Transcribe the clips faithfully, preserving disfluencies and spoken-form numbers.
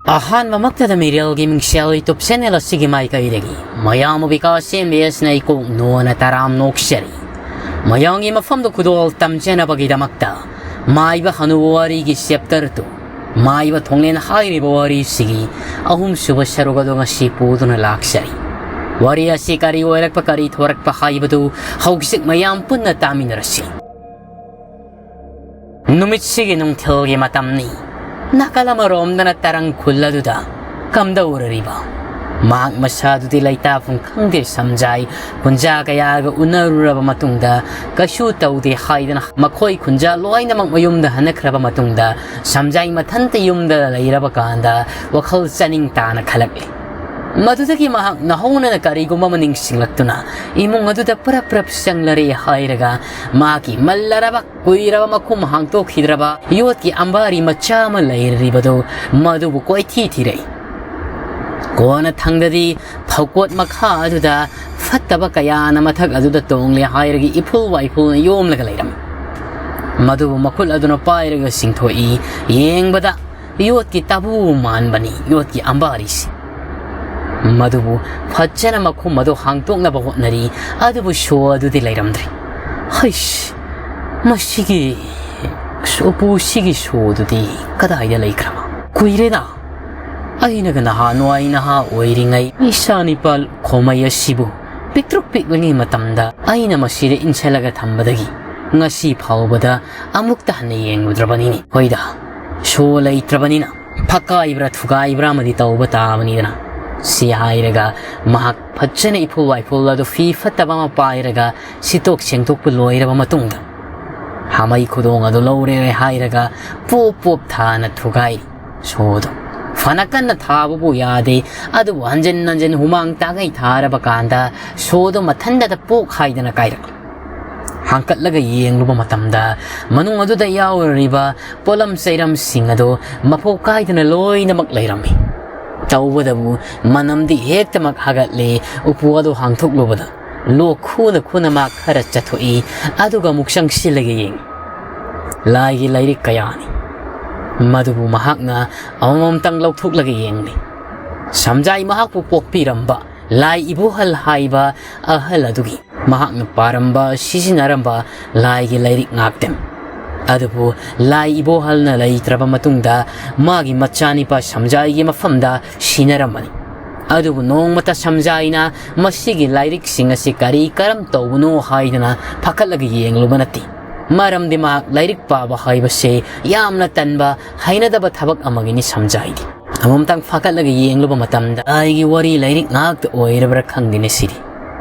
ꯑꯍꯥꯟꯕꯃꯛꯇꯗ ꯃꯤꯔꯦꯜꯒꯤ ꯃꯤꯡꯁꯦꯜ YouTube channel ꯑꯁꯤꯒꯤ ꯃꯥꯏꯀꯩꯗꯒꯤ ꯃꯌꯥꯝꯕꯨ ꯕꯤꯀꯥꯁ ꯑꯦꯝ ꯕꯤ ꯑꯦꯁꯅ ꯏꯀꯣꯛ ꯅꯣꯟꯅ ꯇꯔꯥꯝ ꯅꯣꯛꯆꯔꯤ꯫ ꯃꯌꯥꯝꯒꯤ ꯃꯐꯝꯗ ꯈꯨꯗꯣꯜ ꯇꯝꯖꯅꯕꯒꯤꯗꯃꯛꯇ ꯃꯥꯏꯕ ꯍꯅꯨꯕ ꯋꯥꯔꯤꯒꯤ chapter two, ꯃꯥꯏꯕ ꯊꯣꯡꯂꯦꯟ ꯍꯥꯏꯔꯤꯕ ꯋꯥꯔꯤꯁꯤꯒꯤ ꯑꯍꯨꯝꯁꯨꯕ ꯁꯔꯨꯛ ꯑꯗꯨ ꯉꯁꯤ ꯄꯨꯗꯨꯅ ꯂꯥꯛꯆꯔꯤ꯫ ꯋꯥꯔꯤ ꯑꯁꯤ ꯀꯔꯤ ꯑꯣꯏꯔꯛꯄ, ꯀꯔꯤ ꯊꯣꯔꯛꯄ ꯍꯥꯏꯕꯗꯨ ꯍꯧꯖꯤꯛ ꯃꯌꯥꯝ ꯄꯨꯟꯅ ꯇꯥꯃꯤꯟꯅꯔꯁꯤ꯫ ꯅꯨꯃꯤꯠꯁꯤꯒꯤ ꯅꯨꯡꯊꯤꯜꯒꯤ ꯃꯇꯝꯅꯤ꯫ ꯅꯥꯀꯜ ꯑꯃꯔꯣꯝꯗꯅ ꯇꯔꯪ ꯈꯨꯜ ꯑꯗꯨꯗ ꯀꯝꯗꯧꯔꯔꯤꯕ? ꯃꯍꯥꯛ ꯃꯁꯥꯗꯨꯗꯤ ꯂꯩꯇꯥꯐꯝ ꯈꯪꯗꯦ꯫ ꯁꯝꯖꯥꯏ ꯈꯨꯟꯖꯥ ꯀꯌꯥꯒ ꯎꯅꯔꯨꯔꯕ ꯃꯇꯨꯡꯗ ꯀꯩꯁꯨ ꯇꯧꯗꯦ ꯍꯥꯏꯗꯅ ꯃꯈꯣꯏ ꯈꯨꯟꯖꯥ ꯂꯣꯏꯅꯃꯛ ꯃꯌꯨꯝꯗ ꯍꯟꯅꯈ꯭ꯔꯕ ꯃꯇꯨꯡꯗ ꯁꯝꯖꯥꯏ ꯃꯊꯟꯇ ꯌꯨꯝꯗ ꯂꯩꯔꯕ ꯀꯥꯟꯗ ꯋꯥꯈꯜ ꯆꯥꯅꯤꯡ ꯇꯥꯅ ꯈꯜꯂꯛꯂꯤ꯫ ꯃꯗꯨꯗꯒꯤ ꯃꯍꯥꯛ ꯅꯧꯍꯧꯅꯅ ꯀꯔꯤꯒꯨꯝꯕ ꯑꯃ ꯅꯤꯡꯁꯤꯡꯂꯛꯇꯨꯅ ꯏꯃꯨꯡ ꯑꯗꯨꯗ ꯄꯔꯞ ꯄꯔꯞ ꯆꯪꯂꯔꯦ ꯍꯥꯏꯔꯒ ꯃꯍꯥꯛꯀꯤ ꯃꯜꯂꯔꯕ ꯀꯨꯏꯔꯕ ꯃꯈꯨꯝ ꯍꯥꯡꯗꯣꯛꯈꯤꯗ꯭ꯔꯕ ꯌꯣꯠꯀꯤ ꯑꯝꯕꯥꯔꯤ ꯃꯆꯥ ꯑꯃ ꯂꯩꯔꯤꯕꯗꯨ ꯃꯗꯨꯕꯨ ꯀꯣꯏꯊꯤ ꯊꯤꯔꯛꯏ꯫ ꯀꯣꯟꯅ ꯊꯪꯗꯗꯤ ꯐꯧꯀꯣꯠ ꯃꯈꯥ ꯑꯗꯨꯗ ꯐꯠꯇꯕ ꯀꯌꯥꯅ ꯃꯊꯛ ꯑꯗꯨꯗ ꯇꯣꯡꯂꯦ ꯍꯥꯏꯔꯒ ꯏꯐꯨꯜ ꯋꯥꯏꯐꯨꯜꯅ ꯌꯣꯝꯂꯒ ꯂꯩꯔꯝꯃꯤ꯫ ꯃꯗꯨꯕꯨ ꯃꯈꯨꯠ ꯑꯗꯨꯅ ꯄꯥꯏꯔꯒ ꯆꯤꯡꯊꯣꯛꯏ꯫ ꯌꯦꯡꯕꯗ ꯌꯣꯠꯀꯤ ꯇꯥꯕꯨ ꯃꯥꯟꯕꯅꯤ, ꯌꯣꯠꯀꯤ ꯑꯝꯕꯥꯔꯤꯁꯤ꯫ ꯃꯗꯨꯕꯨ ꯐꯖꯅ ꯃꯈꯨꯝ ꯑꯗꯨ ꯍꯥꯡꯇꯣꯛꯅꯕ ꯍꯣꯠꯅꯔꯤ, ꯑꯗꯨꯕꯨ ꯁꯣ ꯑꯗꯨꯗꯤ ꯂꯩꯔꯝꯗ꯭ꯔꯦ꯫ ꯍꯩꯁ, ꯃꯁꯤꯒꯤ ꯎꯄꯨꯁꯤꯒꯤ ꯁꯣ ꯑꯗꯨꯗꯤ ꯀꯗꯥꯏꯗ ꯂꯩꯈ꯭ꯔꯕ? ꯀꯨꯏꯔꯦꯗ ꯑꯩꯅꯒ ꯅꯍꯥꯟꯋꯥꯏ ꯅꯍꯥ ꯑꯣꯏꯔꯤꯉꯩ ꯏꯆꯥ ꯅꯤꯄꯥ ꯈꯣꯃꯩ ꯑꯁꯤꯕꯨ ꯄꯤꯛꯇ꯭ꯔꯨꯛ ꯄꯤꯛꯂꯤꯉꯩ ꯃꯇꯝꯗ ꯑꯩꯅ ꯃꯁꯤꯗ ꯏꯟꯁꯤꯜꯂꯒ ꯊꯝꯕꯗꯒꯤ ꯉꯁꯤ ꯐꯥꯎꯕꯗ ꯑꯃꯨꯛꯇ ꯍꯟꯅ ꯌꯦꯡꯂꯨꯗ꯭ꯔꯕꯅꯤꯅꯦ꯫ ꯍꯣꯏꯗ, ꯁꯣ ꯂꯩꯇ꯭ꯔꯕꯅꯤꯅ ꯐꯛꯀꯥꯏꯕ꯭ꯔꯥ ꯊꯨꯒꯥꯏꯕ꯭ꯔꯥ ꯑꯃꯗꯤ ꯇꯧꯕ ꯇꯥꯕꯅꯤꯗꯅ꯫ ꯁꯤ ꯍꯥꯏꯔꯒ ꯃꯍꯥꯛ ꯐꯖꯅ ꯏꯐꯨꯜ ꯋꯥꯏꯐꯨꯜ ꯑꯗꯨ ꯐꯤ ꯐꯠꯇꯕ ꯑꯃ ꯄꯥꯏꯔꯒ ꯁꯤꯠꯇꯣꯛ ꯁꯦꯡꯗꯣꯛꯄ ꯂꯣꯏꯔꯕ ꯃꯇꯨꯡꯗ ꯍꯥꯃꯩ ꯈꯨꯗꯣꯡ ꯑꯗꯨ ꯂꯧꯔꯦ ꯍꯥꯏꯔꯒ ꯄꯣꯞ ꯄꯣꯞ ꯊꯥꯅ ꯊꯨꯒꯥꯏꯔꯤ꯫ ꯁꯣꯗꯣ ꯐꯅ ꯀꯟꯅ ꯊꯥꯕꯕꯨ ꯌꯥꯗꯦ, ꯑꯗꯨꯕꯨ ꯍꯟꯖꯤꯟ ꯍꯟꯖꯤꯟ ꯍꯨꯃꯥꯡ ꯇꯥꯒꯩ ꯊꯥꯔꯕ ꯀꯥꯟꯗ ꯁꯣꯗꯣ ꯃꯊꯟꯇꯗ ꯄꯣꯛ ꯍꯥꯏꯗꯅ ꯀꯥꯏꯔꯛꯂꯤ꯫ ꯍꯥꯡꯀꯠꯂꯒ ꯌꯦꯡꯂꯨꯕ ꯃꯇꯝꯗ ꯃꯅꯨꯡ ꯑꯗꯨꯗ ꯌꯥꯎꯔꯤꯕ ꯄꯣꯠꯂꯝ ꯆꯩꯔꯝꯁꯤꯡ ꯑꯗꯨ ꯃꯄꯣꯛ ꯀꯥꯏꯗꯅ ꯂꯣꯏꯅꯃꯛ ꯂꯩꯔꯝꯃꯤ꯫ ꯇꯧꯕꯗꯕꯨ ꯃꯅꯝꯗꯤ ꯍꯦꯛꯇꯃꯛ ꯍꯥꯒꯠꯂꯦ꯫ ꯎꯄꯨ ꯑꯗꯨ ꯍꯥꯡꯊꯣꯛꯂꯨꯕꯗ ꯂꯣꯛ ꯈꯨꯅ ꯈꯨꯅ ꯃꯥ ꯈꯔ ꯆꯠꯊꯣꯛꯏ, ꯑꯗꯨꯒ ꯑꯃꯨꯛ ꯆꯪꯁꯤꯜꯂꯒ ꯌꯦꯡꯏ꯫ ꯂꯥꯏꯒꯤ ꯂꯥꯏꯔꯤꯛ ꯀꯌꯥꯅꯤ꯫ ꯃꯗꯨꯕꯨ ꯃꯍꯥꯛꯅ ꯑꯃꯃꯝꯇꯪ ꯂꯧꯊꯣꯛꯂꯒ ꯌꯦꯡꯂꯤ꯫ ꯁꯝꯖꯥꯏ ꯃꯍꯥꯛꯄꯨ ꯄꯣꯛꯄꯤꯔꯝꯕ ꯂꯥꯏ ꯏꯕꯣꯍꯜ ꯍꯥꯏꯕ ꯑꯍꯜ ꯑꯗꯨꯒꯤ ꯃꯍꯥꯛꯅ ꯄꯥꯔꯝꯕ, ꯁꯤꯖꯤꯟꯅꯔꯝꯕ ꯂꯥꯏꯒꯤ ꯂꯥꯏꯔꯤꯛ ꯉꯥꯛꯇꯅꯤ꯫ ꯑꯗꯨꯕꯨ ꯂꯥꯏ ꯏꯕꯣꯍꯜꯅ ꯂꯩꯇ꯭ꯔꯕ ꯃꯇꯨꯡꯗ ꯃꯥꯒꯤ ꯃꯆꯥꯅꯤꯄꯥ ꯁꯝꯖꯥꯏꯒꯤ ꯃꯐꯝꯗ ꯁꯤꯟꯅꯔꯝꯕꯅꯤ꯫ ꯑꯗꯨꯕꯨ ꯅꯣꯡꯃꯇ ꯁꯝꯖꯥꯏꯅ ꯃꯁꯤꯒꯤ ꯂꯥꯏꯔꯤꯛꯁꯤꯡ ꯑꯁꯤ ꯀꯔꯤ ꯀꯔꯝ ꯇꯧꯕꯅꯣ ꯍꯥꯏꯗꯅ ꯐꯥꯀꯠꯂꯒ ꯌꯦꯡꯂꯨꯕ ꯅꯠꯇꯦ꯫ ꯃꯔꯝꯗꯤ ꯃꯍꯥꯛ ꯂꯥꯏꯔꯤꯛ ꯄꯥꯕ ꯍꯥꯏꯕꯁꯦ ꯌꯥꯝꯅ ꯇꯟꯕ, ꯍꯩꯅꯗꯕ ꯊꯕꯛ ꯑꯃꯒꯤꯅꯤ ꯁꯝꯖꯥꯏꯗꯤ꯫ ꯑꯃꯨꯛꯇꯪ ꯐꯥꯀꯠꯂꯒ ꯌꯦꯡꯂꯨꯕ ꯃꯇꯝꯗ ꯑꯩꯒꯤ ꯋꯥꯔꯤ ꯂꯥꯏꯔꯤꯛ ꯉꯥꯛꯇ ꯑꯣꯏꯔꯕ꯭ꯔꯥ ꯈꯪꯗꯦꯅꯦ ꯁꯤꯗꯤ꯫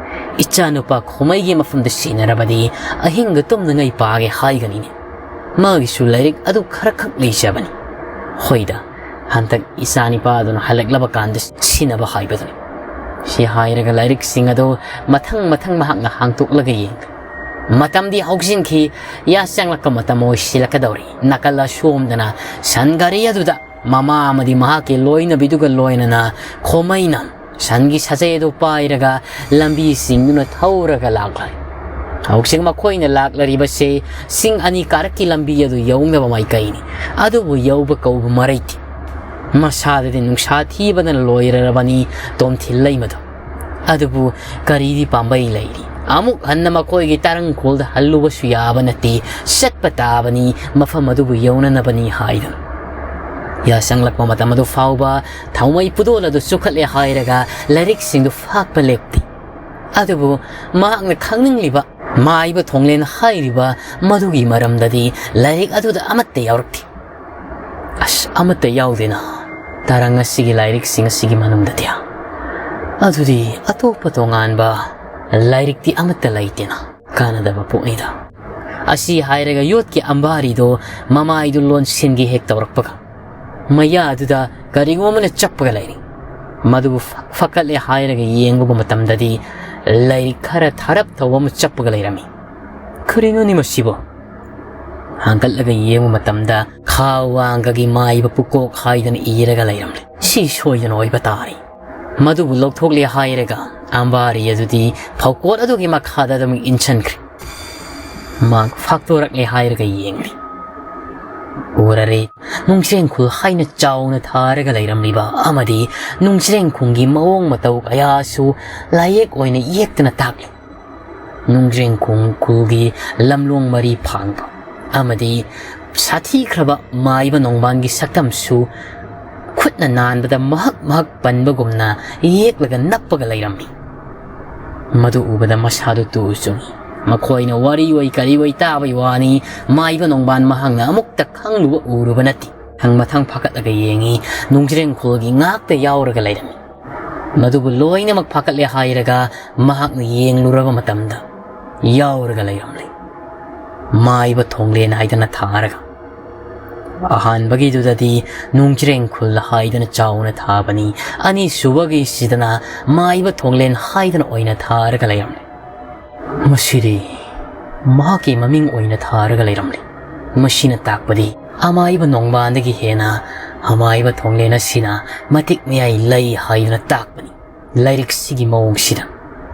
ꯏꯆꯥꯅꯨꯄꯥ ꯈꯣꯃꯩꯒꯤ ꯃꯐꯝꯗ ꯁꯤꯟꯅꯔꯕꯗꯤ ꯑꯍꯤꯡꯗ ꯇꯨꯝꯅꯉꯩ ꯄꯥꯒꯦ ꯍꯥꯏꯒꯅꯤꯅꯦ꯫ ꯃꯥꯒꯤꯁꯨ ꯂꯥꯏꯔꯤꯛ ꯑꯗꯨ ꯈꯔꯈꯛ ꯂꯩꯖꯕꯅꯤ꯫ ꯍꯣꯏꯗ, ꯍꯟꯗꯛ ꯏꯆꯥꯅꯤꯄꯥꯗꯨꯅ ꯍꯜꯂꯛꯂꯕ ꯀꯥꯟꯗ ꯁꯤꯟꯅꯕ ꯍꯥꯏꯕꯗꯨꯅꯤ꯫ ꯁꯤ ꯍꯥꯏꯔꯒ ꯂꯥꯏꯔꯤꯛꯁꯤꯡ ꯑꯗꯨ ꯃꯊꯪ ꯃꯊꯪ ꯃꯍꯥꯛꯅ ꯍꯥꯡꯇꯣꯛꯂꯒ ꯌꯦꯡꯂꯤ꯫ ꯃꯇꯝꯗꯤ ꯍꯧꯖꯤꯟꯈꯤ꯫ ꯌꯥ ꯆꯪꯂꯛꯄ ꯃꯇꯝ ꯑꯣꯏꯁꯤꯜꯂꯛꯀꯗꯧꯔꯤ꯫ ꯅꯥꯀꯜ ꯑꯁꯣꯝꯗꯅ ꯁꯟ ꯒꯥꯔꯤ ꯑꯗꯨꯗ ꯃꯃꯥ ꯑꯃꯗꯤ ꯃꯍꯥꯛꯀꯤ ꯂꯣꯏꯅꯕꯤꯗꯨꯒ ꯂꯣꯏꯅꯅ ꯈꯣꯃꯩꯅ ꯁꯟꯒꯤ ꯁꯥꯖꯩ ꯑꯗꯨ ꯄꯥꯏꯔꯒ ꯂꯝꯕꯤꯁꯤꯡꯗꯨꯅ ꯊꯧꯔꯒ ꯂꯥꯛꯂꯦ꯫ ꯍꯧꯖꯤꯛ ꯃꯈꯣꯏꯅ ꯂꯥꯛꯂꯔꯤꯕꯁꯦ ꯆꯤꯡ ꯑꯅꯤ ꯀꯥꯔꯛꯀꯤ ꯂꯝꯕꯤ ꯑꯗꯨ ꯌꯧꯅꯕ ꯃꯥꯏꯀꯩꯅꯤ꯫ ꯑꯗꯨꯕꯨ ꯌꯧꯕ ꯀꯧꯕ ꯃꯔꯩꯇꯦ꯫ ꯃꯁꯥꯗꯗꯤ ꯅꯨꯡꯁꯥ ꯊꯤꯕꯅ ꯂꯣꯏꯔꯔꯕꯅꯤ ꯇꯣꯝꯊꯤꯜ ꯂꯩꯃꯗꯣ꯫ ꯑꯗꯨꯕꯨ ꯀꯔꯤꯗꯤ ꯄꯥꯝꯕꯩ ꯂꯩꯔꯤ? ꯑꯃꯨꯛ ꯍꯟꯅ ꯃꯈꯣꯏꯒꯤ ꯇꯥꯔꯪꯈꯣꯜꯗ ꯍꯜꯂꯨꯕꯁꯨ ꯌꯥꯕ ꯅꯠꯇꯦ, ꯆꯠꯄ ꯇꯥꯕꯅꯤ ꯃꯐꯝ ꯑꯗꯨꯕꯨ ꯌꯧꯅꯅꯕꯅꯤ ꯍꯥꯏꯗꯨꯅ꯫ ꯌꯥ ꯆꯪꯂꯛꯄ ꯃꯇꯝ ꯑꯗꯨ ꯐꯥꯎꯕ ꯊꯥꯎꯃꯩ ꯄꯨꯗꯣꯜ ꯑꯗꯨ ꯆꯨꯈꯠꯂꯦ ꯍꯥꯏꯔꯒ ꯂꯥꯏꯔꯤꯛꯁꯤꯡꯗꯨ ꯐꯥꯛꯄ ꯂꯦꯞꯇꯦ꯫ ꯑꯗꯨꯕꯨ ꯃꯍꯥꯛꯅ ꯈꯪꯅꯤꯡꯂꯤꯕ ꯃꯥꯏꯕ ꯊꯣꯡꯂꯦꯟ ꯍꯥꯏꯔꯤꯕ ꯃꯗꯨꯒꯤ ꯃꯔꯝꯗꯗꯤ ꯂꯥꯏꯔꯤꯛ ꯑꯗꯨꯗ ꯑꯃꯠꯇ ꯌꯥꯎꯔꯛꯇꯦ꯫ ꯑꯁ, ꯑꯃꯠꯇ ꯌꯥꯎꯗꯦꯅ ꯇꯥꯔꯪ ꯑꯁꯤꯒꯤ ꯂꯥꯏꯔꯤꯛꯁꯤꯡ ꯑꯁꯤꯒꯤ ꯃꯅꯨꯡꯗꯗꯤ꯫ ꯑꯗꯨꯗꯤ ꯑꯇꯣꯞꯄ ꯇꯣꯉꯥꯟꯕ ꯂꯥꯏꯔꯤꯛꯇꯤ ꯑꯃꯠꯇ ꯂꯩꯇꯦꯅ꯫ ꯀꯥꯟꯅꯗꯕ ꯄꯣꯠꯅꯤꯗ꯫ ꯑꯁꯤ ꯍꯥꯏꯔꯒ ꯌꯣꯠꯀꯤ ꯑꯝꯕꯥꯔꯤꯗꯣ ꯃꯃꯥꯏꯗꯨ ꯂꯣꯟꯁꯤꯟꯒꯦ ꯍꯦꯛ ꯇꯧꯔꯛꯄꯒ ꯃꯌꯥꯗꯨꯗ ꯀꯔꯤꯒꯨꯝꯕ ꯑꯃꯅ ꯆꯞꯄꯒ ꯂꯩꯔꯤ꯫ ꯃꯗꯨꯕꯨ ꯐ-, ꯐꯀꯠꯂꯦ ꯍꯥꯏꯔꯒ ꯌꯦꯡꯂꯨꯕ ꯃꯇꯝꯗꯗꯤ ꯂꯥꯏꯔꯤꯛ ꯈꯔ ꯊꯥꯔꯞ ꯇꯧꯕ ꯑꯃ ꯆꯞꯄꯒ ꯂꯩꯔꯝꯃꯤ꯫ "ꯀꯔꯤꯅꯣꯅꯦ ꯃꯁꯤꯕꯣ?" ꯍꯥꯡꯒꯠꯂꯒ ꯌꯦꯡꯕ ꯃꯇꯝꯗ ꯈꯥ ꯋꯥꯡꯒꯒꯤ ꯃꯥꯏꯕ ꯄꯨꯀꯣꯛ ꯍꯥꯏꯗꯅ ꯏꯔꯒ ꯂꯩꯔꯝꯂꯦ꯫ ꯁꯤ ꯁꯣꯏꯗꯅ ꯑꯣꯏꯕ ꯇꯥꯔꯦ꯫ ꯃꯗꯨꯕꯨ ꯂꯧꯊꯣꯛꯂꯦ ꯍꯥꯏꯔꯒ ꯑꯝꯕꯥꯔꯤ ꯑꯗꯨꯗꯤ ꯐꯧꯀꯣꯠ ꯑꯗꯨꯒꯤ ꯃꯈꯥꯗ ꯑꯗꯨꯝ ꯏꯟꯁꯤꯟꯈ꯭ꯔꯦ꯫ ꯃꯥ ꯐꯥꯛꯇꯣꯔꯛꯂꯦ ꯍꯥꯏꯔꯒ ꯌꯦꯡꯂꯤ꯫ ꯎꯔꯔꯦ, ꯅꯨꯡꯖ꯭ꯔꯦꯡꯈꯨꯜ ꯍꯥꯏꯅ ꯆꯥꯎꯅ ꯊꯥꯔꯒ ꯂꯩꯔꯝꯂꯤꯕ ꯑꯃꯗꯤ ꯅꯨꯡꯖ꯭ꯔꯦꯡꯈꯨꯜꯒꯤ ꯃꯑꯣꯡ ꯃꯇꯧ ꯀꯌꯥꯁꯨ ꯂꯥꯏꯌꯦꯛ ꯑꯣꯏꯅ ꯌꯦꯛꯇꯨꯅ ꯇꯥꯛꯂꯤ꯫ ꯅꯨꯡꯖ꯭ꯔꯦꯡꯈꯨꯜ ꯈꯨꯜꯒꯤ ꯂꯝꯂꯣꯡ ꯃꯔꯤ ꯐꯥꯡꯕ ꯑꯃꯗꯤ ꯁꯥꯊꯤꯈ꯭ꯔꯕ ꯃꯥꯏꯕ ꯅꯣꯡꯕꯥꯟꯒꯤ ꯁꯛꯇꯝꯁꯨ ꯈꯨꯠꯅ ꯅꯥꯟꯕꯗ ꯃꯍꯛ ꯃꯍꯛ ꯄꯟꯕꯒꯨꯝꯅ ꯌꯦꯛꯂꯒ ꯅꯞꯄꯒ ꯂꯩꯔꯝꯃꯤ꯫ ꯃꯗꯨ ꯎꯕꯗ ꯃꯁꯥꯗꯨ ꯇꯨ ꯆꯨꯡꯏ꯫ ꯃꯈꯣꯏꯅ ꯋꯥꯔꯤ ꯑꯣꯏ ꯀꯔꯤ ꯑꯣꯏ ꯇꯥꯕꯒꯤ ꯋꯥꯅꯤ, ꯃꯥꯏꯕ ꯅꯣꯡꯕꯥꯟ ꯃꯍꯥꯛꯅ ꯑꯃꯨꯛꯇ ꯈꯪꯂꯨꯕ ꯎꯔꯨꯕ ꯅꯠꯇꯦ꯫ ꯃꯊꯪ ꯃꯊꯪ ꯐꯥꯀꯠꯂꯒ ꯌꯦꯡꯏ, ꯅꯨꯡꯖ꯭ꯔꯦꯡꯈꯨꯜꯒꯤ ꯉꯥꯛꯇ ꯌꯥꯎꯔꯒ ꯂꯩꯔꯝꯃꯤ꯫ ꯃꯗꯨꯕꯨ ꯂꯣꯏꯅꯃꯛ ꯐꯥꯀꯠꯂꯦ ꯍꯥꯏꯔꯒ ꯃꯍꯥꯛꯅ ꯌꯦꯡꯂꯨꯔꯕ ꯃꯇꯝꯗ ꯌꯥꯎꯔꯒ ꯂꯩꯔꯝꯂꯦ꯫ ꯃꯥꯏꯕ ꯊꯣꯡꯂꯦꯟ ꯍꯥꯏꯗꯅ ꯊꯥꯔꯒ꯫ ꯑꯍꯥꯟꯕꯒꯤꯗꯨꯗꯗꯤ ꯅꯨꯡꯖ꯭ꯔꯦꯡꯈꯨꯜ ꯍꯥꯏꯗꯅ ꯆꯥꯎꯅ ꯊꯥꯕꯅꯤ, ꯑꯅꯤꯁꯨꯕꯒꯤꯁꯤꯗꯅ ꯃꯥꯏꯕ ꯊꯣꯡꯂꯦꯟ ꯍꯥꯏꯗꯅ ꯑꯣꯏꯅ ꯊꯥꯔꯒ ꯂꯩꯔꯝꯂꯦ꯫ ꯃꯁꯤꯗꯤ ꯃꯍꯥꯛꯀꯤ ꯃꯃꯤꯡ ꯑꯣꯏꯅ ꯊꯥꯔꯒ ꯂꯩꯔꯝꯂꯦ꯫ ꯃꯁꯤꯅ ꯇꯥꯛꯄꯗꯤ ꯑꯃꯥꯏꯕ ꯅꯣꯡꯕꯥꯟꯗꯒꯤ ꯍꯦꯟꯅ ꯑꯃꯥꯏꯕ ꯊꯣꯡꯂꯦꯟ ꯑꯁꯤꯅ ꯃꯇꯤꯛ ꯃꯌꯥꯏ ꯂꯩ ꯍꯥꯏꯗꯨꯅ ꯇꯥꯛꯄꯅꯤ꯫ ꯂꯥꯏꯔꯤꯛꯁꯤꯒꯤ ꯃꯑꯣꯡꯁꯤꯗ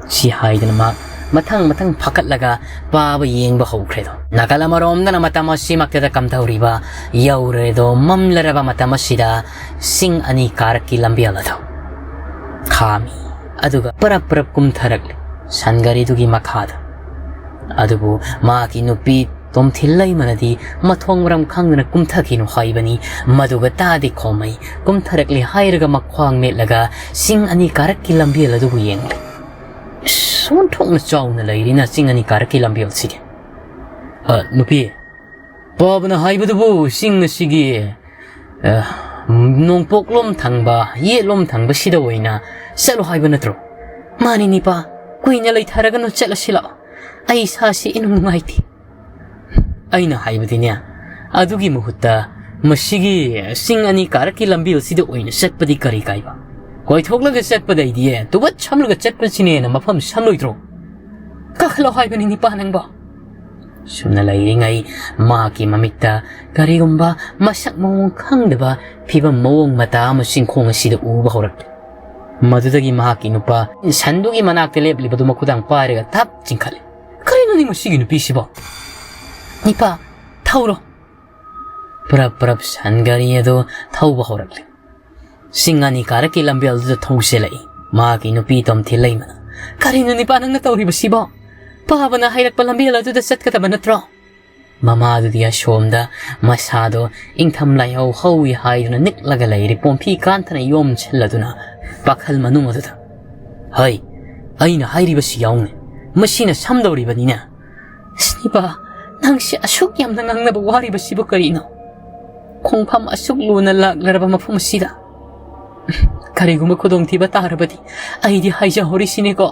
ꯁꯤ ꯍꯥꯏꯗꯅ ꯃꯍꯥꯛ ꯃꯊꯪ ꯃꯊꯪ ꯐꯥꯀꯠꯂꯒ ꯄꯥꯕ ꯌꯦꯡꯕ ꯍꯧꯈ꯭ꯔꯦꯗꯣ꯫ ꯅꯥꯀꯜ ꯑꯃꯔꯣꯝꯗꯅ ꯃꯇꯝ ꯑꯁꯤꯃꯛꯇꯗ ꯀꯝꯗꯧꯔꯤꯕ ꯌꯧꯔꯦꯗꯣ, ꯃꯝꯂꯔꯕ ꯃꯇꯝ ꯑꯁꯤꯗ ꯆꯤꯡ ꯑꯅꯤ ꯀꯥꯔꯛꯀꯤ ꯂꯝꯕꯦꯜ ꯑꯗꯨ ꯈꯥꯝꯃꯤ꯫ ꯑꯗꯨꯒ ꯄꯔꯞ ꯄꯔꯞ ꯀꯨꯝꯊꯔꯛꯂꯤ ꯁꯟꯒꯥꯔꯤꯗꯨꯒꯤ ꯃꯈꯥꯗ꯫ ꯑꯗꯨꯕꯨ ꯃꯍꯥꯛꯀꯤ ꯅꯨꯄꯤ ꯇꯣꯝꯊꯤꯜ ꯂꯩꯃꯅꯗꯤ ꯃꯊꯣꯡ ꯃꯔꯝ ꯈꯪꯗꯅ ꯀꯨꯝꯊꯈꯤꯅꯨ ꯍꯥꯏꯕꯅꯤ꯫ ꯃꯗꯨꯒ ꯇꯥꯗꯤ ꯈꯣꯝꯃꯩ ꯀꯨꯝꯊꯔꯛꯂꯤ ꯍꯥꯏꯔꯒ ꯃꯈ꯭ꯋꯥꯡ ꯃꯦꯠꯂꯒ ꯆꯤꯡ ꯑꯅꯤ ꯀꯥꯔꯛꯀꯤ ꯂꯝꯕꯦꯜ ꯑꯗꯨꯕꯨ ꯌꯦꯡꯂꯤ꯫ ꯑꯁ, ꯑꯣꯟꯊꯣꯛꯅ ꯆꯥꯎꯅ ꯂꯩꯔꯤꯅ ꯆꯤꯡ ꯑꯅꯤ ꯀꯥꯔꯛꯀꯤ ꯂꯝꯕꯦꯜꯁꯤꯗꯤ꯫ ꯑ, ꯅꯨꯄꯤ, ꯄꯥꯕꯅ ꯍꯥꯏꯕꯗꯨꯕꯨ ꯆꯤꯡ ꯑꯁꯤꯒꯤ, ꯑ, ꯅꯣꯡꯄꯣꯛꯂꯣꯝ ꯊꯪꯕ, ꯌꯦꯠꯂꯣꯝ ꯊꯪꯕꯁꯤꯗ ꯑꯣꯏꯅ ꯆꯠꯂꯣ ꯍꯥꯏꯕ ꯅꯠꯇ꯭ꯔꯣ? ꯃꯥꯅꯤ ꯅꯤꯄꯥ, ꯀꯨꯏꯅ ꯂꯩꯊꯔꯒꯅꯨ, ꯆꯠꯂꯁꯤ ꯂꯥꯛꯑꯣ꯫ ꯑꯩ ꯏꯁꯥꯁꯤ ꯏꯅꯨꯡ ꯅꯨꯡꯉꯥꯏꯇꯦ꯫ ꯑꯩꯅ ꯍꯥꯏꯕꯗꯤꯅꯦ, ꯑꯗꯨꯒꯤ ꯃꯍꯨꯠꯇ ꯃꯁꯤꯒꯤ ꯆꯤꯡ ꯑꯅꯤ ꯀꯥꯔꯛꯀꯤ ꯂꯝꯕꯦꯜꯁꯤꯗ ꯑꯣꯏꯅ ꯆꯠꯄꯗꯤ ꯀꯔꯤ ꯀꯥꯏꯕ? ꯀꯣꯏꯊꯣꯛꯂꯒ ꯆꯠꯄꯗꯩꯗꯤ ꯇꯨꯕꯠ ꯁꯝꯂꯒ ꯆꯠꯄꯁꯤꯅ ꯍꯦꯟꯅ ꯃꯐꯝ ꯁꯝꯂꯣꯏꯗ꯭ꯔꯣ? ꯀꯥꯈꯠꯂꯣ ꯍꯥꯏꯕꯅꯤ ꯅꯤꯄꯥ ꯅꯪꯕꯣ꯫ ꯁꯨꯝꯅ ꯂꯩꯔꯤꯉꯩ ꯃꯍꯥꯛꯀꯤ ꯃꯃꯤꯠꯇ ꯀꯔꯤꯒꯨꯝꯕ ꯃꯁꯛ ꯃꯑꯣꯡ ꯈꯪꯗꯕ ꯐꯤꯕꯝ ꯃꯑꯣꯡ ꯃꯇꯥ ꯑꯃ ꯆꯤꯡꯈꯣꯡ ꯑꯁꯤꯗ ꯎꯕ ꯍꯧꯔꯛꯂꯦ꯫ ꯃꯗꯨꯗꯒꯤ ꯃꯍꯥꯛꯀꯤ ꯅꯨꯄꯥ ꯁꯟꯗꯨꯒꯤ ꯃꯅꯥꯛꯇ ꯂꯦꯞꯂꯤꯕꯗꯨ ꯃꯈꯨꯗꯥꯡ ꯄꯥꯏꯔꯒ ꯊꯞ ꯆꯤꯡꯈꯠꯂꯦ꯫ "ꯀꯔꯤꯅꯣꯅꯦ ꯃꯁꯤꯒꯤ ꯅꯨꯄꯤꯁꯤꯕꯣ?" "ꯅꯤꯄꯥ, ꯊꯧꯔꯣ꯫ ꯄ꯭ꯔꯞ ꯄ꯭ꯔꯞ ꯁꯟ ꯒꯥꯔꯤ ꯑꯗꯨ ꯊꯧꯕ ꯍꯧꯔꯛꯂꯦ꯫ ꯆꯤꯡ ꯑꯅꯤ ꯀꯥꯔꯛꯀꯤ ꯂꯝꯕꯦꯜꯗꯨꯗ ꯊꯧ ꯆꯦꯜꯂꯛꯏ꯫ ꯃꯍꯥꯛꯀꯤ ꯅꯨꯄꯤ ꯇꯣꯝꯊꯤꯜ ꯂꯩꯃꯅ, "ꯀꯔꯤꯅꯣ ꯅꯤꯄꯥ ꯅꯪꯅ ꯇꯧꯔꯤꯕꯁꯤꯕꯣ? ꯄꯥꯕꯅ ꯍꯥꯏꯔꯛꯄ ꯂꯝꯕꯦꯜ ꯑꯗꯨꯗ ꯆꯠꯀꯗꯕ ꯅꯠꯇ꯭ꯔꯣ?" ꯃꯃꯥꯗꯨꯗꯤ ꯑꯁꯣꯝꯗ ꯃꯁꯥꯗꯣ ꯏꯪꯊꯝ ꯂꯥꯏꯍꯧ ꯍꯧꯏ ꯍꯥꯏꯗꯨꯅ ꯅꯤꯛꯂꯒ ꯂꯩꯔꯤ ꯄꯣꯝꯐꯤ ꯀꯥꯟꯊꯅ ꯌꯣꯝꯁꯤꯜꯂꯗꯨꯅ ꯄꯥꯈꯜ ꯃꯅꯨꯡ ꯑꯗꯨꯗ, "ꯍꯩ, ꯑꯩꯅ ꯍꯥꯏꯔꯤꯕꯁꯤ ꯌꯥꯎꯅꯦ, ꯃꯁꯤꯅ ꯁꯝꯗꯧꯔꯤꯕꯅꯤꯅꯦ꯫ ꯑꯁ, ꯅꯤꯄꯥ, ꯅꯪꯁꯦ ꯑꯁꯨꯛ ꯌꯥꯝꯅ ꯉꯥꯡꯅꯕ ꯋꯥꯔꯤꯕꯁꯤꯕꯨ ꯀꯔꯤꯅꯣ? ꯈꯣꯡꯐꯝ ꯑꯁꯨꯛ ꯂꯨꯅ ꯂꯥꯛꯂꯔꯕ ꯃꯐꯝ ꯑꯁꯤꯗ ꯀꯔꯤꯒꯨꯝꯕ ꯈꯨꯗꯣꯡꯊꯤꯕ ꯇꯥꯔꯕꯗꯤ ꯑꯩꯗꯤ ꯍꯥꯏꯖꯍꯧꯔꯤꯁꯤꯅꯦꯀꯣ꯫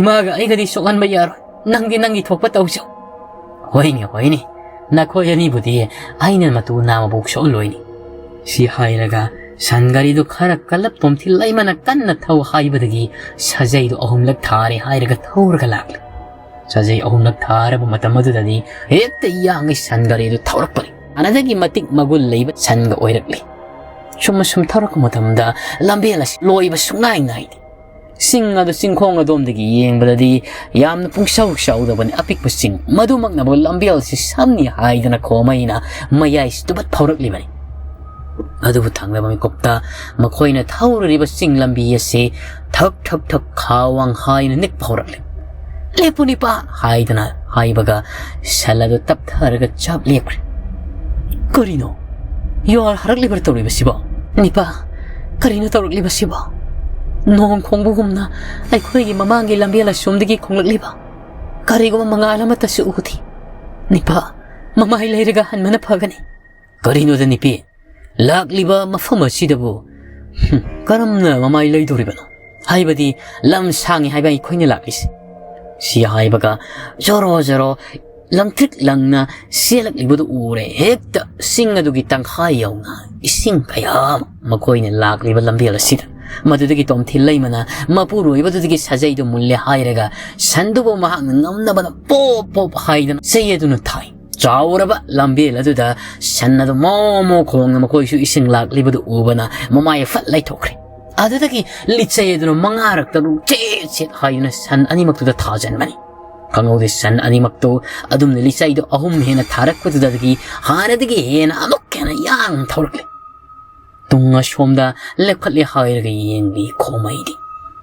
ꯏꯃꯥꯒ ꯑꯩꯒꯗꯤ ꯁꯣꯛꯍꯟꯕ ꯌꯥꯔꯣꯏ꯫ ꯅꯪꯗꯤ ꯅꯪꯒꯤ ꯊꯣꯛꯄ ꯇꯧꯖꯧ꯫" "ꯍꯣꯏꯅꯦ, ꯍꯣꯏꯅꯦ, ꯅꯈꯣꯏ ꯑꯅꯤꯕꯨꯗꯤ ꯑꯩꯅ ꯃꯇꯨ ꯅꯥꯃꯕꯣꯛ ꯁꯣꯛꯍꯜꯂꯣꯏꯅꯦ꯫" ꯁꯤ ꯍꯥꯏꯔꯒ ꯁꯟ ꯒꯥꯔꯤꯗꯨ ꯈꯔ ꯀꯜꯂꯞ ꯇꯣꯝꯊꯤꯜ ꯂꯩꯃꯅ ꯀꯟꯅ ꯊꯧ ꯍꯥꯏꯕꯗꯒꯤ ꯁꯥꯖꯩꯗꯨ ꯑꯍꯨꯝꯂꯛ ꯊꯥꯔꯦ ꯍꯥꯏꯔꯒ ꯊꯧꯔꯒ ꯂꯥꯛꯂꯦ꯫ ꯁꯥꯖꯩ ꯑꯍꯨꯝꯂꯛ ꯊꯥꯔꯕ ꯃꯇꯝ ꯑꯗꯨꯗꯗꯤ ꯍꯦꯛꯇ ꯌꯥꯡꯉꯩ ꯁꯟ ꯒꯥꯔꯤꯗꯨ ꯊꯧꯔꯛꯄꯅꯤ꯫ ꯍꯥꯟꯅꯗꯒꯤ ꯃꯇꯤꯛ ꯃꯒꯨꯟ ꯂꯩꯕ ꯁꯟꯒ ꯑꯣꯏꯔꯛꯂꯤ꯫ ꯁꯨꯝ ꯑꯁꯨꯝ ꯊꯧꯔꯛꯄ ꯃꯇꯝꯗ ꯂꯝꯕꯦꯜ ꯑꯁꯤ ꯂꯣꯏꯕ ꯁꯨꯡꯅꯥꯏ ꯅꯥꯏꯗꯦ꯫ ꯆꯤꯡ ꯑꯗꯨ ꯆꯤꯡꯈꯣꯡ ꯑꯗꯣꯝꯗꯒꯤ ꯌꯦꯡꯕꯗꯗꯤ ꯌꯥꯝꯅ ꯄꯨꯡꯆꯥꯎ ꯆꯥꯎꯗꯕꯅꯤ, ꯑꯄꯤꯛꯄ ꯆꯤꯡ꯫ ꯃꯗꯨꯃꯛꯅꯕꯨ ꯂꯝꯕꯦꯜ ꯑꯁꯤ ꯁꯝꯅꯤ ꯍꯥꯏꯗꯅ ꯈꯣꯝꯃꯩꯅ ꯃꯌꯥꯏꯁꯤ ꯇꯨꯕꯠ ꯐꯥꯎꯔꯛꯂꯤꯕꯅꯤ꯫ ꯑꯗꯨꯕꯨ ꯊꯪꯅꯕ ꯃꯤꯀꯨꯞꯇ ꯃꯈꯣꯏꯅ ꯊꯧꯔꯨꯔꯤꯕ ꯆꯤꯡ ꯂꯝꯕꯤ ꯑꯁꯤ ꯊꯛ ꯊꯛ ꯊꯛ ꯈꯥꯋꯥꯡ ꯍꯥꯏꯅ ꯅꯤꯛꯄ ꯍꯧꯔꯛꯂꯦ꯫ "ꯂꯦꯞꯄꯨ ꯅꯤꯄꯥ!" ꯍꯥꯏꯗꯅ ꯍꯥꯏꯕꯒ ꯁꯟ ꯑꯗꯨ ꯇꯞꯊꯔꯒ ꯆꯞ ꯂꯦꯞꯈ꯭ꯔꯦ꯫ "ꯀꯔꯤꯅꯣ? U R ꯍꯥꯔꯛꯂꯤꯕ꯭ꯔꯥ ꯇꯧꯔꯤꯕꯁꯤꯕꯣ?" "ꯅꯤꯄꯥ, ꯀꯔꯤꯅꯣ ꯇꯧꯔꯛꯂꯤꯕꯁꯤꯕꯣ? ꯅꯣꯡ ꯈꯣꯡꯕꯒꯨꯝꯅ ꯑꯩꯈꯣꯏꯒꯤ ꯃꯃꯥꯡꯒꯤ ꯂꯝꯕꯦꯜ ꯑꯁꯣꯝꯗꯒꯤ ꯈꯣꯡꯂꯛꯂꯤꯕ ꯀꯔꯤꯒꯨꯝꯕ ꯃꯉꯥꯜ ꯑꯃꯠꯇꯁꯨ ꯎꯗꯦ꯫ ꯅꯤꯄꯥ, ꯃꯃꯥꯏ ꯂꯩꯔꯒ ꯍꯟꯕꯅ ꯐꯒꯅꯤ꯫" "ꯀꯔꯤꯅꯣꯗ ꯅꯤꯄꯤ? ꯂꯥꯛꯂꯤꯕ ꯃꯐꯝ ꯑꯁꯤꯗꯕꯨ, ꯍꯨꯝ, ꯀꯔꯝꯅ ꯃꯃꯥꯏ ꯂꯩꯗꯧꯔꯤꯕꯅꯣ? ꯍꯥꯏꯕꯗꯤ ꯂꯝ ꯁꯥꯡꯉꯤ ꯍꯥꯏꯕ ꯑꯩꯈꯣꯏꯅ ꯂꯥꯛꯂꯤꯁꯦ꯫" ꯁꯤ ꯍꯥꯏꯕꯒ ꯖꯣꯔꯣ ꯖꯣꯔꯣ ꯂꯪꯇ꯭ꯔꯤꯛ ꯂꯪꯅ ꯆꯦꯜꯂꯛꯂꯤꯕꯗꯨ ꯎꯔꯦ꯫ ꯍꯦꯛꯇ ꯆꯤꯡ ꯑꯗꯨꯒꯤ ꯇꯪꯈꯥꯏ ꯌꯧꯅ ꯏꯁꯤꯡ ꯀꯌꯥ ꯑꯃ ꯃꯈꯣꯏꯅ ꯂꯥꯛꯂꯤꯕ ꯂꯝꯕꯦꯜ ꯑꯁꯤꯗ꯫ ꯃꯗꯨꯗꯒꯤ ꯇꯣꯝꯊꯤꯜ ꯂꯩꯃꯅ ꯃꯄꯨꯔꯣꯏꯕꯗꯨꯗꯒꯤ ꯁꯥꯖꯩꯗꯨ ꯃꯨꯜꯂꯦ ꯍꯥꯏꯔꯒ ꯁꯟꯗꯨꯕꯨ ꯃꯍꯥꯛꯅ ꯉꯝꯅꯕꯅ ꯄꯣꯞ ꯄꯣꯞ ꯍꯥꯏꯗꯅ ꯆꯩ ꯑꯗꯨꯅ ꯊꯥꯏ꯫ ꯆꯥꯎꯔꯕ ꯂꯝꯕꯦꯜ ꯑꯗꯨꯗ ꯁꯟ ꯑꯗꯨ ꯃꯣ ꯃꯣ ꯈꯣꯡꯅ ꯃꯈꯣꯏꯁꯨ ꯏꯁꯤꯡ ꯂꯥꯛꯂꯤꯕꯗꯨ ꯎꯕꯅ ꯃꯃꯥꯏ ꯐꯠ ꯂꯩꯊꯣꯛꯈ꯭ꯔꯦ꯫ ꯑꯗꯨꯗꯒꯤ ꯂꯤꯆꯩ ꯑꯗꯨꯅ ꯃꯉꯥꯔꯛ ꯇꯔꯨꯛ ꯆꯦꯠ ꯆꯦꯠ ꯍꯥꯏꯗꯨꯅ ꯁꯟ ꯑꯅꯤꯃꯛꯇꯨꯗ ꯊꯥꯖꯤꯟꯕꯅꯤ꯫ ꯈꯪꯍꯧꯗꯦ, ꯁꯟ ꯑꯅꯤꯃꯛꯇꯨ ꯑꯗꯨꯝꯅ ꯂꯤꯆꯩꯗꯨ ꯑꯍꯨꯝ ꯍꯦꯟꯅ ꯊꯥꯔꯛꯄꯗꯨꯗꯒꯤ ꯍꯥꯟꯅꯗꯒꯤ ꯍꯦꯟꯅ ꯑꯃꯨꯛ ꯍꯦꯟꯅ ꯌꯥꯡꯅ ꯊꯧꯔꯛꯂꯦ꯫ ꯇꯨꯡ ꯑꯁꯣꯝꯗ ꯂꯦꯞꯈꯠꯂꯦ ꯍꯥꯏꯔꯒ ꯌꯦꯡꯂꯤ ꯈꯣꯃꯩꯗꯤ꯫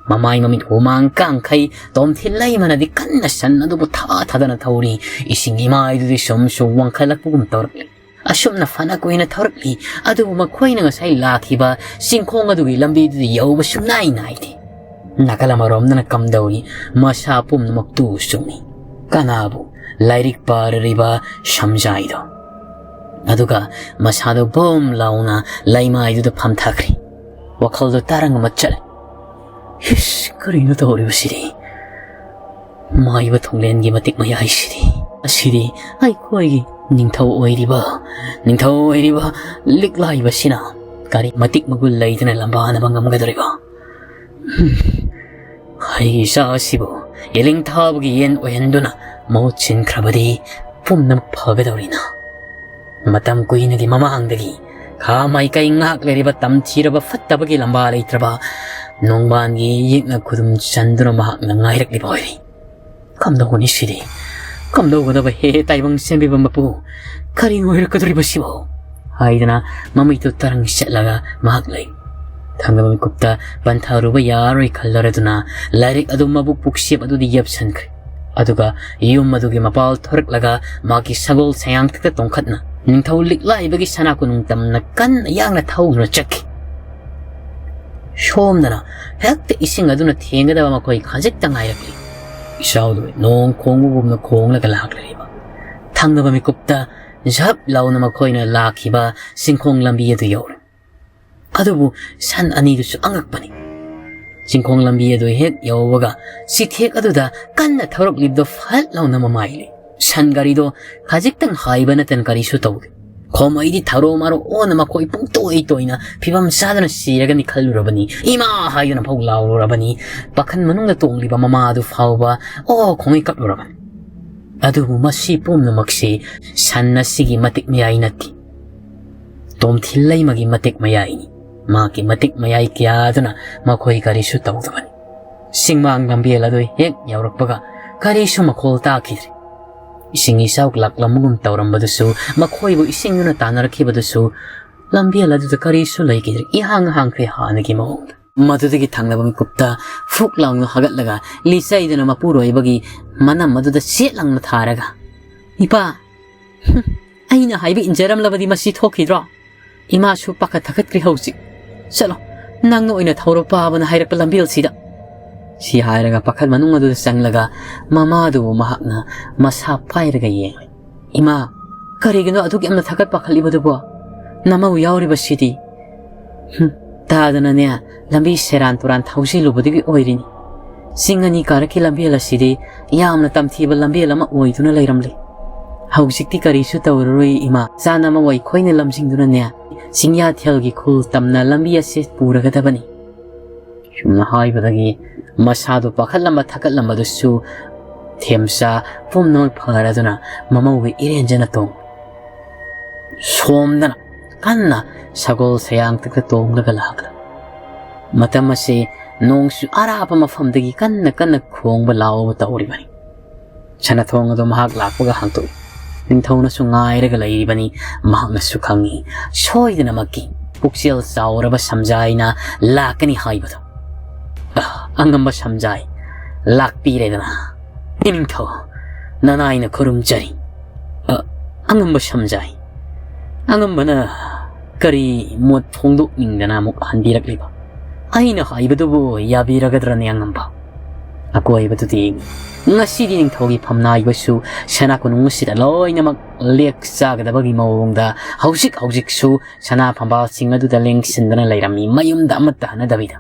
ꯃꯃꯥꯏ ꯃꯃꯤꯠ ꯍꯨꯃꯥꯡ ꯀꯥꯡꯈꯩ ꯇꯣꯝꯊꯤꯜ ꯂꯩꯃꯅꯗꯤ ꯀꯟꯅ ꯁꯟ ꯑꯗꯨꯕꯨ ꯊꯥ ꯊꯥꯗꯅ ꯊꯧꯔꯤ꯫ ꯏꯁꯤꯡ ꯏꯃꯥꯏꯗꯨꯗꯤ ꯁꯨꯝ ꯁꯨꯝ ꯋꯥꯡꯈꯠꯂꯛꯄꯒꯨꯝ ꯇꯧꯔꯛꯂꯤ꯫ ꯑꯁꯨꯝꯅ ꯐꯅ ꯀꯨꯏꯅ ꯊꯧꯔꯛꯂꯤ, ꯑꯗꯨꯕꯨ ꯃꯈꯣꯏꯅ ꯉꯁꯥꯏ ꯂꯥꯛꯈꯤꯕ ꯆꯤꯡꯈꯣꯡ ꯑꯗꯨꯒꯤ ꯂꯝꯕꯤꯗꯨꯗꯤ ꯌꯧꯕ ꯁꯨꯡꯅꯥꯏ ꯅꯥꯏꯗꯦ꯫ ꯅꯥꯀꯜ ꯑꯃꯔꯣꯝꯗꯅ ꯀꯝꯗꯧꯔꯤ, ꯃꯁꯥ ꯄꯨꯝꯅꯃꯛꯇꯨ ꯆꯨꯝꯃꯤ꯫ ꯀꯅꯥꯕꯨ? ꯂꯥꯏꯔꯤꯛ ꯄꯥꯔꯤꯕ ꯁꯝꯖꯥꯏꯗꯣ꯫ ꯑꯗꯨꯒ ꯃꯁꯥꯗꯣ ꯕꯣꯝ ꯂꯥꯎꯅ ꯂꯩꯃꯥꯏꯗꯨꯗ ꯐꯝꯊꯈ꯭ꯔꯦ꯫ ꯋꯥꯈꯜꯗꯣ ꯇꯔꯪ ꯑꯃ ꯆꯠꯂꯦ꯫ ꯏꯁ, ꯀꯔꯤꯅꯣ ꯇꯧꯔꯤꯕꯁꯤꯗꯤ? ꯃꯥꯏꯕ ꯊꯣꯡꯂꯦꯟꯒꯤ ꯃꯇꯤꯛ ꯃꯌꯥꯏꯁꯤꯗꯤ꯫ ꯑꯁꯤꯗꯤ ꯑꯩꯈꯣꯏꯒꯤ ꯅꯤꯡꯊꯧ ꯑꯣꯏꯔꯤꯕ, ꯅꯤꯡꯊꯧ ꯑꯣꯏꯔꯤꯕ ꯂꯤꯛꯂꯥꯏꯕꯁꯤꯅ ꯀꯔꯤ ꯃꯇꯤꯛ ꯃꯒꯨꯟ ꯂꯩꯗꯅ ꯂꯝꯕꯥꯅꯕ ꯉꯝꯒꯗꯧꯔꯤꯕ? ꯍꯝ, ꯑꯩꯒꯤ ꯏꯆꯥ ꯑꯁꯤꯕꯨ ꯌꯦꯂꯤꯡ ꯊꯥꯕꯒꯤ ꯌꯦꯟ ꯑꯣꯏꯍꯟꯗꯨꯅ ꯃꯍꯨꯠ ꯁꯤꯟꯈ꯭ꯔꯕꯗꯤ ꯄꯨꯝꯅꯃꯛ ꯐꯒꯗꯧꯔꯤꯅ꯫ ꯃꯇꯝ ꯀꯨꯏꯅꯒꯤ ꯃꯃꯥꯡꯗꯒꯤ ꯈꯥ ꯃꯥꯏꯀꯩ ꯉꯥꯛ ꯂꯩꯔꯤꯕ ꯇꯝꯊꯤꯔꯕ ꯐꯠꯇꯕꯒꯤ ꯂꯝꯕꯥ ꯂꯩꯇ꯭ꯔꯕ ꯅꯣꯡꯕꯥꯟꯒꯤ ꯌꯦꯛꯅ ꯈꯨꯗꯨꯝ ꯆꯟꯗꯨꯅ ꯃꯍꯥꯛꯅ ꯉꯥꯏꯔꯛꯂꯤꯕ ꯑꯣꯏꯔꯤ꯫ ꯀꯝꯗꯧꯒꯅꯤ ꯁꯤꯗꯤ? ꯀꯝꯗꯧꯒꯗꯕ ꯍꯦ ꯇꯥꯏꯕꯪ ꯁꯦꯝꯕꯤꯕ ꯃꯄꯨ? ꯀꯔꯤ ꯑꯣꯏꯔꯛꯀꯗꯧꯔꯤꯕ ꯁꯤꯕꯣ? ꯍꯥꯏꯗꯅ ꯃꯃꯤꯠꯇꯨ ꯇꯔꯪ ꯆꯠꯂꯒ ꯃꯍꯥꯛ ꯂꯩ꯫ ꯊꯪꯅꯕ ꯃꯤꯀꯨꯞꯇ ꯄꯟꯊꯔꯨꯕ ꯌꯥꯔꯣꯏ ꯈꯜꯂꯔꯗꯨꯅ ꯂꯥꯏꯔꯤꯛ ꯑꯗꯨ ꯃꯕꯨꯛ ꯄꯨꯛꯁꯦꯞ ꯑꯗꯨꯗ ꯌꯦꯞꯁꯟꯈ꯭ꯔꯦ꯫ ꯑꯗꯨꯒ ꯌꯨꯝ ꯑꯗꯨꯒꯤ ꯃꯄꯥꯜ ꯊꯣꯔꯛꯂꯒ ꯃꯥꯒꯤ ꯁꯒꯣꯜ ꯁꯌꯥꯡꯊꯛꯇ ꯇꯣꯡꯈꯠꯅ ꯅꯤꯡꯊꯧ ꯂꯤꯛꯂꯥꯏꯕꯒꯤ ꯁꯅꯥ ꯀꯣꯅꯨꯡ ꯇꯝꯅ ꯀꯟꯅ ꯌꯥꯡꯅ ꯊꯧꯗꯨꯅ ꯆꯠꯈꯤ꯫ ꯁꯣꯝꯗꯅ ꯍꯦꯛꯇ ꯏꯁꯤꯡ ꯑꯗꯨꯅ ꯊꯦꯡꯒꯗꯕ ꯃꯈꯣꯏ ꯈꯖꯤꯛꯇ ꯉꯥꯏꯔꯛꯂꯤ꯫ ꯏꯆꯥꯎꯗꯣ ꯅꯣꯡ ꯈꯣꯡꯕꯒꯨꯝꯅ ꯈꯣꯡꯂꯒ ꯂꯥꯛꯂꯤꯕ꯫ ꯊꯪꯅꯕ ꯃꯤꯀꯨꯞꯇ ꯖꯞ ꯂꯥꯎꯅ ꯃꯈꯣꯏꯅ ꯂꯥꯛꯈꯤꯕ ꯆꯤꯡꯈꯣꯡ ꯂꯝꯕꯤ ꯑꯗꯨ ꯌꯧꯔꯦ꯫ ꯑꯗꯨꯕꯨ ꯁꯟ ꯑꯅꯤꯗꯨꯁꯨ ꯑꯉꯛꯄꯅꯤ꯫ ꯆꯤꯡꯈꯣꯡ ꯂꯝꯕꯤ ꯑꯗꯨ ꯍꯦꯛ ꯌꯧꯕꯒ ꯆꯤꯊꯦꯛ ꯑꯗꯨꯗ ꯀꯟꯅ ꯊꯧꯔꯛꯂꯤꯕꯗꯨ ꯐꯠ ꯂꯥꯎꯅ ꯃꯃꯥꯏ ꯂꯩ꯫ ꯁꯟ ꯒꯥꯔꯤꯗꯣ ꯈꯖꯤꯛꯇꯪ ꯍꯥꯏꯕ ꯅꯠꯇꯅ ꯀꯔꯤꯁꯨ ꯇꯧꯗꯦ꯫ ꯈꯣꯝ ꯑꯩꯗꯤ ꯊꯔꯣ ꯃꯔꯣ ꯑꯣꯟꯅ ꯃꯈꯣꯏ ꯄꯨꯡꯇꯣꯏ ꯇꯣꯏꯅ ꯐꯤꯕꯝ ꯆꯥꯗꯅ ꯁꯤꯔꯒꯅꯤ ꯈꯜꯂꯨꯔꯕꯅꯤ꯫ ꯏꯃꯥ ꯍꯥꯏꯗꯨꯅ ꯐꯥꯎ ꯂꯥꯎꯔꯨꯔꯕꯅꯤ꯫ ꯄꯥꯈꯟ ꯃꯅꯨꯡꯗ ꯇꯣꯡꯂꯤꯕ ꯃꯃꯥ ꯑꯗꯨ ꯐꯥꯎꯕ ꯑꯣ ꯈꯣꯡꯉꯩ ꯀꯞꯂꯨꯔꯕꯅꯤ꯫ ꯑꯗꯨꯕꯨ ꯃꯁꯤ ꯄꯨꯝꯅꯃꯛꯁꯤ ꯁꯟ ꯑꯁꯤꯒꯤ ꯃꯇꯤꯛ ꯃꯌꯥꯏ ꯅꯠꯇꯦ꯫ ꯇꯣꯝꯊꯤꯜ ꯂꯩꯃꯒꯤ ꯃꯇꯤꯛ ꯃꯌꯥꯏꯅꯤ꯫ ꯃꯍꯥꯛꯀꯤ ꯃꯇꯤꯛ ꯃꯌꯥꯏ ꯀꯌꯥꯗꯨꯅ ꯃꯈꯣꯏ ꯀꯔꯤꯁꯨ ꯇꯧꯗꯕꯅꯤ꯫ ꯆꯤꯡꯃꯥꯡ ꯂꯝꯕꯦꯜ ꯑꯗꯨ ꯍꯦꯛ ꯌꯧꯔꯛꯄꯒ ꯀꯔꯤꯁꯨ ꯃꯈꯣꯜ ꯇꯥꯈꯤꯗ꯭ꯔꯦ꯫ ꯏꯁꯤꯡ ꯏꯆꯥꯎ ꯂꯥꯛꯂꯝꯕꯒꯨꯝ ꯇꯧꯔꯝꯕꯗꯨꯁꯨ, ꯃꯈꯣꯏꯕꯨ ꯏꯁꯤꯡꯗꯨꯅ ꯇꯥꯟꯅꯔꯛꯈꯤꯕꯗꯨꯁꯨ, ꯂꯝꯕꯦꯜ ꯑꯗꯨꯗ ꯀꯔꯤꯁꯨ ꯂꯩꯈꯤꯗ꯭ꯔꯦ꯫ ꯏꯍꯥꯡ ꯍꯥꯡꯈ꯭ꯔꯦ ꯍꯥꯟꯅꯒꯤ ꯃꯑꯣꯡꯗ꯫ ꯃꯗꯨꯗꯒꯤ ꯊꯪꯅꯕ ꯃꯤꯀꯨꯞꯇ ꯐꯨꯛ ꯂꯥꯎꯅ ꯍꯥꯒꯠꯂꯒ, ꯂꯤꯆꯩꯗꯨꯅ ꯃꯄꯨꯔꯣꯏꯕꯒꯤ ꯃꯅꯝ ꯑꯗꯨꯗ ꯆꯦꯠ ꯂꯥꯎꯅ ꯊꯥꯔꯒ, "ꯏꯄꯥ, ꯍꯨꯝ, ꯑꯩꯅ ꯍꯥꯏꯕ ꯏꯟꯖꯔꯝꯂꯕꯗꯤ ꯃꯁꯤ ꯊꯣꯛꯈꯤꯗ꯭ꯔꯣ? ꯏꯃꯥꯁꯨ ꯄꯥꯈꯠ ꯊꯥꯀꯠꯈ꯭ꯔꯦ ꯍꯧꯖꯤꯛ꯫ ꯆꯠꯂꯣ, ꯅꯪꯅ ꯑꯣꯏꯅ ꯊꯧꯔꯣ ꯄꯥꯕꯅ ꯍꯥꯏꯔꯛꯄ ꯂꯝꯕꯦꯜꯁꯤꯗ"꯫ ꯁꯤ ꯍꯥꯏꯔꯒ ꯄꯥꯈꯠ ꯃꯅꯨꯡ ꯑꯗꯨꯗ ꯆꯪꯂꯒ ꯃꯃꯥꯗꯨꯕꯨ ꯃꯍꯥꯛꯅ ꯃꯁꯥ ꯄꯥꯏꯔꯒ ꯌꯦꯡꯂꯦ꯫ "ꯏꯃꯥ, ꯀꯔꯤꯒꯤꯅꯣ ꯑꯗꯨꯛ ꯌꯥꯝꯅ ꯊꯥꯀꯠ ꯄꯥꯈꯠꯂꯤꯕꯗꯨꯕꯣ? ꯅꯃꯧ ꯌꯥꯎꯔꯤꯕꯁꯤꯗꯤ?" "ꯍꯨꯝ, ꯇꯥꯗꯅꯅꯦ, ꯂꯝꯕꯤ ꯁꯦꯔꯥꯟ ꯇꯨꯔꯥꯟ ꯊꯧꯖꯤꯜꯂꯨꯕꯗꯒꯤ ꯑꯣꯏꯔꯤꯅꯤ꯫ ꯆꯤꯡ ꯑꯅꯤ ꯀꯥꯔꯛꯀꯤ ꯂꯝꯕꯦꯜ ꯑꯁꯤꯗꯤ ꯌꯥꯝꯅ ꯇꯝꯊꯤꯕ ꯂꯝꯕꯦꯜ ꯑꯃ ꯑꯣꯏꯗꯨꯅ ꯂꯩꯔꯝꯂꯦ꯫ ꯍꯧꯖꯤꯛꯇꯤ ꯀꯔꯤꯁꯨ ꯇꯧꯔꯔꯣꯏ ꯏꯃꯥ, ꯆꯥꯅꯕ ꯑꯩꯈꯣꯏꯅ ꯂꯝꯖꯤꯡꯗꯨꯅꯅꯦ, ꯆꯤꯡꯌꯥꯊꯦꯜꯒꯤ ꯈꯨꯜ ꯇꯝꯅ ꯂꯝꯕꯤ ꯑꯁꯤ ꯄꯨꯔꯒꯗꯕꯅꯤ"꯫ ꯁꯨꯝꯅ ꯍꯥꯏꯕꯗꯒꯤ ꯃꯁꯥꯗꯨ ꯄꯥꯈꯠꯂꯝꯕ ꯊꯥꯀꯠꯂꯝꯕꯗꯨꯁꯨ ꯊꯦꯝꯆꯥ ꯄꯨꯝꯅꯃꯛ ꯐꯔꯗꯨꯅ ꯃꯃꯧꯒꯤ ꯏꯔꯦꯟꯖꯅ ꯇꯣꯡ ꯁꯣꯝꯗꯅ ꯀꯟꯅ ꯁꯒꯣꯜ ꯁꯌꯥꯡꯇꯛꯇ ꯇꯣꯡꯂꯒ ꯂꯥꯛꯂ꯫ ꯃꯇꯝ ꯑꯁꯤ ꯅꯣꯡꯁꯨ ꯑꯔꯥꯞꯄ ꯃꯐꯝꯗꯒꯤ ꯀꯟꯅ ꯀꯟꯅ ꯈꯣꯡꯕ ꯂꯥꯎꯕ ꯇꯧꯔꯤꯕꯅꯤ꯫ ꯁꯅꯥꯊꯣꯡ ꯑꯗꯨ ꯃꯍꯥꯛ ꯂꯥꯛꯄꯒ ꯍꯥꯡꯗꯣꯛꯏ꯫ ꯅꯤꯡꯊꯧꯅꯁꯨ ꯉꯥꯏꯔꯒ ꯂꯩꯔꯤꯕꯅꯤ꯫ ꯃꯍꯥꯛꯅꯁꯨ ꯈꯪꯏ, ꯁꯣꯏꯗꯅꯃꯛꯀꯤ ꯄꯨꯛꯆꯦꯜ ꯆꯥꯎꯔꯕ ꯁꯝꯖꯥꯏꯅ ꯂꯥꯛꯀꯅꯤ ꯍꯥꯏꯕꯗꯨ꯫ ꯑ, ꯑꯉꯝꯕ ꯁꯝꯖꯥꯏ, ꯂꯥꯛꯄꯤꯔꯦꯗꯅ꯫ ꯏꯅꯤꯡꯊꯧ, ꯅꯅꯥꯏꯅ ꯈꯨꯔꯨꯝꯖꯔꯤ꯫ ꯑ, ꯑꯉꯝꯕ ꯁꯝꯖꯥꯏ꯫ ꯑꯉꯝꯕꯅ ꯀꯔꯤ ꯃꯣꯠ ꯐꯣꯡꯗꯣꯛꯅꯤꯡꯗꯅ ꯑꯃꯨꯛ ꯍꯟꯕꯤꯔꯛꯂꯤꯕ? ꯑꯩꯅ ꯍꯥꯏꯕꯗꯨꯕꯨ ꯌꯥꯕꯤꯔꯒꯗ꯭ꯔꯅꯦ ꯑꯉꯝꯕ? ꯑꯀꯣꯏꯕꯗꯨꯗꯤ ꯉꯁꯤꯗꯤ ꯅꯤꯡꯊꯧꯒꯤ ꯐꯝꯅꯥꯏꯕꯁꯨ ꯁꯅꯥ ꯀꯣꯅꯨꯡ ꯑꯁꯤꯗ ꯂꯣꯏꯅꯃꯛ ꯂꯦꯛ ꯆꯥꯒꯗꯕꯒꯤ ꯃꯑꯣꯡꯗ ꯍꯧꯖꯤꯛ ꯍꯧꯖꯤꯛꯁꯨ ꯁꯅꯥ ꯐꯝꯕꯥꯜꯁꯤꯡ ꯑꯗꯨꯗ ꯂꯦꯡꯁꯤꯟꯗꯨꯅ ꯂꯩꯔꯝꯃꯤ, ꯃꯌꯨꯝꯗ ꯑꯃꯠꯇ ꯍꯟꯅꯗꯕꯤꯗ꯫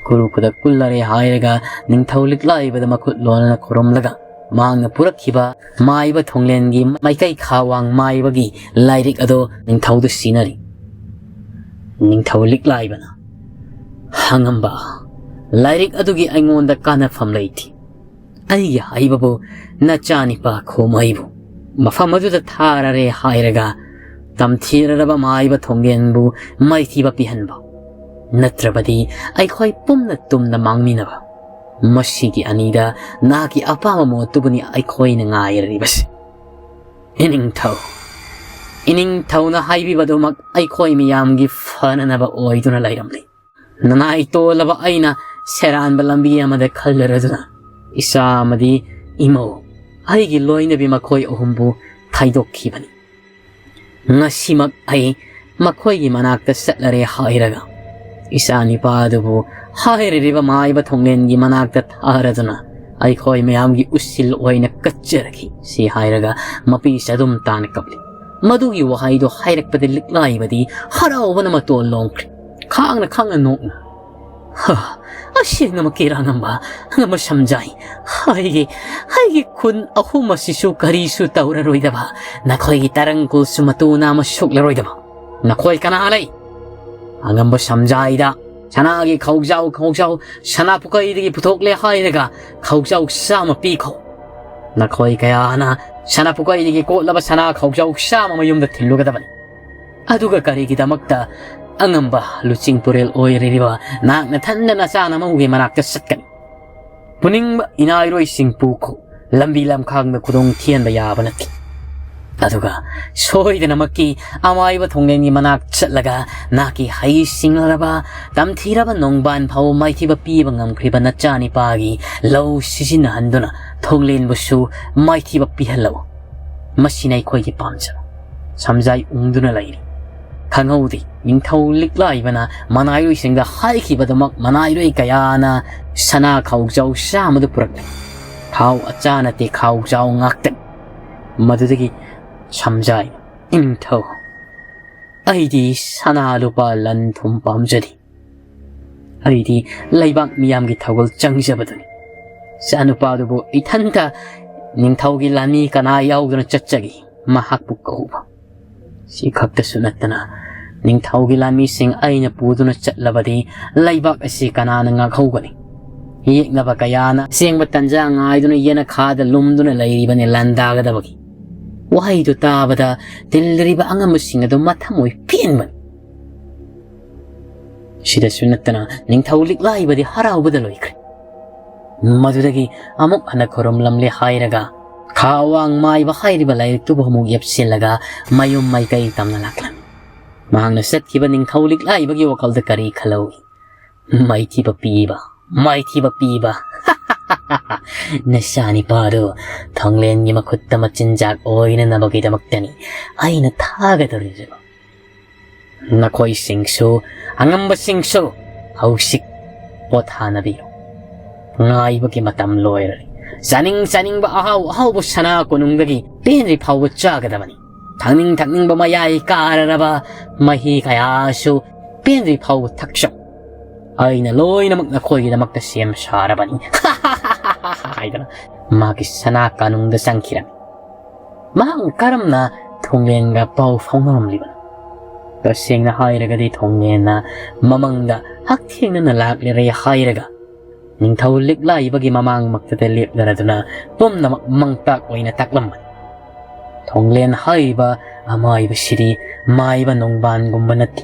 ꯀꯨꯔꯨ ꯈꯨꯗꯛ ꯀꯨꯜꯂꯔꯦ ꯍꯥꯏꯔꯒ ꯅꯤꯡꯊꯧ ꯂꯤꯛꯂꯥꯏꯕꯗ ꯃꯈꯨꯠ ꯂꯣꯟꯅ ꯈꯨꯔꯨꯝꯂꯒ ꯃꯍꯥꯛꯅ ꯄꯨꯔꯛꯈꯤꯕ ꯃꯥꯏꯕ ꯊꯣꯡꯂꯦꯟꯒꯤ ꯃꯥꯏꯀꯩ ꯈꯥ ꯋꯥꯡ ꯃꯥꯏꯕꯒꯤ ꯂꯥꯏꯔꯤꯛ ꯑꯗꯨ ꯅꯤꯡꯊꯧꯗ ꯁꯤꯟꯅꯔꯤ꯫ ꯅꯤꯡꯊꯧ ꯂꯤꯛꯂꯥꯏꯕꯅ, "ꯑꯉꯝꯕ, ꯂꯥꯏꯔꯤꯛ ꯑꯗꯨꯒꯤ ꯑꯩꯉꯣꯟꯗ ꯀꯥꯟꯅꯐꯝ ꯂꯩꯇꯦ꯫ ꯑꯩꯒꯤ ꯍꯥꯏꯕꯕꯨ ꯅꯆꯥꯅꯤꯄꯥ ꯈꯣꯃꯩꯕꯨ ꯃꯐꯝ ꯑꯗꯨꯗ ꯊꯥꯔꯔꯦ ꯍꯥꯏꯔꯒ ꯇꯝꯊꯤꯔꯔꯕ ꯃꯥꯏꯕ ꯊꯣꯡꯒꯦꯟꯕꯨ ꯃꯥꯏꯊꯤꯕ ꯄꯤꯍꯟꯕ, ꯅꯠꯇ꯭ꯔꯕꯗꯤ ꯑꯩꯈꯣꯏ ꯄꯨꯝꯅ ꯇꯨꯝꯅ ꯃꯥꯡꯃꯤꯟꯅꯕ, ꯃꯁꯤꯒꯤ ꯑꯅꯤꯗ ꯅꯍꯥꯛꯀꯤ ꯑꯄꯥꯝꯕ ꯃꯣꯠꯇꯨꯕꯨꯅꯤ ꯑꯩꯈꯣꯏꯅ ꯉꯥꯏꯔꯤꯕꯁꯦ꯫ ꯏꯅꯤꯡꯊꯧ, ꯏꯅꯤꯡꯊꯧꯅ ꯍꯥꯏꯕꯤꯕꯗꯨꯃꯛ ꯑꯩꯈꯣꯏ ꯃꯤꯌꯥꯝꯒꯤ ꯐꯅꯅꯕ ꯑꯣꯏꯗꯨꯅ ꯂꯩꯔꯝꯂꯤ꯫ ꯅꯅꯥꯏ ꯇꯣꯜꯂꯕ ꯑꯩꯅ ꯁꯦꯔꯥꯟꯕ ꯂꯝꯕꯤ ꯑꯃꯗ ꯈꯜꯂꯔꯗꯨꯅ ꯏꯆꯥ ꯑꯃꯗꯤ ꯏꯃꯧ, ꯑꯩꯒꯤ ꯂꯣꯏꯅꯕꯤ ꯃꯈꯣꯏ ꯑꯍꯨꯝꯕꯨ ꯊꯩꯗꯣꯛꯈꯤꯕꯅꯤ꯫ ꯉꯁꯤꯃꯛ ꯑꯩ ꯃꯈꯣꯏꯒꯤ ꯃꯅꯥꯛꯇ ꯆꯠꯂꯔꯦ ꯍꯥꯏꯔꯒ ꯏꯆꯥ ꯅꯤꯄꯥ ꯑꯗꯨꯕꯨ ꯍꯥꯏꯔꯤꯕ ꯃꯥꯏꯕ ꯊꯣꯡꯂꯦꯟꯒꯤ ꯃꯅꯥꯛꯇ ꯊꯥꯔꯗꯨꯅ ꯑꯩꯈꯣꯏ ꯃꯌꯥꯝꯒꯤ ꯎꯁꯤꯜ ꯑꯣꯏꯅ ꯀꯠꯆꯔꯒꯦ ꯁꯤ ꯍꯥꯏꯔꯒ ꯃꯄꯤꯁꯦ ꯑꯗꯨꯝ ꯇꯥꯅ ꯀꯞꯂꯤ꯫ ꯃꯗꯨꯒꯤ ꯋꯥꯍꯩꯗꯣ ꯍꯥꯏꯔꯛꯄꯗ ꯂꯤꯛꯂꯥꯏꯕꯗꯤ ꯍꯔꯥꯎꯕꯅ ꯃꯇꯣꯟ ꯂꯣꯡꯈ꯭ꯔꯦ꯫ ꯈꯥꯡꯅ ꯈꯥꯡꯅ ꯅꯣꯛꯅ, "ꯍ, ꯑꯁꯦꯡꯅꯃꯛꯀꯤ ꯔꯥꯉꯝꯕ, ꯑꯉꯝꯕ ꯁꯝꯖꯥꯏ꯫ ꯑꯩꯒꯤ, ꯑꯩꯒꯤ ꯈꯨꯟ ꯑꯍꯨꯝ ꯑꯁꯤꯁꯨ ꯀꯔꯤꯁꯨ ꯇꯧꯔꯔꯣꯏꯗꯕ, ꯅꯈꯣꯏꯒꯤ ꯇꯔꯪ ꯀꯨꯜꯁꯨ ꯃꯇꯨ ꯅꯥꯝꯃ ꯁꯣꯛꯂꯔꯣꯏꯗꯕ꯫ ꯅꯈꯣꯏ ꯀꯅꯥ ꯂꯩ? ꯑꯉꯝꯕ ꯁꯝꯖꯥꯏꯗ ꯁꯅꯥꯒꯤ ꯈꯧꯖꯥꯎ, ꯈꯧꯖꯥꯎ ꯁꯅꯥ ꯄꯨꯀꯩꯗꯒꯤ ꯄꯨꯊꯣꯛꯂꯦ ꯍꯥꯏꯔꯒ ꯈꯧꯖꯥꯎ ꯆꯥꯝꯃ ꯄꯤꯈꯣ꯫ ꯅꯈꯣꯏ ꯀꯌꯥꯅ ꯁꯅꯥ ꯄꯨꯀꯩꯗꯒꯤ ꯀꯣꯠꯂꯕ ꯁꯅꯥ ꯈꯧꯖꯥꯎ ꯆꯥꯝꯃ ꯃꯌꯨꯝꯗ ꯊꯤꯜꯂꯨꯒꯗꯕꯅꯤ꯫ ꯑꯗꯨꯒ ꯀꯔꯤꯒꯤꯗꯃꯛꯇ ꯑꯉꯝꯕ ꯂꯨꯆꯤꯡ ꯄꯨꯔꯦꯜ ꯑꯣꯏꯔꯤꯕ ꯅꯍꯥꯛ ꯅꯊꯟꯗ ꯅꯆꯥ ꯅꯃꯧꯒꯤ ꯃꯅꯥꯛꯇ ꯆꯠꯀꯅꯤ? ꯄꯨꯅꯤꯡꯕ ꯏꯅꯥꯏꯔꯣꯏꯁꯤꯡ ꯄꯨꯈꯣ꯫ ꯂꯝꯕꯤ ꯂꯝꯈꯥꯡꯗ ꯈꯨꯗꯣꯡ ꯊꯤꯍꯟꯕ ꯌꯥꯕ ꯅꯠꯇꯦ꯫ ꯑꯗꯨꯒ ꯁꯣꯏꯗꯅꯃꯛꯀꯤ ꯑꯃꯥꯏꯕ ꯊꯣꯡꯂꯦꯟꯒꯤ ꯃꯅꯥꯛ ꯆꯠꯂꯒ ꯅꯍꯥꯛꯀꯤ ꯍꯩ ꯁꯤꯡꯂꯔꯕ, ꯇꯝꯊꯤꯔꯕ ꯅꯣꯡꯕꯥꯟ ꯐꯥꯎ ꯃꯥꯏꯊꯤꯕ ꯄꯤꯕ ꯉꯝꯈ꯭ꯔꯤꯕ ꯅꯆꯥꯅꯤꯄꯥꯒꯤ ꯂꯧ ꯁꯤꯖꯤꯟꯅꯍꯟꯗꯨꯅ ꯊꯣꯡꯂꯦꯟꯕꯨꯁꯨ ꯃꯥꯏꯊꯤꯕ ꯄꯤꯍꯜꯂꯛꯎ꯫ ꯃꯁꯤꯅ ꯑꯩꯈꯣꯏꯒꯤ ꯄꯥꯝꯖꯕ ꯁꯝꯖꯥꯏ ꯎꯪꯗꯨꯅ ꯂꯩꯔꯤ꯫ ꯈꯪꯍꯧꯗꯦ, ꯅꯤꯡꯊꯧ ꯂꯤꯛꯂꯥꯏꯕꯅ ꯃꯅꯥꯏꯔꯣꯏꯁꯤꯡꯗ ꯍꯥꯏꯈꯤꯕꯗꯃꯛ ꯃꯅꯥꯏꯔꯣꯏ ꯀꯌꯥꯅ ꯁꯅꯥ ꯈꯥꯎꯖꯥꯎ ꯆꯥꯝꯃꯗꯨ ꯄꯨꯔꯛꯂꯦ꯫ ꯊꯥꯎ ꯑꯆꯥ ꯅꯠꯇꯦ, ꯈꯥꯎꯖꯥꯎ ꯉꯥꯛꯇꯅꯤ꯫ ꯃꯗꯨꯗꯒꯤ ꯁꯝꯖꯥꯏ, "ꯅꯤꯡꯊꯧ, ꯑꯩꯗꯤ ꯁꯅꯥ ꯂꯨꯄꯥ ꯂꯟ ꯊꯨꯝ ꯄꯥꯝꯖꯗꯦ꯫ ꯑꯩꯗꯤ ꯂꯩꯕꯥꯛ ꯃꯤꯌꯥꯝꯒꯤ ꯊꯧꯒꯜ ꯆꯪꯖꯕꯗꯨꯅꯤ꯫ ꯏꯆꯥꯅꯨꯄꯥꯗꯨꯕꯨ ꯏꯊꯟꯇ ꯅꯤꯡꯊꯧꯒꯤ ꯂꯥꯟꯃꯤ ꯀꯅꯥ ꯌꯥꯎꯗꯨꯅ ꯆꯠꯆꯒꯦ, ꯃꯍꯥꯛꯄꯨ ꯀꯧꯕ꯫ ꯁꯤ ꯈꯛꯇꯁꯨ ꯅꯠꯇꯅ ꯅꯤꯡꯊꯧꯒꯤ ꯂꯥꯟꯃꯤꯁꯤꯡ ꯑꯩꯅ ꯄꯨꯗꯨꯅ ꯆꯠꯂꯕꯗꯤ ꯂꯩꯕꯥꯛ ꯑꯁꯤ ꯀꯅꯥꯅ ꯉꯥꯛꯍꯧꯒꯅꯤ? ꯌꯦꯛꯅꯕ ꯀꯌꯥꯅ ꯑꯁꯦꯡꯕ ꯇꯟꯖꯥ ꯉꯥꯏꯗꯨꯅ ꯌꯦꯅꯈꯥꯗ ꯂꯨꯝꯗꯨꯅ ꯂꯩꯔꯤꯕꯅꯤ ꯂꯥꯟꯗꯥꯒꯗꯕꯒꯤ꯫ ꯋꯥꯍꯩꯗꯨ ꯇꯥꯕꯗ ꯇꯤꯜꯂꯤꯔꯤꯕ ꯑꯉꯝꯕꯁꯤꯡ ꯑꯗꯨ ꯃꯊꯃꯣꯏ ꯄꯦꯟꯕꯅꯤ꯫ ꯁꯤꯗꯁꯨ ꯅꯠꯇꯅ ꯅꯤꯡꯊꯧ ꯂꯤꯛꯂꯥꯏꯕꯗꯤ ꯍꯔꯥꯎꯕꯗ ꯂꯣꯏꯈ꯭ꯔꯦ꯫ ꯃꯗꯨꯗꯒꯤ ꯑꯃꯨꯛ ꯍꯟꯅ ꯈꯨꯔꯨꯝꯂꯝꯂꯦ ꯍꯥꯏꯔꯒ, ꯈꯥ ꯋꯥꯡ ꯃꯥꯏꯕ ꯍꯥꯏꯔꯤꯕ ꯂꯥꯏꯔꯤꯛꯇꯨꯕꯨ ꯑꯃꯨꯛ ꯌꯦꯞꯁꯤꯜꯂꯒ ꯃꯌꯨꯝ ꯃꯥꯏꯀꯩ ꯇꯝꯅ ꯂꯥꯛꯂꯝꯃꯤ꯫ ꯃꯍꯥꯛꯅ ꯆꯠꯈꯤꯕ ꯅꯤꯡꯊꯧ ꯂꯤꯛꯂꯥꯏꯕꯒꯤ ꯋꯥꯈꯜꯗ ꯀꯔꯤ ꯈꯜꯍꯧꯏ? ꯃꯥꯏꯊꯤꯕ ꯄꯤꯕ, ꯃꯥꯏꯊꯤꯕ ꯄꯤꯕ꯫ ꯅꯆꯥꯅꯤꯄꯥꯗꯨ ꯊꯣꯡꯂꯦꯟꯒꯤ ꯃꯈꯨꯠꯇ ꯃꯆꯤꯟꯖꯥꯛ ꯑꯣꯏꯅꯅꯕꯒꯤꯗꯃꯛꯇꯅꯤ ꯑꯩꯅ ꯊꯥꯒꯗꯧꯔꯤꯕ꯫ ꯅꯈꯣꯏꯁꯤꯡꯁꯨ, ꯑꯉꯝꯕꯁꯤꯡꯁꯨ, ꯍꯧꯖꯤꯛ ꯄꯣꯊꯥꯅꯕꯤꯌꯨ꯫ ꯉꯥꯏꯕꯒꯤ ꯃꯇꯝ ꯂꯣꯏꯔꯔꯦ꯫ ꯆꯥꯅꯤꯡ ꯆꯥꯅꯤꯡꯕ ꯑꯍꯥꯎ ꯑꯍꯥꯎꯕ ꯁꯅꯥ ꯀꯣꯅꯨꯡꯗꯒꯤ ꯄꯦꯟꯗ꯭ꯔꯤ ꯐꯥꯎꯕ ꯆꯥꯒꯗꯕꯅꯤ꯫ ꯊꯛꯅꯤꯡ ꯊꯛꯅꯤꯡꯕ ꯃꯌꯥꯏ ꯀꯥꯔꯔꯕ ꯃꯍꯤ ꯀꯌꯥꯁꯨ ꯄꯦꯟꯗ꯭ꯔꯤ ꯐꯥꯎꯕ ꯊꯛꯆꯧ꯫ ꯑꯩꯅ ꯂꯣꯏꯅꯃꯛ ꯅꯈꯣꯏꯒꯤꯗꯃꯛꯇ ꯁꯦꯝ ꯁꯥꯔꯕꯅꯤ꯫ ꯍꯥꯏꯗꯅ ꯃꯥꯒꯤ ꯁꯅꯥ ꯀꯥꯅꯨꯡꯗ ꯆꯪꯈꯤꯔꯝꯃꯤ꯫ ꯃꯍꯥꯛꯅ ꯀꯔꯝꯅ ꯊꯣꯡꯂꯦꯟꯒ ꯄꯥꯎ ꯐꯥꯎꯅꯔꯝꯂꯤꯕꯅꯣ? ꯇꯁꯦꯡꯅ ꯍꯥꯏꯔꯒꯗꯤ ꯊꯣꯡꯂꯦꯟꯅ ꯃꯃꯪꯗ ꯍꯛꯊꯦꯡꯅꯅ ꯂꯥꯛꯂꯔꯦ ꯍꯥꯏꯔꯒ ꯅꯤꯡꯊꯧ ꯂꯤꯛꯂꯥꯏꯕꯒꯤ ꯃꯃꯥꯡꯃꯛꯇꯗ ꯂꯦꯞꯅꯔꯗꯨꯅ ꯄꯨꯝꯅꯃꯛ ꯃꯪꯇꯥꯛ ꯑꯣꯏꯅ ꯇꯥꯛꯂꯝꯕꯅꯤ꯫ ꯊꯣꯡꯂꯦꯟ ꯍꯥꯏꯔꯤꯕ ꯑꯃꯥꯏꯕꯁꯤꯗꯤ ꯃꯥꯏꯕ ꯅꯣꯡꯕꯥꯟꯒꯨꯝꯕ ꯅꯠꯇꯦ꯫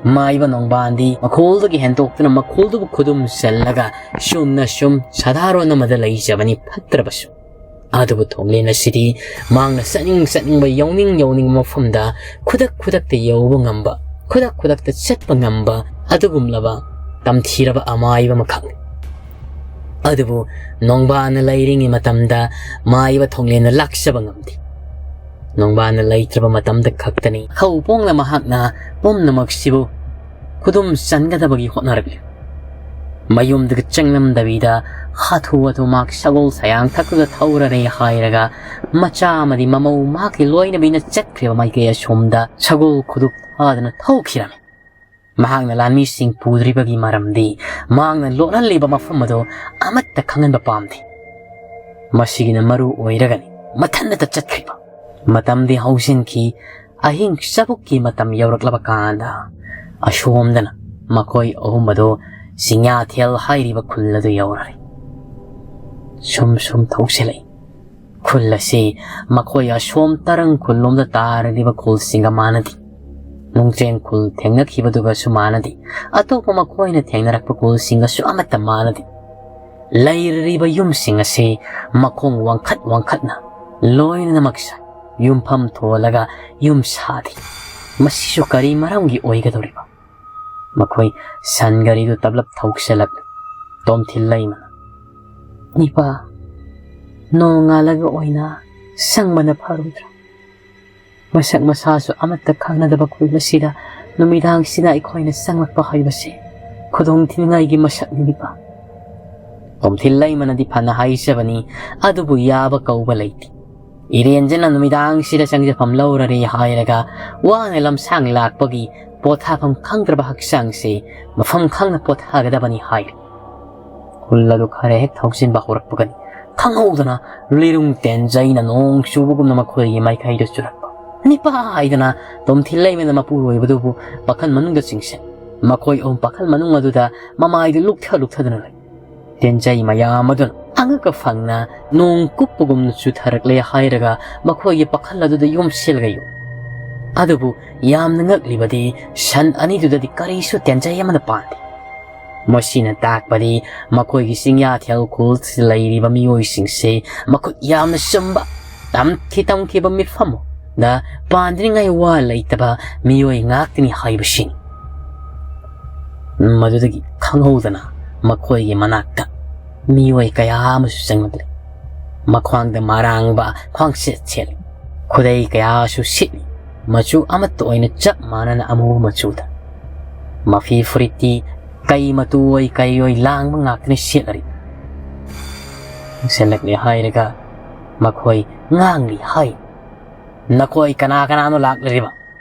ꯃꯥꯏꯕ ꯅꯣꯡꯕꯥꯟꯗꯤ ꯃꯈꯣꯜꯗꯒꯤ ꯍꯦꯟꯗꯣꯛꯇꯨꯅ ꯃꯈꯣꯜꯗꯨꯕꯨ ꯈꯨꯗꯨꯝ ꯆꯜꯂꯒ ꯆꯨꯝꯅ ꯁꯨꯝ ꯁꯥꯗꯥꯔꯣꯟ ꯑꯃꯗ ꯂꯩꯖꯕꯅꯤ ꯐꯠꯇ꯭ꯔꯕꯁꯨ꯫ ꯑꯗꯨꯕꯨ ꯊꯣꯡꯂꯦꯟ ꯑꯁꯤꯗꯤ ꯃꯍꯥꯛꯅ ꯆꯠꯅꯤꯡ ꯆꯠꯅꯤꯡꯕ, ꯌꯧꯅꯤꯡ ꯌꯧꯅꯤꯡꯕ ꯃꯐꯝꯗ ꯈꯨꯗꯛ ꯈꯨꯗꯛꯇ ꯌꯧꯕ ꯉꯝꯕ, ꯈꯨꯗꯛ ꯈꯨꯗꯛꯇ ꯆꯠꯄ ꯉꯝꯕ ꯑꯗꯨꯒꯨꯝꯂꯕ ꯇꯝꯊꯤꯔꯕ ꯑꯃꯥꯏꯕ ꯑꯃꯈꯛꯅꯤ꯫ ꯑꯗꯨꯕꯨ ꯅꯣꯡꯕꯥꯟꯅ ꯂꯩꯔꯤꯉꯩ ꯃꯇꯝꯗ ꯃꯥꯏꯕ ꯊꯣꯡꯂꯦꯟꯅ ꯂꯥꯛꯆꯕ ꯉꯝꯗꯦ꯫ ꯅꯣꯡꯕꯥꯟꯅ ꯂꯩꯇ꯭ꯔꯕ ꯃꯇꯝꯗ ꯈꯛꯇꯅꯤ ꯈꯧ ꯄꯣꯡꯅ ꯃꯍꯥꯛꯅ ꯄꯨꯝꯅꯃꯛꯁꯤꯕꯨ ꯈꯨꯗꯨꯝ ꯆꯟꯒꯗꯕꯒꯤ ꯍꯣꯠꯅꯔꯛꯂꯤ꯫ ꯃꯌꯨꯝꯗꯒ ꯆꯪꯂꯝꯗꯕꯤꯗ ꯍꯥꯊꯨ ꯍꯥꯊꯨ ꯃꯍꯥꯛ ꯁꯒꯣꯜ ꯁꯌꯥꯡ ꯊꯛꯇꯨꯗ ꯊꯧꯔꯔꯦ ꯍꯥꯏꯔꯒ ꯃꯆꯥ ꯑꯃꯗꯤ ꯃꯃꯧ ꯃꯍꯥꯛꯀꯤ ꯂꯣꯏꯅꯕꯤꯅ ꯆꯠꯈ꯭ꯔꯤꯕ ꯃꯥꯏꯀꯩ ꯑꯁꯣꯝꯗ ꯁꯒꯣꯜ ꯈꯨꯗꯨꯞ ꯊꯥꯗꯨꯅ ꯊꯧꯈꯤꯔꯝꯃꯤ꯫ ꯃꯍꯥꯛꯅ ꯂꯥꯟꯃꯤꯁꯤꯡ ꯄꯨꯗ꯭ꯔꯤꯕꯒꯤ ꯃꯔꯝꯗꯤ ꯃꯍꯥꯛꯅ ꯂꯣꯠꯍꯜꯂꯤꯕ ꯃꯐꯝ ꯑꯗꯨ ꯑꯃꯠꯇ ꯈꯪꯍꯟꯕ ꯄꯥꯝꯗꯦ꯫ ꯃꯁꯤꯒꯤꯅ ꯃꯔꯨ ꯑꯣꯏꯔꯒꯅꯤ ꯃꯊꯟꯇ ꯆꯠꯈ꯭ꯔꯤꯕ꯫ ꯃꯇꯝꯗꯤ ꯍꯧꯖꯤꯟꯈꯤ꯫ ꯑꯍꯤꯡ ꯆꯕꯨꯛꯀꯤ ꯃꯇꯝ ꯌꯧꯔꯛꯂꯕ ꯀꯥꯟꯗ ꯑꯁꯣꯝꯗꯅ ꯃꯈꯣꯏ ꯑꯍꯨꯝ ꯑꯗꯨ ꯆꯤꯡꯌꯥꯊꯦꯜ ꯍꯥꯏꯔꯤꯕ ꯈꯨꯜ ꯑꯗꯨ ꯌꯧꯔꯔꯦ꯫ ꯁꯨꯝ ꯁꯨꯝ ꯊꯧꯁꯤꯜꯂꯛꯏ꯫ ꯈꯨꯜ ꯑꯁꯤ ꯃꯈꯣꯏ ꯑꯁꯣꯝ ꯇꯔꯪ ꯈꯨꯜꯂꯣꯝꯗ ꯇꯥꯔꯤꯕ ꯈꯨꯜꯁꯤꯡꯒ ꯃꯥꯟꯅꯗꯦ꯫ ꯅꯨꯡꯖ꯭ꯔꯦꯡ ꯈꯨꯜ ꯊꯦꯡꯅꯈꯤꯕꯗꯨꯒꯁꯨ ꯃꯥꯟꯅꯗꯦ꯫ ꯑꯇꯣꯞꯄ ꯃꯈꯣꯏꯅ ꯊꯦꯡꯅꯔꯛꯄ ꯈꯨꯜꯁꯤꯡꯒꯁꯨ ꯑꯃꯠꯇ ꯃꯥꯟꯅꯗꯦ꯫ ꯂꯩꯔꯤꯕ ꯌꯨꯝꯁꯤꯡ ꯑꯁꯤ ꯃꯈꯣꯡ ꯋꯥꯡꯈꯠ ꯋꯥꯡꯈꯠꯅ ꯂꯣꯏꯅꯃꯛ ꯁꯥꯏ꯫ ꯌꯨꯝꯐꯝ ꯊꯣꯜꯂꯒ ꯌꯨꯝ ꯁꯥꯗꯦ꯫ ꯃꯁꯤꯁꯨ ꯀꯔꯤ ꯃꯔꯝꯒꯤ ꯑꯣꯏꯒꯗꯧꯔꯤꯕ? ꯃꯈꯣꯏ ꯁꯟ ꯒꯥꯔꯤꯗꯨ ꯇꯞꯂꯞ ꯊꯧꯁꯜꯂꯛꯂꯤ꯫ ꯇꯣꯝꯊꯤꯜ ꯂꯩꯃꯅ, "ꯅꯤꯄꯥ, ꯅꯣꯡꯉꯥꯜꯂꯒ ꯑꯣꯏꯅ ꯁꯪꯕꯅ ꯐꯔꯣꯏꯗ꯭ꯔꯥ? ꯃꯁꯛ ꯃꯁꯥꯁꯨ ꯑꯃꯠꯇ ꯈꯪꯅꯗꯕ ꯈꯨꯜ ꯑꯁꯤꯗ ꯅꯨꯃꯤꯗꯥꯡꯁꯤꯗ ꯑꯩꯈꯣꯏꯅ ꯆꯪꯂꯛꯄ ꯍꯥꯏꯕꯁꯤ ꯈꯨꯗꯣꯡ ꯊꯤꯅꯤꯡꯉꯥꯏꯒꯤ ꯃꯁꯛꯅꯤ, ꯅꯤꯄꯥ꯫" ꯇꯣꯝꯊꯤꯜ ꯂꯩꯃꯅꯗꯤ ꯐꯅ ꯍꯥꯏꯖꯕꯅꯤ, ꯑꯗꯨꯕꯨ ꯌꯥꯕ ꯀꯧꯕ ꯂꯩꯇꯦ꯫ ꯏꯔꯦꯟꯖꯅ ꯅꯨꯃꯤꯗꯥꯡꯁꯤꯗ ꯆꯪꯖꯐꯝ ꯂꯧꯔꯔꯦ ꯍꯥꯏꯔꯒ ꯋꯥꯅ ꯂꯝꯁꯥꯡ ꯂꯥꯛꯄꯒꯤ ꯄꯣꯊꯥꯐꯝ ꯈꯪꯗ꯭ꯔꯕ ꯍꯛꯆꯥꯡꯁꯦ ꯃꯐꯝ ꯈꯪꯅ ꯄꯣꯊꯥꯒꯗꯕꯅꯤ ꯍꯥꯏꯔꯤ꯫ ꯈꯨꯜ ꯑꯗꯨ ꯈꯔ ꯍꯦꯛ ꯊꯧꯖꯤꯟꯕ ꯍꯧꯔꯛꯄꯒꯅꯤ ꯈꯪꯍꯧꯗꯅ ꯂꯤꯔꯨꯡ ꯇꯦꯟꯖꯩꯅ ꯅꯣꯡ ꯆꯨꯕꯒꯨꯝꯅ ꯃꯈꯣꯏꯒꯤ ꯃꯥꯏꯀꯩꯗ ꯆꯨꯔꯛꯄ꯫ "ꯅꯤꯄꯥ!" ꯍꯥꯏꯗꯅ ꯇꯣꯝꯊꯤꯜ ꯂꯩꯃꯅ ꯃꯄꯨꯔꯣꯏꯕꯗꯨꯕꯨ ꯄꯥꯈꯜ ꯃꯅꯨꯡꯗ ꯆꯤꯡꯁꯤꯟ꯫ ꯃꯈꯣꯏ ꯑꯍꯨꯝ ꯄꯥꯈꯜ ꯃꯅꯨꯡ ꯑꯗꯨꯗ ꯃꯃꯥꯏꯗꯨ ꯂꯨꯞꯊ ꯂꯨꯞꯊꯗꯨꯅ ꯂꯩ꯫ ꯇꯦꯟꯖꯩ ꯃꯌꯥꯝ ꯑꯗꯨꯅ ꯑꯉꯛꯄ ꯐꯪꯅ ꯅꯣꯡ ꯀꯨꯞꯄꯒꯨꯝꯅ ꯆꯨꯊꯔꯛꯂꯦ ꯍꯥꯏꯔꯒ ꯃꯈꯣꯏꯒꯤ ꯄꯥꯈꯜ ꯑꯗꯨꯗ ꯌꯣꯝꯁꯤꯜꯂꯒ ꯌꯣꯛ꯫ ꯑꯗꯨꯕꯨ ꯌꯥꯝꯅ ꯉꯛꯂꯤꯕꯗꯤ ꯁꯟ ꯑꯅꯤꯗꯨꯗꯗꯤ ꯀꯔꯤꯁꯨ ꯇꯦꯟꯖꯩ ꯑꯃꯅ ꯄꯥꯟꯗꯦ꯫ ꯃꯁꯤꯅ ꯇꯥꯛꯄꯗꯤ ꯃꯈꯣꯏꯒꯤ ꯆꯤꯡꯌꯥꯊꯦꯜ ꯈꯨꯜꯁꯤꯗ ꯂꯩꯔꯤꯕ ꯃꯤꯑꯣꯏꯁꯤꯡꯁꯦ ꯃꯈꯨꯠ ꯌꯥꯝꯅ ꯆꯨꯝꯕ, ꯇꯝꯈꯤ ꯇꯝꯈꯤꯕ ꯃꯤꯐꯝꯗ ꯄꯥꯟꯗ꯭ꯔꯤꯉꯩ ꯋꯥ ꯂꯩꯇꯕ ꯃꯤꯑꯣꯏ ꯉꯥꯛꯇꯅꯤ ꯍꯥꯏꯕꯁꯤꯅꯤ꯫ ꯃꯗꯨꯗꯒꯤ ꯈꯪꯍꯧꯗꯅ ꯃꯈꯣꯏꯒꯤ ꯃꯅꯥꯛꯇ ꯃꯤꯑꯣꯏ ꯀꯌꯥ ꯑꯃꯁꯨ ꯆꯪꯂꯛꯂꯦ꯫ ꯃꯈ꯭ꯋꯥꯡꯗ ꯃꯔꯥꯡꯕ ꯈ꯭ꯋꯥꯡꯁꯦꯠ ꯁꯦꯠꯂꯤ꯫ ꯈꯨꯗꯩ ꯀꯌꯥꯁꯨ ꯁꯤꯠꯂꯤ꯫ ꯃꯆꯨ ꯑꯃꯠꯇ ꯑꯣꯏꯅ ꯆꯞ ꯃꯥꯟꯅꯅ ꯑꯃꯨꯕ ꯃꯆꯨꯗ꯫ ꯃꯐꯤ ꯐꯨꯔꯤꯠꯇꯤ ꯀꯩ ꯃꯇꯨ ꯑꯣꯏ ꯀꯩ ꯑꯣꯏ ꯂꯥꯡꯕ ꯉꯥꯛꯇꯅꯤ ꯁꯦꯠꯂꯔꯤ꯫ ꯆꯪꯁꯤꯜꯂꯛꯂꯦ ꯍꯥꯏꯔꯒ ꯃꯈꯣꯏ ꯉꯥꯡꯂꯤ ꯍꯥꯏ꯫ "ꯅꯈꯣꯏ ꯀꯅꯥ ꯀꯅꯥꯅꯣ ꯂꯥꯛꯂꯤꯕ?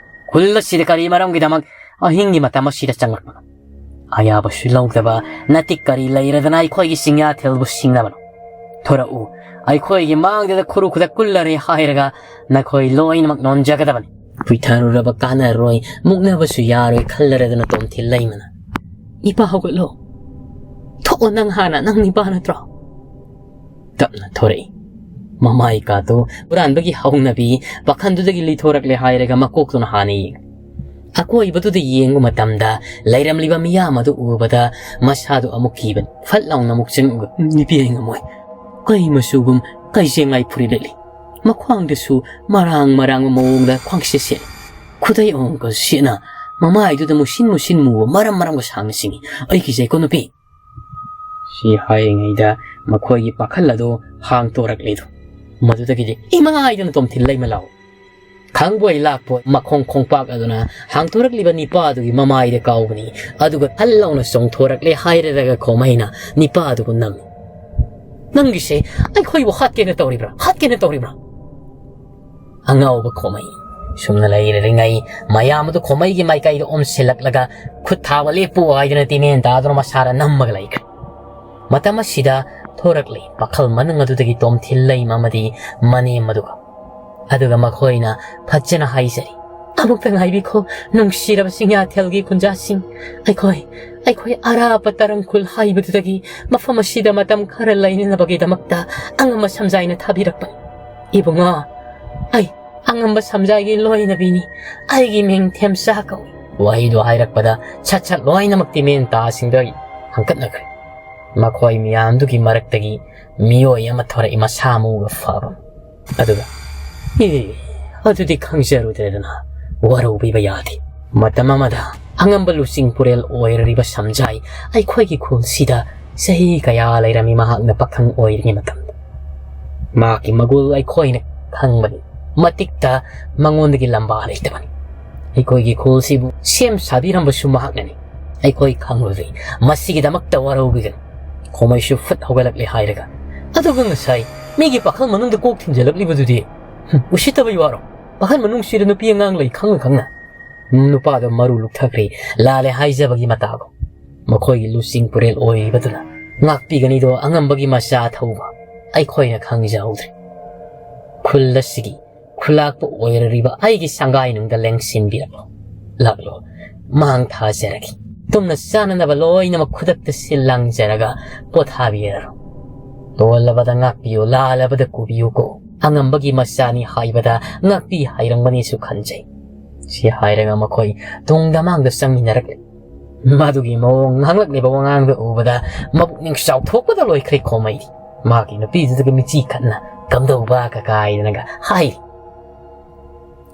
ꯈꯨꯜ ꯑꯁꯤꯗ ꯀꯔꯤ ꯃꯔꯝꯒꯤꯗꯃꯛ ꯑꯍꯤꯡꯒꯤ ꯃꯇꯝ ꯑꯁꯤꯗ ꯆꯪꯂꯛꯄꯅꯣ? ꯑꯌꯥꯕꯁꯨ ꯂꯧꯗꯕ ꯅꯇꯤꯛ ꯀꯔꯤ ꯂꯩꯔꯗꯅ ꯑꯩꯈꯣꯏꯒꯤ ꯆꯤꯡꯌꯥꯊꯦꯜꯕꯨ ꯁꯤꯡꯅꯕꯅꯣ? ꯊꯣꯔꯛꯎ, ꯑꯩꯈꯣꯏꯒꯤ ꯃꯥꯡꯗꯗ ꯈꯨꯔꯨ ꯈꯨꯗꯛ ꯀꯨꯜꯂꯔꯦ ꯍꯥꯏꯔꯒ ꯅꯈꯣꯏ ꯂꯣꯏꯅꯃꯛ ꯅꯣꯟꯖꯒꯗꯕꯅꯤ꯫" ꯐꯨꯏꯊꯔꯨꯔꯕ ꯀꯥꯟꯅꯔꯣꯏ, ꯃꯨꯛꯅꯕꯁꯨ ꯌꯥꯔꯣꯏ ꯈꯜꯂꯔꯗꯅ ꯇꯣꯝꯊꯤꯜ ꯂꯩꯃꯅ, "ꯏꯄꯥ ꯍꯧꯒꯠꯂꯣ, ꯊꯣꯛꯑꯣ, ꯅꯪ ꯍꯥꯟꯅ, ꯅꯪ ꯅꯤꯄꯥ ꯅꯠꯇ꯭ꯔꯣ?" ꯇꯞꯅ ꯊꯣꯔꯛꯏ꯫ ꯃꯃꯥꯏ ꯀꯥꯗꯨ ꯍꯨꯔꯥꯟꯕꯒꯤ ꯍꯧꯅꯕꯤ ꯄꯥꯈꯟꯗꯨꯗꯒꯤ ꯂꯤꯊꯣꯔꯛꯂꯦ ꯍꯥꯏꯔꯒ ꯃꯀꯣꯛꯇꯨꯅ ꯍꯥꯟꯅ ꯌꯦꯡꯏ꯫ ꯑꯀꯣꯏꯕꯗꯨꯗ ꯌꯦꯡꯕ ꯃꯇꯝꯗ ꯂꯩꯔꯝꯂꯤꯕ ꯃꯤꯌꯥꯝ ꯑꯗꯨ ꯎꯕꯗ ꯃꯁꯥꯗꯨ ꯑꯃꯨꯛ ꯀꯤꯕꯅꯤ꯫ ꯐꯠ ꯂꯥꯎꯅ ꯑꯃꯨꯛ ꯆꯪꯉꯒ ꯅꯨꯄꯤ ꯑꯩ ꯉꯝꯃꯣꯏ꯫ ꯀꯩ ꯃꯆꯨꯒꯨꯝ ꯀꯩ ꯆꯦꯡꯉꯥꯏ ꯐꯨꯔꯤꯠ ꯂꯤꯠꯂꯤ꯫ ꯃꯈ꯭ꯋꯥꯡꯗꯁꯨ ꯃꯔꯥꯡ ꯃꯔꯥꯡꯕ ꯃꯑꯣꯡꯗ ꯈ꯭ꯋꯥꯡꯁꯦꯠ ꯁꯦꯠꯂꯤ꯫ ꯈꯨꯗꯩ ꯑꯃꯃꯝꯒ ꯁꯦꯠꯅ ꯃꯃꯥꯏꯗꯨꯗ ꯃꯨꯁꯤꯟ ꯃꯨꯁꯤꯟ ꯃꯨꯕ ꯃꯔꯝ ꯃꯔꯝꯒ ꯁꯥꯡꯅ ꯆꯤꯡꯏ꯫ ꯑꯩ ꯀꯤꯖꯩꯀꯣ ꯅꯨꯄꯤ꯫ ꯁꯤ ꯍꯥꯏꯔꯤꯉꯩꯗ ꯃꯈꯣꯏꯒꯤ ꯄꯥꯈꯜ ꯑꯗꯨ ꯍꯥꯡꯇꯣꯔꯛꯂꯤꯗꯣ꯫ ꯃꯗꯨꯗꯒꯤꯗꯤ ꯏꯃꯥ ꯍꯥꯏꯗꯨꯅ ꯇꯣꯝꯊꯤꯜ ꯂꯩꯃ ꯂꯥꯎ꯫ ꯈꯪꯕꯣꯏ ꯂꯥꯛꯄꯣꯏ ꯃꯈꯣꯡ ꯈꯣꯡꯄꯥꯛ ꯑꯗꯨꯅ ꯍꯥꯡꯇꯣꯔꯛꯂꯤꯕ ꯅꯤꯄꯥ ꯑꯗꯨꯒꯤ ꯃꯃꯥꯏꯗ ꯀꯥꯎꯕꯅꯤ꯫ ꯑꯗꯨꯒ ꯊꯜ ꯂꯥꯎꯅ ꯆꯣꯡꯊꯣꯔꯛꯂꯦ ꯍꯥꯏꯔꯔꯒ ꯈꯣꯃꯩꯅ ꯅꯤꯄꯥ ꯑꯗꯨꯕꯨ ꯅꯝꯃꯤ꯫ "ꯅꯪꯒꯤꯁꯦ ꯑꯩꯈꯣꯏꯕꯨ ꯍꯥꯠꯀꯦꯅ ꯇꯧꯔꯤꯕ꯭ꯔꯥ? ꯍꯥꯠꯀꯦꯅ ꯇꯧꯔꯤꯕ꯭ꯔꯥ?" ꯑꯉꯥꯎꯕ ꯈꯣꯃꯩ꯫ ꯁꯨꯝꯅ ꯂꯩꯔꯔꯤꯉꯩ ꯃꯌꯥꯝ ꯑꯗꯨ ꯈꯣꯃꯩꯒꯤ ꯃꯥꯏꯀꯩꯗ ꯑꯣꯝꯁꯤꯜꯂꯛꯂꯒ ꯈꯨꯠ ꯊꯥꯕ ꯂꯦꯞꯄꯨ ꯍꯥꯏꯗꯨꯅ ꯇꯤꯃꯦꯟ ꯇꯥꯗꯨꯅ ꯃꯁꯥꯗ ꯅꯝꯃꯒ ꯂꯩꯈ꯭ꯔꯦ꯫ ꯃꯇꯝ ꯑꯁꯤꯗ ꯊꯣꯔꯛꯂꯤ ꯄꯥꯈꯜ ꯃꯅꯨꯡ ꯑꯗꯨꯗꯒꯤ ꯇꯣꯝꯊꯤꯜ ꯂꯩꯃ ꯑꯃꯗꯤ ꯃꯅꯦꯝ ꯑꯗꯨꯒ꯫ ꯑꯗꯨꯒ ꯃꯈꯣꯏꯅ ꯐꯖꯅ ꯍꯥꯏꯖꯔꯤ, "ꯑꯃꯨꯛꯇ ꯉꯥꯏꯕꯤꯈꯣ, ꯅꯨꯡꯁꯤꯔꯕ ꯆꯤꯡꯌꯥꯊꯦꯜꯒꯤ ꯈꯨꯟꯖꯥꯁꯤꯡ꯫ ꯑꯩꯈꯣꯏ, ꯑꯩꯈꯣꯏ ꯑꯔꯥꯞꯄ ꯇꯔꯪꯈꯨꯜ ꯍꯥꯏꯕꯗꯨꯗꯒꯤ ꯃꯐꯝ ꯑꯁꯤꯗ ꯃꯇꯝ ꯈꯔ ꯂꯩꯅꯅꯕꯒꯤꯗꯃꯛꯇ ꯑꯉꯝꯕ ꯁꯝꯖꯥꯏꯅ ꯊꯥꯕꯤꯔꯛꯄꯅꯤ꯫ ꯏꯕꯨꯡꯉꯣ, ꯑꯩ ꯑꯉꯝꯕ ꯁꯝꯖꯥꯏꯒꯤ ꯂꯣꯏꯅꯕꯤꯅꯤ꯫ ꯑꯩꯒꯤ ꯃꯤꯡ ꯊꯦꯝꯆꯥ ꯀꯧꯏ꯫" ꯋꯥꯍꯩꯗꯨ ꯍꯥꯏꯔꯛꯄꯗ ꯁꯠ ꯁꯠ ꯂꯣꯏꯅꯃꯛ ꯇꯤꯃꯦꯟ ꯇꯥꯁꯤꯡꯗ ꯍꯪꯀꯠꯅꯈ꯭ꯔꯦ꯫ ꯃꯈꯣꯏ ꯃꯤꯌꯥꯝꯗꯨꯒꯤ ꯃꯔꯛꯇꯒꯤ ꯃꯤꯑꯣꯏ ꯑꯃ ꯊꯣꯔꯛꯏ, ꯃꯁꯥ ꯃꯎꯒ ꯐꯕ꯫ ꯑꯗꯨꯒ, "ꯑꯦ, ꯑꯗꯨꯗꯤ ꯈꯪꯖꯔꯨꯗ꯭ꯔꯦꯗꯅ, ꯋꯥꯔꯧꯕꯤꯕ ꯌꯥꯗꯦ꯫" ꯃꯇꯝ ꯑꯃꯗ ꯑꯉꯝꯕ ꯂꯨꯆꯤꯡ ꯄꯨꯔꯦꯜ ꯑꯣꯏꯔꯔꯤꯕ ꯁꯝꯖꯥꯏ ꯑꯩꯈꯣꯏꯒꯤ ꯈꯨꯜꯁꯤꯗ ꯆꯍꯤ ꯀꯌꯥ ꯂꯩꯔꯝꯃꯤ꯫ ꯃꯍꯥꯛꯅ ꯄꯥꯈꯪ ꯑꯣꯏꯔꯤꯉꯩ ꯃꯇꯝꯗ ꯃꯍꯥꯛꯀꯤ ꯃꯒꯨꯜ ꯑꯩꯈꯣꯏꯅ ꯈꯪꯕꯅꯤ꯫ ꯃꯇꯤꯛꯇ ꯃꯉꯣꯟꯗꯒꯤ ꯂꯝꯕꯥ ꯂꯩꯇꯕꯅꯤ꯫ ꯑꯩꯈꯣꯏꯒꯤ ꯈꯨꯜꯁꯤꯕꯨ ꯁꯦꯝ ꯁꯥꯕꯤꯔꯝꯕꯁꯨ ꯃꯍꯥꯛꯅꯅꯤ꯫ ꯑꯩꯈꯣꯏ ꯈꯪꯂꯨꯗ꯭ꯔꯤ꯫ ꯃꯁꯤꯒꯤꯗꯃꯛꯇ ꯋꯥꯔꯧꯕꯤꯒꯅꯨ꯫ ꯈꯣꯃꯩꯁꯨ ꯐꯨꯠ ꯍꯧꯒꯠꯂꯛꯂꯦ ꯍꯥꯏꯔꯒ, "ꯑꯗꯨꯒ ꯉꯁꯥꯏ ꯃꯤꯒꯤ ꯄꯥꯈꯜ ꯃꯅꯨꯡꯗ ꯀꯣꯛ ꯊꯤꯟꯖꯜꯂꯛꯂꯤꯕꯗꯨꯗꯤ? ꯍꯨꯝ, ꯎꯁꯤꯠꯇꯕ ꯋꯥꯔꯣ? ꯄꯥꯈꯜ ꯃꯅꯨꯡꯁꯤꯗ ꯅꯨꯄꯤ ꯑꯉꯥꯡ ꯂꯩ ꯈꯪꯅ ꯈꯪꯅ?" ꯅꯨꯄꯥꯗꯣ ꯃꯔꯨ ꯂꯨꯛꯊꯈ꯭ꯔꯦ꯫ ꯂꯥꯜꯂꯦ ꯍꯥꯏꯖꯕꯒꯤ ꯃꯇꯥꯒꯨꯝ꯫ ꯃꯈꯣꯏꯒꯤ ꯂꯨꯆꯤꯡ ꯄꯨꯔꯦꯜ ꯑꯣꯏꯔꯤꯕꯗꯨꯅ ꯉꯥꯛꯄꯤꯒꯅꯤꯗꯣ ꯑꯉꯝꯕꯒꯤ ꯃꯆꯥ ꯊꯧꯕ ꯑꯩꯈꯣꯏꯅ ꯈꯪꯖꯍꯧꯗ꯭ꯔꯦ꯫ ꯈꯨꯜ ꯑꯁꯤꯒꯤ ꯈꯨꯂꯥꯛꯄ ꯑꯣꯏꯔꯔꯤꯕ ꯑꯩꯒꯤ ꯁꯪꯒꯥꯏꯅꯨꯡꯗ ꯂꯦꯡꯁꯤꯟꯕꯤꯔꯛꯂꯣ꯫ ꯂꯥꯛꯂꯣ꯫ ꯃꯥꯡ ꯊꯥꯖꯔꯒꯦ꯫ ꯇꯨꯝꯅ ꯆꯥꯅꯅꯕ ꯂꯣꯏꯅꯃꯛ ꯈꯨꯗꯛꯇ ꯁꯤꯜ ꯂꯥꯡꯖꯔꯒ ꯄꯣꯊꯥꯕꯤꯔꯔꯣ꯫ ꯇꯣꯜꯂꯕꯗ ꯉꯥꯛꯄꯤꯌꯨ, ꯂꯥꯜꯂꯕꯗ ꯀꯨꯕꯤꯌꯨꯀꯣ꯫ ꯑꯉꯝꯕꯒꯤ ꯃꯆꯥꯅꯤ ꯍꯥꯏꯕꯗ ꯉꯥꯛꯄꯤ ꯍꯥꯏꯔꯝꯒꯅꯤꯁꯨ ꯈꯟꯖꯩ꯫ ꯁꯤ ꯍꯥꯏꯔꯒ ꯃꯈꯣꯏ ꯇꯨꯡꯗ ꯃꯥꯡꯗ ꯆꯪꯃꯤꯟꯅꯔꯛꯂꯦ꯫ ꯃꯗꯨꯒꯤ ꯃꯑꯣꯡ ꯉꯥꯡꯂꯛꯂꯤꯕ ꯋꯥꯉꯥꯡꯗꯨ ꯎꯕꯗ ꯃꯄꯨꯛꯅꯤꯡ ꯆꯥꯎꯊꯣꯛꯄꯗ ꯂꯣꯏꯈ꯭ꯔꯦ ꯈꯣꯃꯩꯗꯤ꯫ ꯃꯍꯥꯛꯀꯤ ꯅꯨꯄꯤꯗꯨꯗꯒꯤ ꯃꯤꯠꯆꯤ ꯈꯠꯅ ꯀꯝꯗꯧꯕ ꯀꯀꯥꯏꯗꯅꯒ ꯍꯥꯏꯔꯤ꯫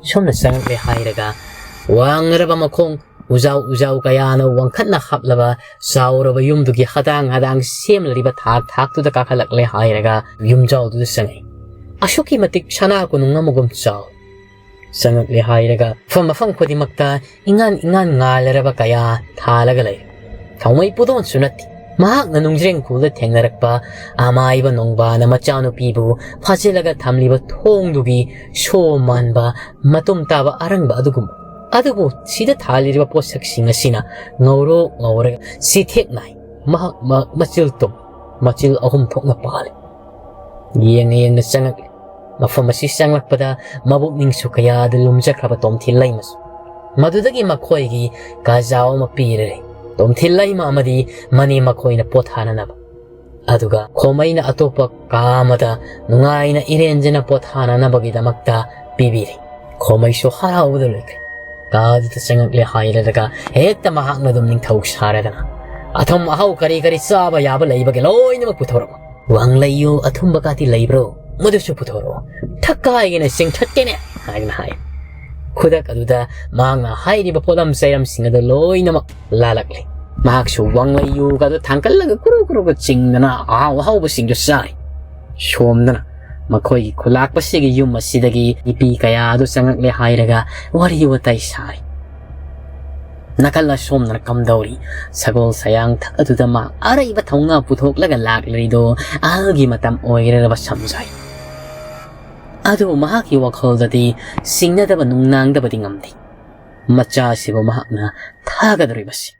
ꯁꯣꯝꯅ ꯆꯪꯂꯛꯂꯦ ꯍꯥꯏꯔꯒ ꯋꯥꯡꯂꯔꯕ ꯃꯈꯣꯡ ꯎꯖꯥꯎ ꯎꯖꯥꯎ ꯀꯌꯥꯅ ꯋꯥꯡꯈꯠꯅ ꯍꯥꯞꯂꯕ ꯆꯥꯎꯔꯕ ꯌꯨꯝꯗꯨꯒꯤ ꯍꯗꯥꯡ ꯍꯗꯥꯡ ꯁꯦꯝꯂꯤꯕ ꯊꯥꯛ ꯊꯥꯛꯇꯨꯗ ꯀꯥꯈꯠꯂꯛꯂꯦ ꯍꯥꯏꯔꯒ ꯌꯨꯝꯖꯥꯎꯗꯨꯗ ꯆꯪꯉꯛꯏ꯫ ꯑꯁꯨꯛꯀꯤ ꯃꯇꯤꯛ ꯁꯅꯥ ꯀꯣꯅꯨꯡ ꯑꯃꯒꯨꯝ ꯆꯥꯎ꯫ ꯆꯪꯉꯛꯂꯦ ꯍꯥꯏꯔꯒ ꯃꯐꯝ ꯃꯐꯝ ꯈꯨꯗꯤꯡꯃꯛꯇ ꯏꯉꯥꯟ ꯏꯉꯥꯟ ꯉꯥꯜꯂꯔꯕ ꯀꯌꯥ ꯊꯥꯜꯂꯒ ꯂꯩ꯫ ꯊꯥꯎꯃꯩ ꯄꯨꯗꯣꯟꯁꯨ ꯅꯠꯇꯦ꯫ ꯃꯍꯥꯛꯅ ꯅꯨꯡꯖ꯭ꯔꯦꯡ ꯈꯨꯜꯗ ꯊꯦꯡꯅꯔꯛꯄ ꯑꯃꯥꯏꯕ ꯅꯣꯡꯕꯥꯅ ꯃꯆꯥꯅꯨꯄꯤꯕꯨ ꯐꯥꯖꯤꯜꯂꯒ ꯊꯝꯂꯤꯕ ꯊꯣꯡꯗꯨꯒꯤ ꯁꯣ ꯃꯥꯟꯕ ꯃꯇꯨꯝ ꯇꯥꯕ ꯑꯔꯪꯕ ꯑꯗꯨꯒꯨꯝꯕ꯫ ꯑꯗꯨꯕꯨ ꯁꯤꯗ ꯊꯥꯜꯂꯤꯕ ꯄꯣꯠꯁꯛꯁꯤꯡ ꯑꯁꯤꯅ ꯉꯧꯔꯣꯛ ꯉꯧꯔꯒ ꯁꯤꯊꯦꯛ ꯅꯥꯏ꯫ ꯃꯍꯥꯛ ꯃ-, ꯃꯆꯤꯜ ꯇꯨꯝ, ꯃꯆꯤꯜ ꯑꯍꯨꯝ ꯊꯣꯛꯅ ꯄꯥꯜꯂꯤ꯫ ꯌꯦꯡꯅ ꯌꯦꯡꯅ ꯆꯪꯉꯛꯂꯤ꯫ ꯃꯐꯝ ꯑꯁꯤ ꯆꯪꯂꯛꯄꯗ ꯃꯕꯨꯛꯅꯤꯡꯁꯨ ꯀꯌꯥꯗ ꯂꯨꯝꯖꯈ꯭ꯔꯕ ꯇꯣꯝꯊꯤꯟ ꯂꯩꯃꯁꯨ꯫ ꯃꯗꯨꯗꯒꯤ ꯃꯈꯣꯏꯒꯤ ꯀꯥꯖꯥꯎ ꯑꯃ ꯄꯤꯔꯔꯦ꯫ ꯇꯣꯝꯊꯤꯟ ꯂꯩꯃ ꯑꯃꯗꯤ ꯃꯅꯦ ꯃꯈꯣꯏꯅ ꯄꯣꯊꯥꯅꯅꯕ꯫ ꯑꯗꯨꯒ ꯈꯣꯃꯩꯅ ꯑꯇꯣꯞꯄ ꯀꯥ ꯑꯃꯗ ꯅꯨꯡꯉꯥꯏꯅ ꯏꯔꯦꯟꯖꯅ ꯄꯣꯊꯥꯅꯅꯕꯒꯤꯗꯃꯛꯇ ꯄꯤꯕꯤꯔꯤ꯫ ꯈꯣꯃꯩꯁꯨ ꯍꯔꯥꯎꯕꯗ ꯂꯣꯏꯈ꯭ꯔꯦ꯫ ꯀꯥꯗꯨꯗ ꯆꯪꯉꯛꯂꯦ ꯍꯥꯏꯔꯒ ꯍꯦꯛꯇ ꯃꯍꯥꯛꯅ ꯑꯗꯨꯝ ꯅꯤꯡꯊꯧ ꯁꯥꯔꯗꯅ ꯑꯊꯨꯝ ꯑꯍꯥꯎ ꯀꯔꯤ ꯀꯔꯤ ꯆꯥꯕ ꯌꯥꯕ ꯂꯩꯕꯒꯦ ꯂꯣꯏꯅꯃꯛ ꯄꯨꯊꯣꯔꯛꯎ꯫ ꯋꯥꯡꯂꯩꯌꯨ ꯑꯊꯨꯝꯕ ꯀꯥꯇꯤ ꯂꯩꯕ꯭ꯔꯣ? ꯃꯗꯨꯁꯨ ꯄꯨꯊꯣꯔꯛꯑꯣ꯫ ꯊꯛꯀꯥꯏꯒꯦꯅ ꯆꯤꯡꯊꯠꯀꯦꯅꯦ ꯍꯥꯏꯗꯅ ꯍꯥꯏ꯫ ꯈꯨꯗꯛ ꯑꯗꯨꯗ ꯃꯍꯥꯛꯅ ꯍꯥꯏꯔꯤꯕ ꯄꯣꯠꯂꯝ ꯆꯩꯔꯝꯁꯤꯡ ꯑꯗꯨ ꯂꯣꯏꯅꯃꯛ ꯂꯥꯜꯂꯛꯂꯦ꯫ ꯃꯍꯥꯛꯁꯨ ꯋꯥꯡꯂꯩꯌꯨꯒ ꯑꯗꯨ ꯊꯥꯡꯀꯠꯂꯒ ꯀꯨꯔꯨ ꯀꯨꯔꯨꯒ ꯆꯤꯡꯗꯅ ꯑꯍꯥꯎ ꯑꯍꯥꯎꯕꯁꯤꯡꯗꯨ ꯆꯥꯔꯤ꯫ ꯁꯣꯝꯗꯅ ꯃꯈꯣꯏꯒꯤ ꯈꯨꯂꯥꯛꯄꯁꯤꯒꯤ ꯌꯨꯝ ꯑꯁꯤꯗꯒꯤ ꯅꯨꯄꯤ ꯀꯌꯥ ꯑꯗꯨ ꯆꯪꯉꯛꯂꯦ ꯍꯥꯏꯔꯒ ꯋꯥꯔꯤ ꯋꯥꯇꯥꯏ ꯁꯥꯔꯤ꯫ ꯅꯥꯀꯜ ꯑꯁꯣꯝꯗꯅ ꯀꯝꯗꯧꯔꯤ? ꯁꯒꯣꯜ ꯁꯌꯥꯡ ꯊꯛ ꯑꯗꯨꯗ ꯃꯥ ꯑꯔꯩꯕ ꯊꯧꯅꯥ ꯄꯨꯊꯣꯛꯂꯒ ꯂꯥꯛꯂꯤꯗꯣ ꯑꯍꯜꯒꯤ ꯃꯇꯝ ꯑꯣꯏꯔꯔꯕ ꯁꯝꯖꯥꯏ꯫ ꯑꯗꯨꯕꯨ ꯃꯍꯥꯛꯀꯤ ꯋꯥꯈꯜꯗꯗꯤ ꯁꯤꯡꯅꯗꯕ ꯅꯨꯡꯅꯥꯡꯗꯕꯗꯤ ꯉꯝꯗꯦ꯫ ꯃꯆꯥꯁꯤꯕꯨ ꯃꯍꯥꯛꯅ ꯊꯥꯒꯗꯧꯔꯤꯕꯁꯤ꯫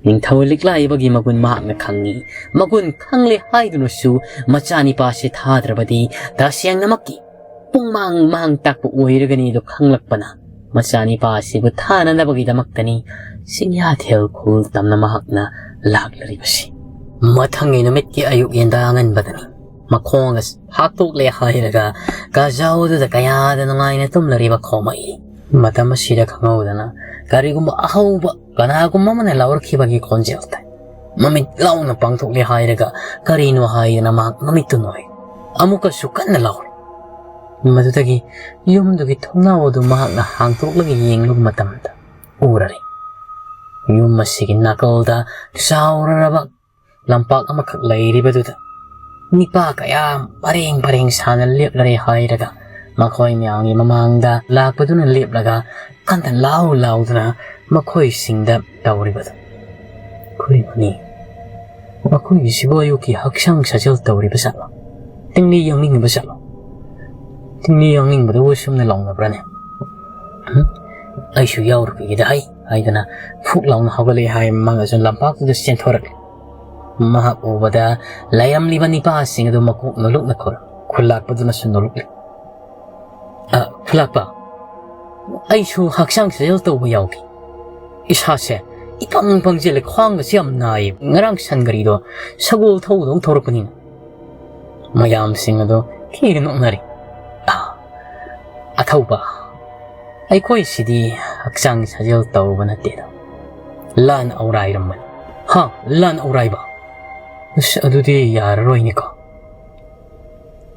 ꯅꯤꯡꯊꯧ ꯂꯤꯛꯂꯥꯏꯕꯒꯤ ꯃꯒꯨꯟ ꯃꯍꯥꯛꯅ ꯈꯪꯉꯤ꯫ ꯃꯒꯨꯟ ꯈꯪꯂꯦ ꯍꯥꯏꯗꯨꯅꯁꯨ ꯃꯆꯥꯅꯤꯄꯥꯁꯤ ꯊꯥꯗ꯭ꯔꯕꯗꯤ ꯇꯁꯦꯡꯅꯃꯛꯀꯤ ꯄꯨꯡꯃꯥꯡ ꯃꯥꯡ ꯇꯥꯛꯄ ꯑꯣꯏꯔꯒꯅꯤ ꯑꯗꯨ ꯈꯪꯂꯛꯄꯅ ꯃꯆꯥꯅꯤꯄꯥ ꯑꯁꯤꯕꯨ ꯊꯥꯅꯅꯕꯒꯤꯗꯃꯛꯇꯅꯤ ꯆꯤꯡꯌꯥꯊꯦꯜ ꯈꯨꯜ ꯇꯝꯅ ꯃꯍꯥꯛꯅ ꯂꯥꯛꯂꯤꯕꯁꯤ꯫ ꯃꯊꯪꯒꯤ ꯅꯨꯃꯤꯠꯀꯤ ꯑꯌꯨꯛ ꯌꯦꯟꯗꯥ ꯑꯉꯟꯕꯗꯅꯤ꯫ ꯃꯈꯣꯡꯒ ꯍꯥꯠꯇꯣꯛꯂꯦ ꯍꯥꯏꯔꯒ ꯀꯥꯖꯥꯎꯗꯨꯗ ꯀꯌꯥꯗ ꯅꯨꯡꯉꯥꯏꯅ ꯇꯨꯝꯂꯔꯤꯕ ꯈꯣꯃꯩ꯫ ꯃꯇꯝ ꯑꯁꯤꯗ ꯈꯪꯍꯧꯗꯅ ꯀꯔꯤꯒꯨꯝꯕ ꯑꯍꯧꯕ ꯀꯅꯥꯒꯨꯝꯕ ꯑꯃꯅ ꯂꯥꯎꯔꯛꯈꯤꯕꯒꯤ ꯈꯣꯟꯖꯦꯜ ꯇꯥꯏ꯫ ꯃꯃꯤꯠ ꯂꯥꯎꯅ ꯄꯥꯡꯊꯣꯛꯂꯦ ꯍꯥꯏꯔꯒ ꯀꯔꯤꯅꯣ ꯍꯥꯏꯗꯅ ꯃꯍꯥꯛ ꯃꯃꯤꯠꯇꯨ ꯅꯣꯏ꯫ ꯑꯃꯨꯛꯀꯁꯨ ꯀꯟꯅ ꯂꯥꯎꯔꯦ꯫ ꯃꯗꯨꯗꯒꯤ ꯌꯨꯝꯗꯨꯒꯤ ꯊꯣꯡꯅꯥꯎ ꯑꯗꯨ ꯃꯍꯥꯛꯅ ꯍꯥꯡꯗꯣꯛꯂꯒ ꯌꯦꯡꯂꯨꯕ ꯃꯇꯝꯗ ꯎꯔꯔꯦ꯫ ꯌꯨꯝ ꯑꯁꯤꯒꯤ ꯅꯥꯀꯜꯗ ꯆꯥꯎꯔꯔꯕ ꯂꯝꯄꯥꯛ ꯑꯃꯈꯛ ꯂꯩꯔꯤꯕꯗꯨꯗ ꯅꯤꯄꯥ ꯀꯌꯥ ꯄꯔꯦꯡ ꯄꯔꯦꯡ ꯁꯥꯅ ꯂꯦꯞꯂꯔꯦ ꯍꯥꯏꯔꯒ ꯃꯈꯣꯏ ꯃꯌꯥꯝꯒꯤ ꯃꯃꯥꯡꯗ ꯂꯥꯛꯄꯗꯨꯅ ꯂꯦꯞꯂꯒ ꯀꯟꯅ ꯂꯥꯎ ꯂꯥꯎꯗꯨꯅ ꯃꯈꯣꯏꯁꯤꯡꯗ ꯇꯧꯔꯤꯕꯗꯨ꯫ ꯀꯔꯤꯅꯣꯅꯦ? ꯃꯈꯣꯏꯒꯤꯁꯤꯕꯨ ꯑꯌꯨꯛꯀꯤ ꯍꯛꯆꯥꯡ ꯁꯥꯖꯦꯜ ꯇꯧꯔꯤꯕ ꯖꯥꯠꯂꯣ? ꯇꯤꯡꯂꯤ ꯌꯥꯡꯅꯤꯡꯉꯤꯕ ꯖꯥꯠꯂꯣ? ꯇꯤꯡꯂꯤ ꯌꯥꯡꯅꯤꯡꯕꯗꯨꯕꯨ ꯁꯨꯝꯅ ꯂꯥꯎꯅꯕ꯭ꯔꯥꯅꯦ? ꯍꯨꯝ? ꯑꯩꯁꯨ ꯌꯥꯎꯔꯨꯈꯤꯒꯦꯗ ꯍꯩ ꯍꯥꯏꯗꯅ ꯐꯨꯛ ꯂꯥꯎꯅ ꯍꯧꯒꯠꯂꯛꯏ ꯍꯥꯏ ꯃꯃꯥꯡꯗꯁꯨ ꯂꯝꯄꯥꯛꯇꯨꯗ ꯆꯦꯟꯊꯣꯔꯛꯂꯤ꯫ ꯃꯍꯥꯛ ꯎꯕꯗ ꯂꯩꯔꯝꯂꯤꯕ ꯅꯤꯄꯥꯁꯤꯡ ꯑꯗꯨ ꯃꯀꯣꯛ ꯅꯣꯂꯨꯛꯅ ꯈꯨꯔ-, ꯈꯨꯜꯂꯥꯛꯄꯗꯨꯅꯁꯨ ꯅꯣꯂꯨꯛꯂꯤ꯫ "ꯑ, ꯈꯨꯜꯂꯥꯛꯄ, ꯑꯩꯁꯨ ꯍꯛꯆꯥꯡ ꯁꯥꯖꯦꯜ ꯇꯧꯕ ꯌꯥꯎꯒꯦ꯫ ꯏꯁꯥꯁꯦ ꯏꯄꯪ ꯄꯪꯁꯤꯜꯂꯦ, ꯈ꯭ꯋꯥꯡꯒꯁꯦ ꯌꯥꯝ ꯅꯥꯏꯌꯦ꯫ ꯉꯔꯥꯡ ꯁꯟ ꯒꯥꯔꯤꯗꯣ ꯁꯒꯣꯜ ꯊꯧꯕꯗꯧꯅ ꯊꯧꯔꯛꯄꯅꯤꯅ꯫" ꯃꯌꯥꯝꯁꯤꯡ ꯑꯗꯨ ꯈꯤꯔ ꯅꯣꯛꯅꯔꯤ꯫ "ꯑ, ꯑꯊꯧꯕ, ꯑꯩꯈꯣꯏꯁꯤꯗꯤ ꯍꯛꯆꯥꯡ ꯁꯥꯖꯦꯜ ꯇꯧꯕ ꯅꯠꯇꯦꯗ, ꯂꯥꯟ ꯑꯧꯔꯥꯏꯔꯝꯕꯅꯤ꯫" "ꯍꯥ? ꯂꯥꯟ ꯑꯧꯔꯥꯏꯕ? ꯑꯁ, ꯑꯗꯨꯗꯤ ꯌꯥꯔꯔꯣꯏꯅꯦꯀꯣ꯫"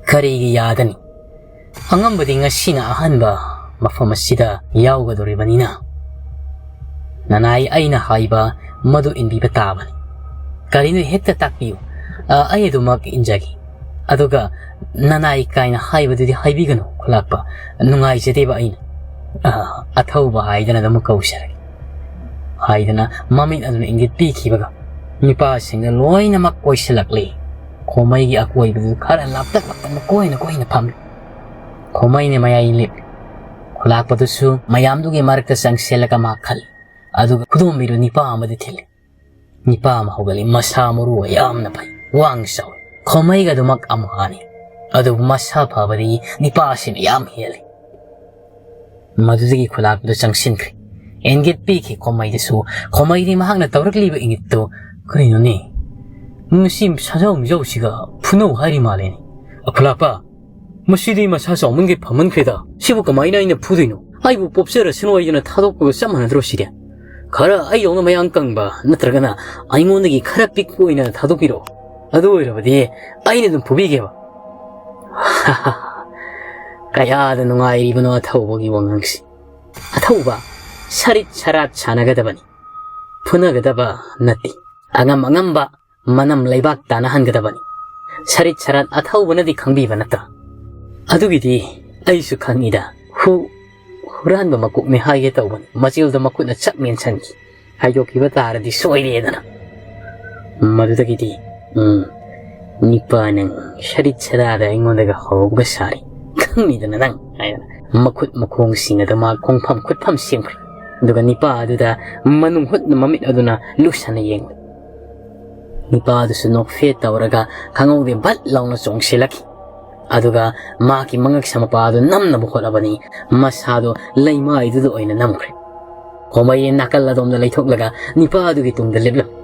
"ꯀꯔꯤꯒꯤ ꯌꯥꯗꯅꯤ? ꯑꯉꯝꯕꯗꯤ ꯉꯁꯤꯅ ꯑꯍꯥꯟꯕ ꯃꯐꯝ ꯑꯁꯤꯗ ꯌꯥꯎꯒꯗꯧꯔꯤꯕꯅꯤꯅ, ꯅꯅꯥꯏ ꯑꯩꯅ ꯍꯥꯏꯕ ꯃꯗꯨ ꯏꯟꯕꯤꯕ ꯇꯥꯕꯅꯤ꯫ ꯀꯔꯤꯅꯣ ꯍꯦꯛꯇ ꯇꯥꯛꯄꯤꯌꯨ, ꯑ, ꯑꯩ ꯑꯗꯨꯃꯛ ꯏꯟꯖꯒꯦ꯫ ꯑꯗꯨꯒ ꯅꯅꯥꯏ ꯀꯥꯏꯅ ꯍꯥꯏꯕꯗꯨꯗꯤ ꯍꯥꯏꯕꯤꯒꯅꯨ ꯈꯨꯂꯥꯛꯄ, ꯅꯨꯡꯉꯥꯏꯖꯗꯦꯕ ꯑꯩꯅ꯫ ꯑ, ꯑꯊꯧꯕ ꯍꯥꯏꯗꯅ ꯑꯗꯨꯝ ꯀꯧꯖꯔꯒꯦ" ꯍꯥꯏꯗꯅ ꯃꯃꯤꯠ ꯑꯗꯨꯅ ꯏꯪꯒꯤꯠ ꯄꯤꯈꯤꯕꯒ ꯅꯨꯄꯥꯁꯤꯡꯗ ꯂꯣꯏꯅꯃꯛ ꯀꯣꯏꯁꯤꯜꯂꯛꯂꯤ꯫ ꯈꯣꯃꯩꯒꯤ ꯑꯀꯣꯏꯕꯗꯨ ꯈꯔ ꯂꯥꯞꯇꯛ ꯂꯥꯞꯇꯛꯅ ꯀꯣꯏꯅ ꯀꯣꯏꯅ ꯐꯝꯂꯤ꯫ ꯈꯣꯃꯩꯅ ꯃꯌꯥꯏ ꯂꯦꯞꯂꯤ꯫ ꯈꯨꯂꯥꯛꯄꯗꯨꯁꯨ ꯃꯌꯥꯝꯗꯨꯒꯤ ꯃꯔꯛꯇ ꯆꯪꯁꯤꯜꯂꯒ ꯃꯥ ꯈꯜꯂꯤ꯫ ꯑꯗꯨꯒ ꯈꯨꯗꯣꯝꯕꯤꯗꯨ ꯅꯤꯄꯥ ꯑꯃꯗꯤ ꯊꯤꯜꯂꯤ꯫ ꯅꯤꯄꯥ ꯑꯃ ꯍꯧꯒꯠꯂꯤ꯫ ꯃꯁꯥ ꯃꯔꯨ ꯌꯥꯝꯅ ꯐꯩ, ꯋꯥꯡ ꯆꯥꯎꯏ꯫ ꯈꯣꯃꯩꯒ ꯑꯗꯨꯃꯛ ꯑꯃꯨꯍꯥꯅꯤ, ꯑꯗꯨꯕꯨ ꯃꯁꯥ ꯐꯕꯗꯤ ꯅꯤꯄꯥ ꯑꯁꯤꯅ ꯌꯥꯝ ꯍꯦꯜꯂꯤ꯫ ꯃꯗꯨꯗꯒꯤ ꯈꯨꯂꯥꯛꯄꯗꯨ ꯆꯪꯁꯤꯟꯈ꯭ꯔꯦ꯫ ꯏꯪꯒꯤꯠ ꯄꯤꯈꯤ ꯈꯣꯃꯩꯗꯁꯨ꯫ ꯈꯣꯃꯩꯗꯤ ꯃꯍꯥꯛꯅ ꯇꯧꯔꯛꯂꯤꯕ ꯏꯪꯒꯤꯠꯇꯨ, "ꯀꯔꯤꯅꯣꯅꯦ? ꯃꯁꯤ ꯁꯥꯖꯧ ꯃꯤꯖꯧꯁꯤꯒ ꯐꯨꯅꯧ ꯍꯥꯏꯔꯤ ꯃꯥꯜꯂꯦꯅꯦ꯫ ꯑ, ꯈꯨꯂꯥꯛꯄ, ꯃꯁꯤꯗꯤ ꯃꯁꯥ ꯆꯥꯎꯃꯟꯒꯩ ꯐꯃꯟꯈ꯭ꯔꯦꯗ꯫ ꯁꯤꯕꯨ ꯀꯃꯥꯏꯅ ꯑꯩꯅ ꯐꯨꯗꯣꯏꯅꯣ? ꯑꯩꯕꯨ ꯄꯣꯛꯆꯔꯁꯅꯨ ꯍꯥꯏꯗꯨꯅ ꯊꯥꯗꯣꯛꯄꯒ ꯆꯞ ꯃꯥꯟꯅꯗ꯭ꯔꯣ ꯁꯤꯗꯤ? ꯈꯔ ꯑꯩꯗꯧꯅ ꯃꯌꯥꯡ ꯀꯪꯕ ꯅꯠꯇ꯭ꯔꯒꯅ ꯑꯩꯉꯣꯟꯗꯒꯤ ꯈꯔ ꯄꯤꯛꯄ ꯑꯣꯏꯅ ꯊꯥꯗꯣꯛꯄꯤꯔꯛꯑꯣ꯫ ꯑꯗꯨ ꯑꯣꯏꯔꯕꯗꯤ ꯑꯩꯅ ꯑꯗꯨꯝ ꯐꯨꯕꯤꯒꯦꯕ꯫ ꯀꯌꯥꯗ ꯅꯨꯡꯉꯥꯏꯔꯤꯕꯅꯣ ꯑꯊꯧꯕꯒꯤ ꯋꯥꯉꯥꯡꯁꯤ꯫ ꯑꯊꯧꯕ, ꯁꯔꯤꯠ ꯁꯔꯥꯠ ꯁꯥꯟꯅꯒꯗꯕꯅꯤ, ꯐꯨꯅꯒꯗꯕ ꯅꯠꯇꯦ꯫ ꯑꯉꯝ ꯑꯉꯝꯕ ꯃꯅꯝ ꯂꯩꯕꯥꯛ ꯇꯥꯅꯍꯟꯒꯗꯕꯅꯤ꯫ ꯁꯔꯤꯠ ꯁꯔꯥꯠ ꯑꯊꯧꯕꯅꯗꯤ ꯈꯪꯕꯤꯕ ꯅꯠꯇ꯭ꯔꯥ? ꯑꯗꯨꯒꯤꯗꯤ ꯑꯩꯁꯨ ꯈꯪꯉꯤꯗ꯫ ꯍꯨ-, ꯍꯨꯔꯥꯟꯕ ꯃꯀꯣꯛꯅꯤ ꯍꯥꯏꯒꯦ ꯇꯧꯕꯅꯤ, ꯃꯆꯤꯜꯗ ꯃꯈꯨꯠꯅ ꯆꯞ ꯃꯦꯟꯁꯤꯟꯈꯤ꯫ ꯍꯥꯏꯗꯣꯛꯈꯤꯕ ꯇꯥꯔꯗꯤ ꯁꯣꯏꯔꯦꯗꯅ꯫ ꯃꯗꯨꯗꯒꯤꯗꯤ, "ꯎꯝ, ꯅꯤꯄꯥ ꯅꯪ ꯁꯔꯤꯠ ꯁꯔꯥꯗ ꯑꯩꯉꯣꯟꯗꯒ ꯍꯧꯕꯒ ꯁꯥꯔꯤ꯫ ꯈꯪꯅꯤꯗꯅ ꯅꯪ," ꯍꯥꯏꯗꯅ ꯃꯈꯨꯠ ꯃꯈꯣꯡꯁꯤꯡ ꯑꯗꯨ ꯃꯥ ꯈꯣꯡꯐꯝ ꯈꯨꯠꯐꯝ ꯁꯦꯝꯈ꯭ꯔꯦ꯫ ꯑꯗꯨꯒ ꯅꯤꯄꯥ ꯑꯗꯨꯗ ꯃꯅꯨꯡ ꯍꯨꯠꯅ ꯃꯃꯤꯠ ꯑꯗꯨꯅ ꯂꯨꯁꯟꯅ ꯌꯦꯡꯂꯦ꯫ ꯅꯤꯄꯥ ꯑꯗꯨꯁꯨ ꯅꯣꯛꯐꯦꯠ ꯇꯧꯔꯒ ꯈꯪꯍꯧꯗꯦ ꯚꯠ ꯂꯥꯎꯅ ꯆꯣꯡꯁꯤꯜꯂꯛꯈꯤ꯫ ꯑꯗꯨꯒ ꯃꯍꯥꯛꯀꯤ ꯃꯉꯛ ꯁꯝ ꯃꯄꯥ ꯑꯗꯨ ꯅꯝꯅꯕ ꯍꯣꯠꯅꯕꯅꯤ, ꯃꯁꯥꯗꯨ ꯂꯩꯃꯥꯏꯗꯨꯗ ꯑꯣꯏꯅ ꯅꯝꯈ꯭ꯔꯦ꯫ ꯈꯣꯃꯩ ꯅꯥꯀꯜ ꯑꯗꯣꯝꯗ ꯂꯩꯊꯣꯛꯂꯒ ꯅꯤꯄꯥ ꯑꯗꯨꯒꯤ ꯇꯨꯡꯗ ꯂꯦꯞꯂꯝꯃꯤ꯫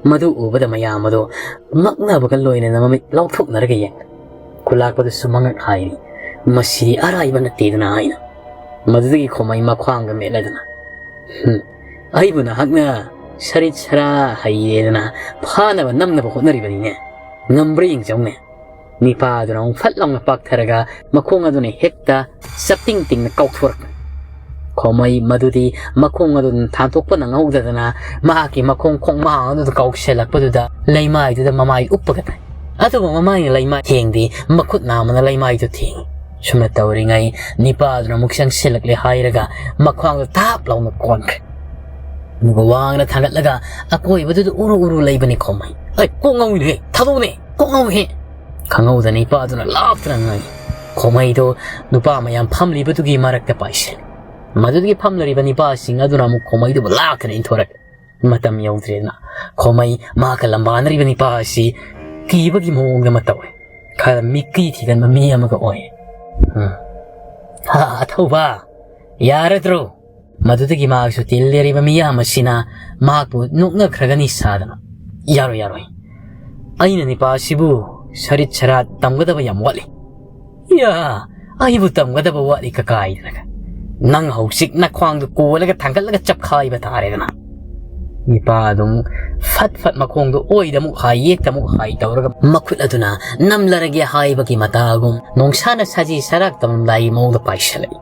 ꯃꯗꯨ ꯎꯕꯗ ꯃꯌꯥꯝ ꯑꯗꯨ ꯉꯛꯅꯕꯒ ꯂꯣꯏꯅꯅ ꯃꯃꯤꯠ ꯂꯥꯎꯊꯣꯛꯅꯔꯒ ꯌꯦꯡꯂꯦ꯫ ꯈꯨꯂꯥꯛꯄꯗꯨꯁꯨ ꯃꯉꯛ ꯍꯥꯏꯔꯤ, "ꯃꯁꯤꯗꯤ ꯑꯔꯥꯏꯕ ꯅꯠꯇꯦꯗꯅ" ꯍꯥꯏꯅ꯫ ꯃꯗꯨꯗꯒꯤ ꯈꯣꯃꯩ ꯃꯈ꯭ꯋꯥꯡꯒ ꯃꯦꯠꯂꯗꯅ, "ꯍꯨꯝ, ꯑꯩꯕꯨ ꯅꯍꯥꯛꯅ ꯁꯔꯤꯠ ꯁꯔꯥ ꯍꯩꯔꯦꯗꯅ ꯐꯥꯅꯕ ꯅꯝꯅꯕ ꯍꯣꯠꯅꯔꯤꯕꯅꯤꯅꯦ꯫ ꯉꯝꯕ꯭ꯔꯥ ꯌꯦꯡꯖꯧꯅꯦ"꯫ ꯅꯤꯄꯥ ꯑꯗꯨꯅ ꯑꯃꯨꯛ ꯐꯠ ꯂꯥꯎꯅ ꯄꯥꯛꯊꯔꯒ ꯃꯈꯣꯡ ꯑꯗꯨꯅ ꯍꯦꯛꯇ ꯆꯞꯇꯤꯡ ꯇꯤꯡꯅ ꯀꯥꯎꯊꯣꯔꯛꯄ꯫ ꯈꯣꯃꯩ ꯃꯗꯨꯗꯤ ꯃꯈꯣꯡ ꯑꯗꯨꯅ ꯊꯥꯡꯗꯣꯛꯄ ꯅꯪꯍꯧꯗꯗꯅ ꯃꯍꯥꯛꯀꯤ ꯃꯈꯣꯡ ꯈꯣꯡꯃꯥꯡ ꯑꯗꯨꯗ ꯀꯥꯎꯁꯤꯜꯂꯛꯄꯗꯨꯗ ꯂꯩꯃꯥꯏꯗꯨꯗ ꯃꯃꯥꯏ ꯎꯞꯄꯒ ꯇꯥꯏ꯫ ꯑꯗꯨꯕꯨ ꯃꯃꯥꯏꯅ ꯂꯩꯃꯥꯏ ꯊꯦꯡꯗꯦ, ꯃꯈꯨꯠ ꯅꯥꯝꯃꯅ ꯂꯩꯃꯥꯏꯗꯨ ꯊꯦꯡꯉꯤ꯫ ꯁꯨꯝꯅ ꯇꯧꯔꯤꯉꯩ ꯅꯤꯄꯥ ꯑꯗꯨꯅ ꯑꯃꯨꯛ ꯆꯪꯁꯤꯜꯂꯛꯂꯦ ꯍꯥꯏꯔꯒ ꯃꯈ꯭ꯋꯥꯡꯗ ꯊꯥꯞ ꯂꯥꯎꯅ ꯀꯣꯟꯈ꯭ꯔꯦ꯫ ꯑꯗꯨꯒ ꯋꯥꯡꯅ ꯊꯥꯡꯒꯠꯂꯒ ꯑꯀꯣꯏꯕꯗꯨꯗ ꯎꯔꯨ ꯎꯔꯨ ꯂꯩꯕꯅꯤ ꯈꯣꯃꯩ꯫ "ꯑꯩ, ꯀꯣꯛ ꯉꯥꯎꯏꯅꯦꯍꯦ, ꯊꯥꯗꯣꯛꯎꯅꯦ, ꯀꯣꯛ ꯉꯥꯎꯏꯍꯦ!" ꯈꯪꯍꯧꯗꯅ ꯅꯤꯄꯥ ꯑꯗꯨꯅ ꯂꯥꯎꯗꯅ ꯉꯥꯡꯉꯤ꯫ ꯈꯣꯃꯩꯗꯣ ꯅꯨꯄꯥ ꯃꯌꯥꯝ ꯐꯝꯂꯤꯕꯗꯨꯒꯤ ꯃꯔꯛꯇ ꯄꯥꯏꯁꯤꯜꯂꯤ꯫ ꯃꯗꯨꯗꯒꯤ ꯐꯝꯂꯤꯕ ꯅꯤꯄꯥꯁꯤꯡ ꯑꯗꯨꯅ ꯑꯃꯨꯛ ꯈꯣꯃꯩꯗꯨꯕꯨ ꯂꯥꯛꯇꯅ ꯏꯟꯊꯣꯔꯛꯂꯦ꯫ ꯃꯇꯝ ꯌꯧꯗ꯭ꯔꯦꯗꯅ ꯈꯣꯃꯩ ꯃꯍꯥꯛꯀ ꯂꯝꯕꯥꯅꯔꯤꯕ ꯅꯤꯄꯥ ꯑꯁꯤ ꯀꯤꯕꯒꯤ ꯃꯑꯣꯡꯗ ꯑꯃ ꯇꯧꯏ꯫ ꯈꯔ ꯃꯤꯀꯤ ꯊꯤꯒꯟꯕ ꯃꯤ ꯑꯃꯒ ꯑꯣꯏ꯫ ꯎꯝ꯫ "ꯍꯥ, ꯑꯊꯧꯕ, ꯌꯥꯔꯗ꯭ꯔꯣ?" ꯃꯗꯨꯗꯒꯤ ꯃꯍꯥꯛꯁꯨ ꯇꯤꯜꯂꯦꯔꯤꯕ ꯃꯤꯌꯥꯝ ꯑꯁꯤꯅ ꯃꯍꯥꯛꯄꯨ ꯅꯣꯛꯅꯈ꯭ꯔꯒꯅꯤ ꯁꯥꯗꯅ, "ꯌꯥꯔꯣꯏ, ꯌꯥꯔꯣꯏ꯫ ꯑꯩꯅ ꯅꯤꯄꯥ ꯑꯁꯤꯕꯨ ꯁꯔꯤꯠ ꯁꯔꯥꯠ ꯇꯝꯒꯗꯕ ꯌꯥꯝ ꯋꯥꯠꯂꯤ꯫ ꯌꯥ, ꯑꯩꯕꯨ ꯇꯝꯒꯗꯕ ꯋꯥꯠꯂꯤ ꯀꯀꯥ ꯍꯥꯏꯗꯅꯒ꯫ ꯅꯪ ꯍꯧꯖꯤꯛ ꯅꯈ꯭ꯋꯥꯡꯗꯨ ꯀꯣꯜꯂꯒ ꯊꯥꯡꯒꯠꯂꯒ ꯆꯞꯈꯥꯏꯕ ꯇꯥꯔꯦꯗꯅ꯫ ꯅꯤꯄꯥ ꯑꯗꯨꯝ ꯐꯠ ꯐꯠ ꯃꯈꯣꯡꯗꯣ ꯑꯣꯏꯗ ꯑꯃꯨꯛ ꯍꯥꯏ, ꯌꯦꯠꯇ ꯑꯃꯨꯛ ꯍꯥꯏ ꯇꯧꯔꯒ ꯃꯈꯨꯠ ꯑꯗꯨꯅ ꯅꯝꯂꯔꯒꯦ ꯍꯥꯏꯕꯒꯤ ꯃꯇꯥꯒꯨꯝ ꯅꯣꯡꯁꯥꯅ ꯁꯖꯤ ꯁꯔꯥꯛ ꯇꯝꯂꯝꯗꯥꯏꯒꯤ ꯃꯑꯣꯡꯗ ꯄꯥꯏꯁꯜꯂꯛꯏ꯫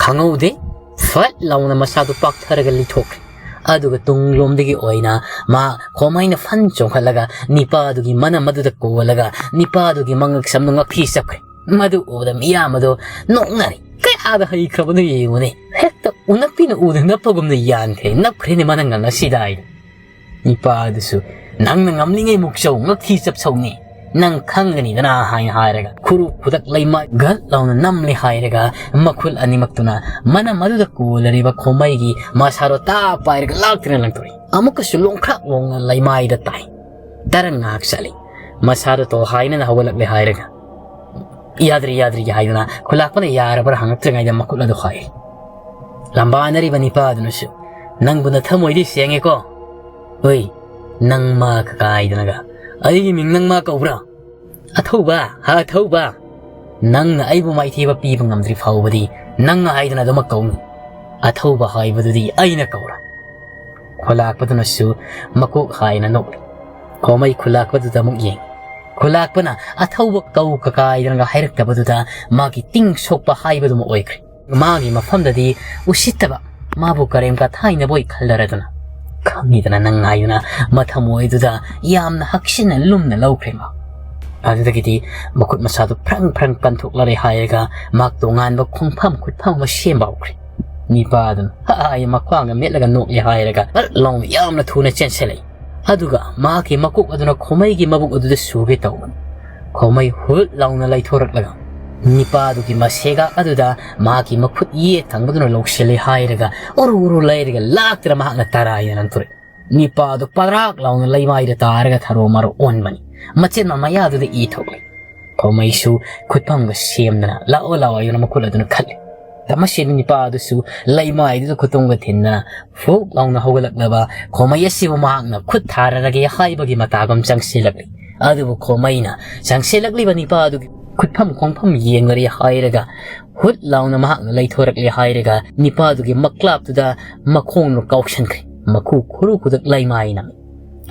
ꯈꯪꯍꯧꯗꯦ, ꯐꯠ ꯂꯥꯎꯅ ꯃꯁꯥꯗꯨ ꯄꯥꯛꯊꯔꯒ ꯂꯤꯊꯣꯛꯈ꯭ꯔꯦ꯫ ꯑꯗꯨꯒ ꯇꯨꯡꯂꯣꯝꯗꯒꯤ ꯑꯣꯏꯅ ꯃꯥ ꯈꯣꯃꯩꯅ ꯐꯟ ꯆꯣꯡꯈꯠꯂꯒ ꯅꯤꯄꯥꯗꯨꯒꯤ ꯃꯅꯝ ꯑꯗꯨꯗ ꯀꯣꯜꯂꯒ ꯅꯤꯄꯥꯗꯨꯒꯤ ꯃꯉꯛ ꯁꯝꯗꯨ ꯉꯛꯊꯤ ꯆꯞꯈ꯭ꯔꯦ꯫ ꯃꯗꯨ ꯎꯕꯗ ꯃꯤꯌꯥꯝ ꯑꯗꯨ ꯅꯣꯛꯅꯔꯦ꯫ ꯀꯌꯥꯗ ꯍꯩꯈ꯭ꯔꯕꯅꯣ ꯌꯦꯡꯉꯨꯅꯦ, ꯍꯦꯛꯇ ꯎꯅꯛꯄꯤꯅ ꯎꯗ ꯅꯞꯄꯒꯨꯝꯅ ꯌꯥꯟꯈ꯭ꯔꯦ, ꯅꯞꯈ꯭ꯔꯦꯅꯦ ꯃꯅꯪ ꯉꯁꯤꯗ ꯍꯥꯏꯗꯣ꯫ ꯅꯤꯄꯥ ꯑꯗꯨꯁꯨ, "ꯅꯪꯅ ꯉꯝꯂꯤꯉꯩ ꯃꯨꯛꯆꯧ, ꯉꯛꯊꯤ ꯆꯞꯁꯧꯅꯤ, ꯅꯪ ꯈꯪꯒꯅꯤꯗꯅ" ꯍꯥꯏꯅ ꯍꯥꯏꯔꯒ ꯈꯨꯔꯨ ꯈꯨꯗꯛ ꯂꯩꯃꯥꯏ ꯒꯠ ꯂꯥꯎꯅ ꯅꯝꯂꯦ ꯍꯥꯏꯔꯒ ꯃꯈꯨꯜ ꯑꯅꯤꯃꯛꯇꯨꯅ ꯃꯅꯝ ꯑꯗꯨꯗ ꯀꯣꯜꯂꯔꯤꯕ ꯈꯣꯃꯩꯒꯤ ꯃꯁꯥꯗꯣ ꯇꯥ ꯄꯥꯏꯔꯒ ꯂꯥꯛꯇꯨꯅ ꯂꯪꯊꯣꯔꯛꯏ꯫ ꯑꯃꯨꯛꯀꯁꯨ ꯂꯣꯡꯈ꯭ꯔꯥꯛ ꯂꯣꯡꯅ ꯂꯩꯃꯥꯏꯗ ꯇꯥꯏ꯫ ꯇꯔꯪ ꯉꯥꯏꯍꯥꯛ ꯆꯠꯂꯤ꯫ ꯃꯁꯥꯗꯣ ꯇꯣ ꯍꯥꯏꯅꯅ ꯍꯧꯒꯠꯂꯛꯂꯦ ꯍꯥꯏꯔꯒ, "ꯌꯥꯗ꯭ꯔꯤ, ꯌꯥꯗ꯭ꯔꯤ" ꯍꯥꯏꯗꯨꯅ ꯈꯨꯂꯥꯛꯄꯅ ꯌꯥꯔꯕ꯭ꯔꯥ ꯍꯪꯉꯛꯇ꯭ꯔꯤꯉꯩꯗ ꯃꯈꯨꯠ ꯑꯗꯨ ꯍꯥꯏ꯫ ꯂꯝꯕꯥꯅꯔꯤꯕ ꯅꯤꯄꯥ ꯑꯗꯨꯅꯁꯨ, "ꯅꯪꯕꯨ ꯅꯊꯃꯣꯏꯗꯤ ꯁꯦꯡꯉꯦꯀꯣ?" "ꯍꯣꯏ, ꯅꯪ ꯃꯥ ꯀꯀꯥꯏꯗꯅꯒ ꯑꯩꯒꯤ ꯃꯤꯡ ꯅꯪ ꯃꯥ ꯀꯧꯕ꯭ꯔꯥ?" "ꯑꯊꯧꯕ, ꯍꯥ ꯑꯊꯧꯕ, ꯅꯪꯅ ꯑꯩꯕꯨ ꯃꯥꯏꯊꯤꯕ ꯄꯤꯕ ꯉꯝꯗ꯭ꯔꯤ ꯐꯥꯎꯕꯗꯤ ꯅꯪ ꯍꯥꯏꯗꯅ ꯑꯗꯨꯃꯛ ꯀꯧꯅꯤ꯫ ꯑꯊꯧꯕ ꯍꯥꯏꯕꯗꯨꯗꯤ ꯑꯩꯅ ꯀꯧꯔ"꯫ ꯈꯨꯂꯥꯛꯄꯗꯨꯅꯁꯨ ꯃꯀꯣꯛ ꯍꯥꯏꯅ ꯅꯣꯛꯂꯤ꯫ ꯈꯣꯃꯩ ꯈꯨꯂꯥꯛꯄꯗꯨꯗ ꯑꯃꯨꯛ ꯌꯦꯡꯏ꯫ ꯈꯨꯂꯥꯛꯄꯅ "ꯑꯊꯧꯕ ꯀꯧ ꯀꯀꯥꯏꯗꯅꯒ" ꯍꯥꯏꯔꯛꯇꯕꯗꯨꯗ ꯃꯥꯒꯤ ꯇꯤꯡ ꯁꯣꯛꯄ ꯍꯥꯏꯕꯗꯨꯃ ꯑꯣꯏꯈ꯭ꯔꯦ꯫ ꯃꯥꯒꯤ ꯃꯐꯝꯗꯗꯤ ꯎꯁꯤꯠꯇꯕ, ꯃꯥꯕꯨ ꯀꯔꯦꯝ ꯀꯊꯥꯏꯅꯕꯣꯏ ꯈꯜꯂꯔꯗꯨꯅ꯫ "ꯈꯪꯉꯤꯗꯅ ꯅꯪ" ꯍꯥꯏꯗꯨꯅ ꯃꯊꯃꯣꯏꯗꯨꯗ ꯌꯥꯝꯅ ꯍꯛꯁꯤꯟꯅ ꯂꯨꯝꯅ ꯂꯧꯈ꯭ꯔꯦ ꯃꯥ꯫ ꯑꯗꯨꯗꯒꯤꯗꯤ ꯃꯈꯨꯠ ꯃꯁꯥꯗꯨ ꯐ꯭ꯔꯪ ꯐ꯭ꯔꯪ ꯀꯟꯊꯣꯛꯂꯔꯦ ꯍꯥꯏꯔꯒ ꯃꯍꯥꯛ ꯇꯣꯉꯥꯟꯕ ꯈꯣꯡꯐꯝ ꯈꯨꯠꯐꯝ ꯑꯃ ꯁꯦꯝꯕ ꯍꯧꯈ꯭ꯔꯦ꯫ ꯅꯤꯄꯥꯗꯨꯅ "ꯍꯥꯏ" ꯃꯈ꯭ꯋꯥꯡꯒ ꯃꯦꯠꯂꯒ ꯅꯣꯛꯂꯦ ꯍꯥꯏꯔꯒ ꯐꯠ ꯂꯥꯎꯅ ꯌꯥꯝꯅ ꯊꯨꯅ ꯆꯦꯟꯁꯤꯜꯂꯛꯏ꯫ ꯑꯗꯨꯒ ꯃꯍꯥꯛꯀꯤ ꯃꯀꯣꯛ ꯑꯗꯨꯅ ꯈꯣꯃꯩꯒꯤ ꯃꯕꯨꯛ ꯑꯗꯨꯗ ꯁꯨꯒꯦ ꯇꯧꯕꯅꯤ꯫ ꯈꯣꯃꯩ ꯍꯨꯠ ꯂꯥꯎꯅ ꯂꯩꯊꯣꯔꯛꯂꯒ ꯅꯤꯄꯥꯗꯨꯒꯤ ꯃꯁꯦꯒꯥ ꯑꯗꯨꯗ ꯃꯍꯥꯛꯀꯤ ꯃꯈꯨꯠ ꯌꯦꯠ ꯊꯪꯕꯗꯨꯅ ꯂꯧꯁꯤꯜꯂꯦ ꯍꯥꯏꯔꯒ ꯎꯔꯨ ꯎꯔꯨ ꯂꯩꯔꯒ ꯂꯥꯛꯇꯅ ꯃꯍꯥꯛꯅ ꯇꯔꯥꯏꯅ ꯂꯪꯊꯣꯔꯛꯏ꯫ ꯅꯤꯄꯥꯗꯨ ꯄꯗ꯭ꯔꯥꯛ ꯂꯥꯎꯅ ꯂꯩꯃꯥꯏꯗ ꯇꯥꯔꯒ ꯊꯔꯣ ꯃꯔꯣ ꯑꯣꯟꯕꯅꯤ꯫ ꯃꯆꯤꯟ ꯃꯃꯌꯥꯗꯨꯗ ꯏ ꯊꯣꯛꯂꯦ꯫ ꯈꯣꯃꯩꯁꯨ ꯈꯨꯠꯐꯝꯒ ꯁꯦꯝꯗꯅ "ꯂꯥꯛꯑꯣ ꯂꯥꯛꯑꯣ" ꯍꯥꯏꯗꯨꯅ ꯃꯈꯨꯠ ꯑꯗꯨꯅ ꯈꯠꯂꯦ꯫ ꯃꯁꯤꯗ ꯅꯤꯄꯥ ꯑꯗꯨꯁꯨ ꯂꯩꯃꯥꯏꯗꯨꯗ ꯈꯨꯇꯨꯝꯒ ꯊꯤꯟꯗꯅ ꯐꯨꯛ ꯂꯥꯎꯅ ꯍꯧꯒꯠꯂꯛꯂꯕ ꯈꯣꯃꯩ ꯑꯁꯤꯕꯨ ꯃꯍꯥꯛꯅ ꯈꯨꯠ ꯊꯥꯔꯔꯒꯦ ꯍꯥꯏꯕꯒꯤ ꯃꯇꯥꯒꯨꯝ ꯆꯪꯁꯤꯜꯂꯛꯂꯤ꯫ ꯑꯗꯨꯕꯨ ꯈꯣꯃꯩꯅ ꯆꯪꯁꯤꯜꯂꯛꯂꯤꯕ ꯅꯤꯄꯥ ꯑꯗꯨꯒꯤ ꯈꯨꯠꯐꯝ ꯈꯣꯡꯐꯝ ꯌꯦꯡꯂꯔꯦ ꯍꯥꯏꯔꯒ, ꯍꯨꯠ ꯂꯥꯎꯅ ꯃꯍꯥꯛꯅ ꯂꯩꯊꯣꯔꯛꯂꯦ ꯍꯥꯏꯔꯒ, ꯅꯤꯄꯥ ꯑꯗꯨꯒꯤ ꯃꯀ꯭ꯂꯥꯞꯇꯨꯗ ꯃꯈꯣꯡꯅ ꯀꯥꯎꯁꯟꯈ꯭ꯔꯦ꯫ ꯃꯈꯨ ꯈꯨꯔꯨ ꯈꯨꯗꯛ ꯂꯩꯃꯥꯏꯅ꯫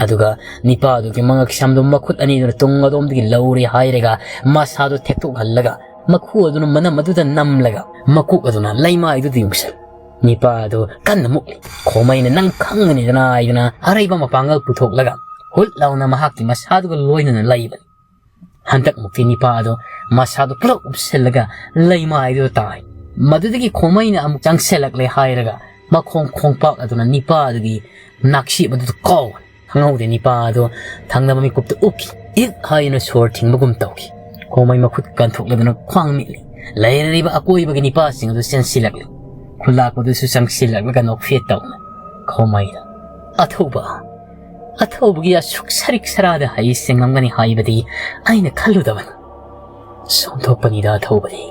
ꯑꯗꯨꯒ ꯅꯤꯄꯥ ꯑꯗꯨꯒꯤ ꯃꯉꯛ ꯁꯝꯗꯨ ꯃꯈꯨꯠ ꯑꯅꯤꯗꯨꯅ ꯇꯨꯡ ꯑꯗꯣꯝꯗꯒꯤ ꯂꯧꯔꯦ ꯍꯥꯏꯔꯒ, ꯃꯁꯥꯗꯨ ꯊꯦꯛꯇꯣꯛꯍꯜꯂꯒ, ꯃꯈꯨ ꯑꯗꯨꯅ ꯃꯅꯝ ꯑꯗꯨꯗ ꯅꯝꯂꯒ, ꯃꯀꯣꯛ ꯑꯗꯨꯅ ꯂꯩꯃꯥꯏꯗꯨꯗ ꯌꯨꯡꯁꯜ꯫ ꯅꯤꯄꯥ ꯑꯗꯨ ꯀꯟꯅ ꯃꯨꯛꯂꯤ꯫ ꯈꯣꯃꯩꯅ "ꯅꯪ ꯈꯪꯒꯅꯤꯗꯅ" ꯍꯥꯏꯗꯨꯅ ꯑꯔꯩꯕ ꯃꯄꯥꯡꯒꯜ ꯄꯨꯊꯣꯛꯂꯒ, ꯍꯨꯠ ꯂꯥꯎꯅ ꯃꯍꯥꯛꯀꯤ ꯃꯁꯥꯗꯨꯒ ꯂꯣꯏꯅꯅ ꯂꯩꯕꯅꯤ꯫ ꯍꯟꯗꯛꯃꯨꯛꯇꯤ ꯅꯤꯄꯥ ꯑꯗꯨ ꯃꯁꯥꯗꯨ ꯄꯨꯂꯞ ꯎꯞꯁꯤꯜꯂꯒ ꯂꯩꯃꯥꯏꯗꯨꯗ ꯇꯥꯏ꯫ ꯃꯗꯨꯗꯒꯤ ꯈꯣꯃꯩꯅ ꯑꯃꯨꯛ ꯆꯪꯁꯤꯜꯂꯛꯂꯦ ꯍꯥꯏꯔꯒ, ꯃꯈꯣꯡ ꯈꯣꯡꯄꯥꯛ ꯑꯗꯨꯅ ꯅꯤꯄꯥ ꯑꯗꯨꯒꯤ ꯅꯥꯛꯁꯤ ꯑꯗꯨꯗ ꯀꯥꯎ꯫ ꯈꯪꯍꯧꯗꯦ, ꯅꯤꯄꯥ ꯑꯗꯨ ꯊꯪꯅꯕ ꯃꯤꯀꯨꯞꯇ ꯎꯞꯈꯤ꯫ "ꯏꯛ" ꯍꯥꯏꯅ ꯁꯣꯔ ꯊꯤꯡꯕꯒꯨꯝ ꯇꯧꯈꯤ꯫ ꯈꯣꯃꯩ ꯃꯈꯨꯠ ꯀꯟꯊꯣꯛꯂꯗꯨꯅ ꯈ꯭ꯋꯥꯡ ꯃꯤꯠꯂꯤ꯫ ꯂꯩꯔꯤꯕ ꯑꯀꯣꯏꯕꯒꯤ ꯅꯤꯄꯥꯁꯤꯡ ꯑꯗꯨ ꯆꯦꯟꯁꯤꯜꯂꯛꯂꯤ꯫ ꯈꯨꯂꯥꯛꯄꯗꯨꯁꯨ ꯆꯪꯁꯤꯜꯂꯛꯂꯒ ꯅꯣꯛꯐꯦꯠ ꯇꯧꯅ ꯈꯣꯃꯩꯗ, "ꯑꯊꯧꯕ, ꯑꯊꯧꯕꯒꯤ ꯑꯁꯨꯛ ꯁꯔꯤꯛ ꯁꯔꯥꯗ ꯍꯩ ꯁꯦꯡꯂꯝꯒꯅꯤ ꯍꯥꯏꯕꯗꯤ ꯑꯩꯅ ꯈꯜꯂꯨꯗꯕꯅꯤ꯫ ꯁꯣꯟꯊꯣꯛꯄꯅꯤꯗ ꯑꯊꯧꯕꯗꯤ꯫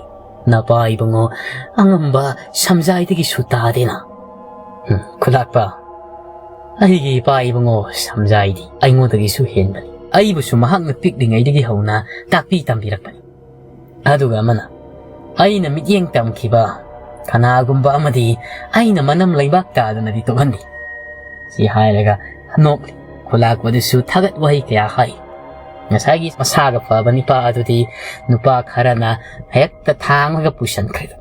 ꯅꯄꯥ ꯏꯕꯨꯡꯉꯣ ꯑꯉꯝꯕ ꯁꯝꯖꯥꯏꯗꯒꯤꯁꯨ ꯇꯥꯗꯦꯅ꯫ ꯎꯝ, ꯈꯨꯂꯥꯛꯄ, ꯑꯩꯒꯤ ꯏꯄꯥ ꯏꯕꯨꯡꯉꯣ ꯁꯝꯖꯥꯏꯗꯤ ꯑꯩꯉꯣꯟꯗꯒꯤꯁꯨ ꯍꯦꯟꯕꯅꯤ꯫ ꯑꯩꯕꯨꯁꯨ ꯃꯍꯥꯛꯅ ꯄꯤꯛꯂꯤꯉꯩꯗꯒꯤ ꯍꯧꯅ ꯇꯥꯛꯄꯤ ꯇꯝꯕꯤꯔꯛꯄꯅꯤ꯫ ꯑꯗꯨꯒ ꯑꯃꯅ, ꯑꯩꯅ ꯃꯤꯠꯌꯦꯡ ꯇꯝꯈꯤꯕ ꯀꯅꯥꯒꯨꯝꯕ ꯑꯃꯗꯤ ꯑꯩꯅ ꯃꯅꯝ ꯂꯩꯕꯥꯛ ꯇꯥꯗꯅꯗꯤ ꯇꯣꯛꯍꯟꯗꯦ"꯫ ꯁꯤ ꯍꯥꯏꯔꯒ ꯅꯣꯛꯂꯤ꯫ ꯈꯨꯂꯥꯛꯄꯗꯨꯁꯨ ꯊꯥꯒꯠ ꯋꯥꯍꯩ ꯀꯌꯥ ꯍꯥꯏ꯫ ꯉꯁꯥꯏꯒꯤ ꯃꯁꯥꯒ ꯐꯕ ꯅꯤꯄꯥ ꯑꯗꯨꯗꯤ ꯅꯨꯄꯥ ꯈꯔꯅ ꯍꯦꯛꯇ ꯊꯥꯡꯂꯒ ꯄꯨꯁꯟꯈ꯭ꯔꯦ꯫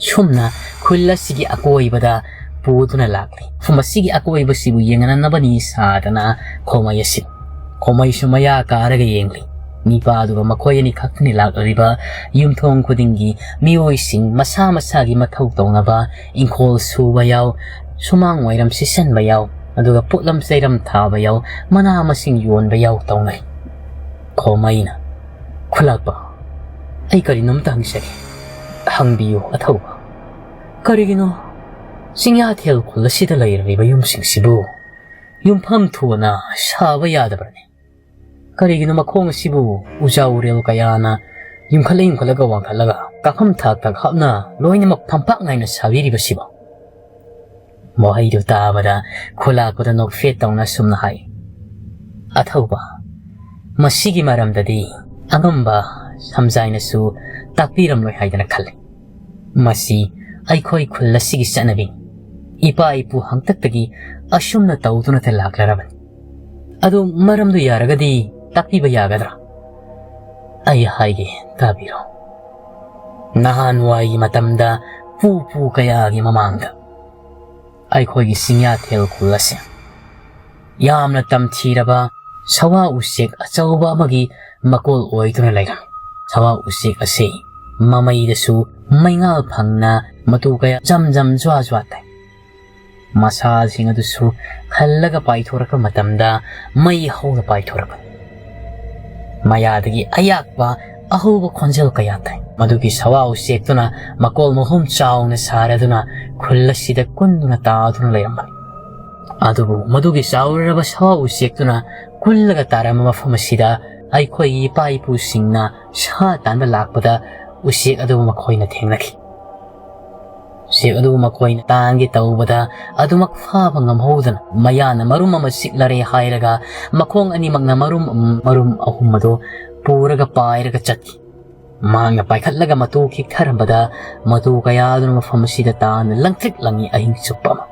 ꯁꯨꯝꯅ ꯈꯨꯜ ꯑꯁꯤꯒꯤ ꯑꯀꯣꯏꯕꯗ ꯄꯨꯗꯨꯅ ꯂꯥꯛꯂꯤ꯫ ꯃꯐꯝ ꯑꯁꯤꯒꯤ ꯑꯀꯣꯏꯕꯁꯤꯕꯨ ꯌꯦꯡꯅꯅꯕꯅꯤ ꯁꯥꯗꯅ ꯈꯣꯃꯩ ꯑꯁꯤ, ꯈꯣꯃꯩꯁꯨ ꯃꯌꯥ ꯀꯥꯔꯒ ꯌꯦꯡꯂꯤ꯫ ꯅꯤꯄꯥ ꯑꯗꯨꯒ ꯃꯈꯣꯏ ꯑꯅꯤ ꯈꯛꯇꯅꯤ ꯂꯥꯛꯂꯤꯕ꯫ ꯌꯨꯝꯊꯣꯡ ꯈꯨꯗꯤꯡꯒꯤ ꯃꯤꯑꯣꯏꯁꯤꯡ ꯃꯁꯥ ꯃꯁꯥꯒꯤ ꯃꯊꯧ ꯇꯧꯅꯕ, ꯏꯪꯈꯣꯜ ꯁꯨꯕ ꯌꯥꯎ, ꯁꯨꯃꯥꯡ ꯋꯥꯏꯔꯝ ꯁꯤꯠꯆꯟꯕ ꯌꯥꯎ, ꯑꯗꯨꯒ ꯄꯣꯠꯂꯝ ꯆꯩꯔꯝ ꯊꯥꯕ ꯌꯥꯎ, ꯃꯅꯥ ꯃꯁꯤꯡ ꯌꯣꯟꯕ ꯌꯥꯎ ꯇꯧꯅꯩ꯫ ꯈꯣꯃꯩꯅ, "ꯈꯨꯂꯥꯛꯄ, ꯑꯩ ꯀꯔꯤꯅꯣꯝꯇ ꯍꯪꯖꯒꯦ"꯫ "ꯍꯪꯕꯤꯌꯨ ꯑꯊꯧꯕ"꯫ "ꯀꯔꯤꯒꯤꯅꯣ ꯆꯤꯡꯌꯥꯊꯦꯜ ꯈꯨꯜ ꯑꯁꯤꯗ ꯂꯩꯔꯤꯕ ꯌꯨꯝꯁꯤꯡꯁꯤꯕꯨ ꯌꯨꯝꯐꯝ ꯊꯨꯅ ꯁꯥꯕ ꯌꯥꯗꯕ꯭ꯔꯅꯦ? ꯀꯔꯤꯒꯤꯅꯣ ꯃꯈꯣꯡ ꯑꯁꯤꯕꯨ ꯎꯖꯥ ꯎꯔꯦꯜ ꯀꯌꯥꯅ ꯌꯨꯝꯈꯠꯂ ꯌꯨꯝꯈꯠꯂꯒ ꯋꯥꯡꯈꯠꯂꯒ ꯀꯥꯐꯝ ꯊꯥꯛꯇ ꯍꯥꯞꯅ ꯂꯣꯏꯅꯃꯛ ꯐꯝꯄꯥꯛ ꯅꯥꯏꯅ ꯁꯥꯕꯤꯔꯤꯕꯁꯤꯕꯣ?" ꯋꯥꯍꯩꯗꯨ ꯇꯥꯕꯗ ꯈꯨꯂꯥꯛꯄꯗ ꯅꯣꯛꯐꯦꯠ ꯇꯧꯅ ꯁꯨꯝꯅ ꯍꯥꯏ, "ꯑꯊꯧꯕ, ꯃꯁꯤꯒꯤ ꯃꯔꯝꯗꯗꯤ ꯑꯉꯝꯕ ꯁꯝꯖꯥꯏꯅꯁꯨ ꯇꯥꯛꯄꯤꯔꯝꯂꯣꯏ ꯍꯥꯏꯗꯅ ꯈꯜꯂꯤ꯫ ꯃꯁꯤ ꯑꯩꯈꯣꯏ ꯈꯨꯜ ꯑꯁꯤꯒꯤ ꯆꯠꯅꯕꯤꯅꯤ꯫ ꯏꯄꯥ ꯏꯄꯨ ꯍꯥꯛꯇꯛꯇꯒꯤ ꯑꯁꯨꯝꯅ ꯇꯧꯗꯨꯅꯇ ꯂꯥꯛꯂꯔꯕꯅꯤ꯫ ꯑꯗꯨ ꯃꯔꯝꯗꯨ ꯌꯥꯔꯒꯗꯤ ꯇꯥꯛꯄꯤꯕ ꯌꯥꯒꯗ꯭ꯔꯥ? ꯑꯩ ꯍꯥꯏꯒꯦ, ꯇꯥꯕꯤꯔꯣ꯫ ꯅꯍꯥꯟꯋꯥꯏꯒꯤ ꯃꯇꯝꯗ, ꯄꯨ ꯄꯨ ꯀꯌꯥꯒꯤ ꯃꯃꯥꯡꯗ, ꯑꯩꯈꯣꯏꯒꯤ ꯆꯤꯡꯌꯥꯊꯦꯜ ꯈꯨꯜ ꯑꯁꯤ ꯌꯥꯝꯅ ꯇꯝꯊꯤꯔꯕ ꯁꯋꯥ ꯎꯆꯦꯛ ꯑꯆꯧꯕ ꯑꯃꯒꯤ ꯃꯀꯣꯜ ꯑꯣꯏꯗꯨꯅ ꯂꯩꯔꯝꯃꯤ꯫ ꯁꯋꯥ ꯎꯆꯦꯛ ꯑꯁꯤ ꯃꯃꯩꯗꯁꯨ ꯃꯩꯉꯥꯜ ꯐꯪꯅ ꯃꯇꯨ ꯀꯌꯥ ꯖꯝ ꯖꯝ ꯖ꯭ꯋꯥ ꯖ꯭ꯋꯥ ꯇꯥꯏ꯫ ꯃꯁꯥꯁꯤꯡ ꯑꯗꯨꯁꯨ ꯈꯜꯂꯒ ꯄꯥꯏꯊꯣꯔꯛꯄ ꯃꯇꯝꯗ ꯃꯩ ꯍꯧꯅ ꯄꯥꯏꯊꯣꯔꯛꯄꯅꯤ꯫ ꯃꯌꯥꯗꯒꯤ ꯑꯌꯥꯛꯄ ꯑꯍꯧꯕ ꯈꯣꯟꯖꯦꯜ ꯀꯌꯥ ꯇꯥꯏ꯫ ꯃꯗꯨꯒꯤ ꯁꯋꯥ ꯎꯆꯦꯛꯇꯨꯅ ꯃꯀꯣꯜ ꯃꯍꯨꯝ ꯆꯥꯎꯅ ꯁꯥꯔꯗꯨꯅ ꯈꯨꯜ ꯑꯁꯤꯗ ꯀꯨꯟꯗꯨꯅ ꯇꯥꯗꯨꯅ ꯂꯩꯔꯝꯕꯅꯤ꯫ ꯑꯗꯨꯕꯨ ꯃꯗꯨꯒꯤ ꯆꯥꯎꯔꯔꯕ ꯁꯋꯥ ꯎꯆꯦꯛꯇꯨꯅ ꯀꯨꯜꯂꯒ ꯇꯥꯔꯝꯕ ꯃꯐꯝ ꯑꯁꯤꯗ ꯑꯩꯈꯣꯏꯒꯤ ꯏꯄꯥ ꯏꯄꯨꯁꯤꯡꯅ ꯁꯥ ꯇꯥꯟꯕ ꯂꯥꯛꯄꯗ ꯎꯆꯦꯛ ꯑꯗꯨꯕꯨ ꯃꯈꯣꯏꯅ ꯊꯦꯡꯅꯈꯤ꯫ ꯎꯆꯦꯛ ꯑꯗꯨꯕꯨ ꯃꯈꯣꯏꯅ ꯇꯥꯟꯒꯦ ꯇꯧꯕꯗ ꯑꯗꯨꯃꯛ ꯐꯥꯕ ꯉꯝꯍꯧꯗꯅ ꯃꯌꯥꯅ ꯃꯔꯨꯝ ꯑꯃ ꯆꯤꯛꯂꯔꯦ ꯍꯥꯏꯔꯒ ꯃꯈꯣꯡ ꯑꯅꯤꯃꯛꯅ ꯃꯔꯨꯝ, ꯃꯔꯨꯝ ꯑꯍꯨꯝ ꯑꯗꯨ ꯄꯨꯔꯒ ꯄꯥꯏꯔꯒ ꯆꯠꯈꯤ꯫ ꯃꯍꯥꯛꯅ ꯄꯥꯏꯈꯠꯂꯒ ꯃꯇꯨ ꯈꯤꯛꯊꯔꯝꯕꯗ ꯃꯇꯨ ꯀꯌꯥꯗꯨꯅ ꯃꯐꯝ ꯑꯁꯤꯗ ꯇꯥꯅ ꯂꯪꯇ꯭ꯔꯤꯛ ꯂꯪꯉꯤ ꯑꯍꯤꯡ ꯆꯨꯞꯄ ꯑꯃ꯫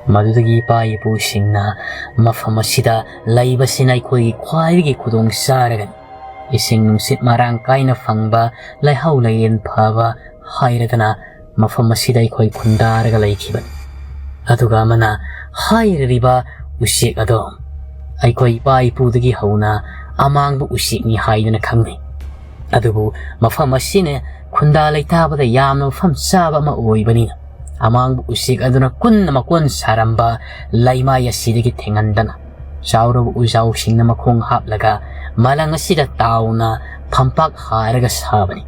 ꯃꯗꯨꯗꯒꯤ ꯏꯄꯥ ꯏꯄꯨꯁꯤꯡꯅ ꯃꯐꯝ ꯑꯁꯤꯗ ꯂꯩꯕꯁꯤꯅ ꯑꯩꯈꯣꯏꯒꯤ ꯈ꯭ꯋꯥꯏꯗꯒꯤ ꯈꯨꯗꯣꯡ ꯆꯥꯔꯒꯅꯤ꯫ ꯏꯁꯤꯡ ꯅꯨꯡꯁꯤꯠ ꯃꯔꯥꯡ ꯀꯥꯏꯅ ꯐꯪꯕ, ꯂꯩꯍꯥꯎ ꯂꯩꯔꯦꯟ ꯐꯕ ꯍꯥꯏꯔꯗꯅ ꯃꯐꯝ ꯑꯁꯤꯗ ꯑꯩꯈꯣꯏ ꯈꯨꯟꯗꯥꯔꯒ ꯂꯩꯈꯤꯕꯅꯤ꯫ ꯑꯗꯨꯒ ꯑꯃꯅ ꯍꯥꯏꯔꯤꯕ ꯎꯆꯦꯛ ꯑꯗꯣ ꯑꯩꯈꯣꯏ ꯏꯄꯥ ꯏꯄꯨꯗꯒꯤ ꯍꯧꯅ ꯑꯃꯥꯡꯕ ꯎꯆꯦꯛꯅꯤ ꯍꯥꯏꯗꯨꯅ ꯈꯪꯅꯩ꯫ ꯑꯗꯨꯕꯨ ꯃꯐꯝ ꯑꯁꯤꯅ ꯈꯨꯟꯗꯥ ꯂꯩꯇꯥꯕꯗ ꯌꯥꯝꯅ ꯃꯐꯝ ꯆꯥꯕ ꯑꯃ ꯑꯣꯏꯕꯅꯤꯅ ꯑꯃꯥꯡꯕ ꯎꯆꯦꯛ ꯑꯗꯨꯅ ꯀꯨꯟꯅ ꯃꯀꯣꯟ ꯁꯥꯔꯝꯕ ꯂꯩꯃꯥꯏ ꯑꯁꯤꯗꯒꯤ ꯊꯦꯡꯍꯟꯗꯅ ꯆꯥꯎꯔꯕ ꯎꯖꯥꯎꯁꯤꯡꯅ ꯃꯈꯣꯡ ꯍꯥꯞꯂꯒ ꯃꯂꯪ ꯑꯁꯤꯗ ꯇꯥꯎꯅ ꯐꯝꯄꯥꯛ ꯍꯥꯏꯔꯒ ꯁꯥꯕꯅꯤ꯫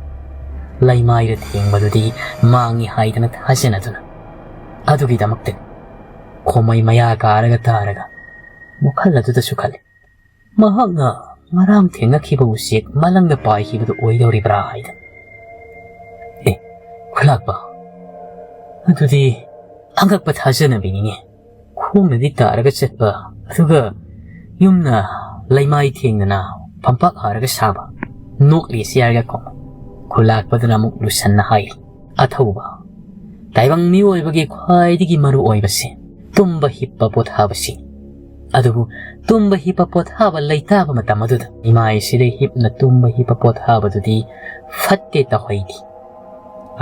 ꯂꯩꯃꯥꯏꯗ ꯊꯦꯡꯕꯗꯨꯗꯤ ꯃꯥꯡꯉꯤ ꯍꯥꯏꯗꯅ ꯊꯥꯖꯅꯗꯨꯅ ꯑꯗꯨꯒꯤꯗꯃꯛꯇ ꯈꯣꯃꯩ ꯃꯌꯥ ꯀꯥꯔꯒ ꯇꯥꯔꯒ ꯋꯥꯈꯜ ꯑꯗꯨꯗꯁꯨ ꯈꯜꯂꯤ, ꯃꯍꯥꯛꯅ ꯉꯔꯥꯡ ꯊꯦꯡꯅꯈꯤꯕ ꯎꯆꯦꯛ ꯃꯂꯪꯗ ꯄꯥꯏꯈꯤꯕꯗꯨ ꯑꯣꯏꯗꯧꯔꯤꯕ꯭ꯔꯥ ꯍꯥꯏꯗꯅ꯫ ꯑꯦ, ꯈꯨꯂꯥꯛꯄ, ꯑꯗꯨꯗꯤ ꯑꯉꯛꯄ ꯊꯥꯖꯅꯕꯤꯅꯤꯅꯦ꯫ ꯈꯣꯡꯅꯗꯤ ꯇꯥꯔꯒ ꯆꯠꯄ, ꯑꯗꯨꯒ ꯌꯨꯝꯅ ꯂꯩꯃꯥꯏ ꯊꯦꯡꯗꯅ ꯐꯝꯄꯥꯛ ꯍꯥꯔꯒ ꯁꯥꯕ ꯅꯣꯛꯂꯤ ꯆꯤꯌꯥꯔꯒ ꯈꯣꯝꯃ ꯈꯨꯂꯥꯛꯄꯗꯨꯅ ꯑꯃꯨꯛ ꯂꯨꯁꯟꯅ ꯍꯥꯏꯔꯤ, "ꯑꯊꯧꯕ, ꯇꯥꯏꯕꯪ ꯃꯤꯑꯣꯏꯕꯒꯤ ꯈ꯭ꯋꯥꯏꯗꯒꯤ ꯃꯔꯨ ꯑꯣꯏꯕꯁꯤ ꯇꯨꯝꯕ ꯍꯤꯞꯄ ꯄꯣꯊꯥꯕꯁꯤ꯫ ꯑꯗꯨꯕꯨ ꯇꯨꯝꯕ ꯍꯤꯞꯄ ꯄꯣꯊꯥꯕ ꯂꯩꯇꯥꯕ ꯃꯇꯝ ꯑꯗꯨꯗ ꯏꯃꯥꯏꯁꯤꯗ ꯍꯤꯞꯅ ꯇꯨꯝꯕ ꯍꯤꯞꯄ ꯄꯣꯊꯥꯕꯗꯨꯗꯤ ꯐꯠꯇꯦ ꯇꯧꯍꯩꯗꯦ꯫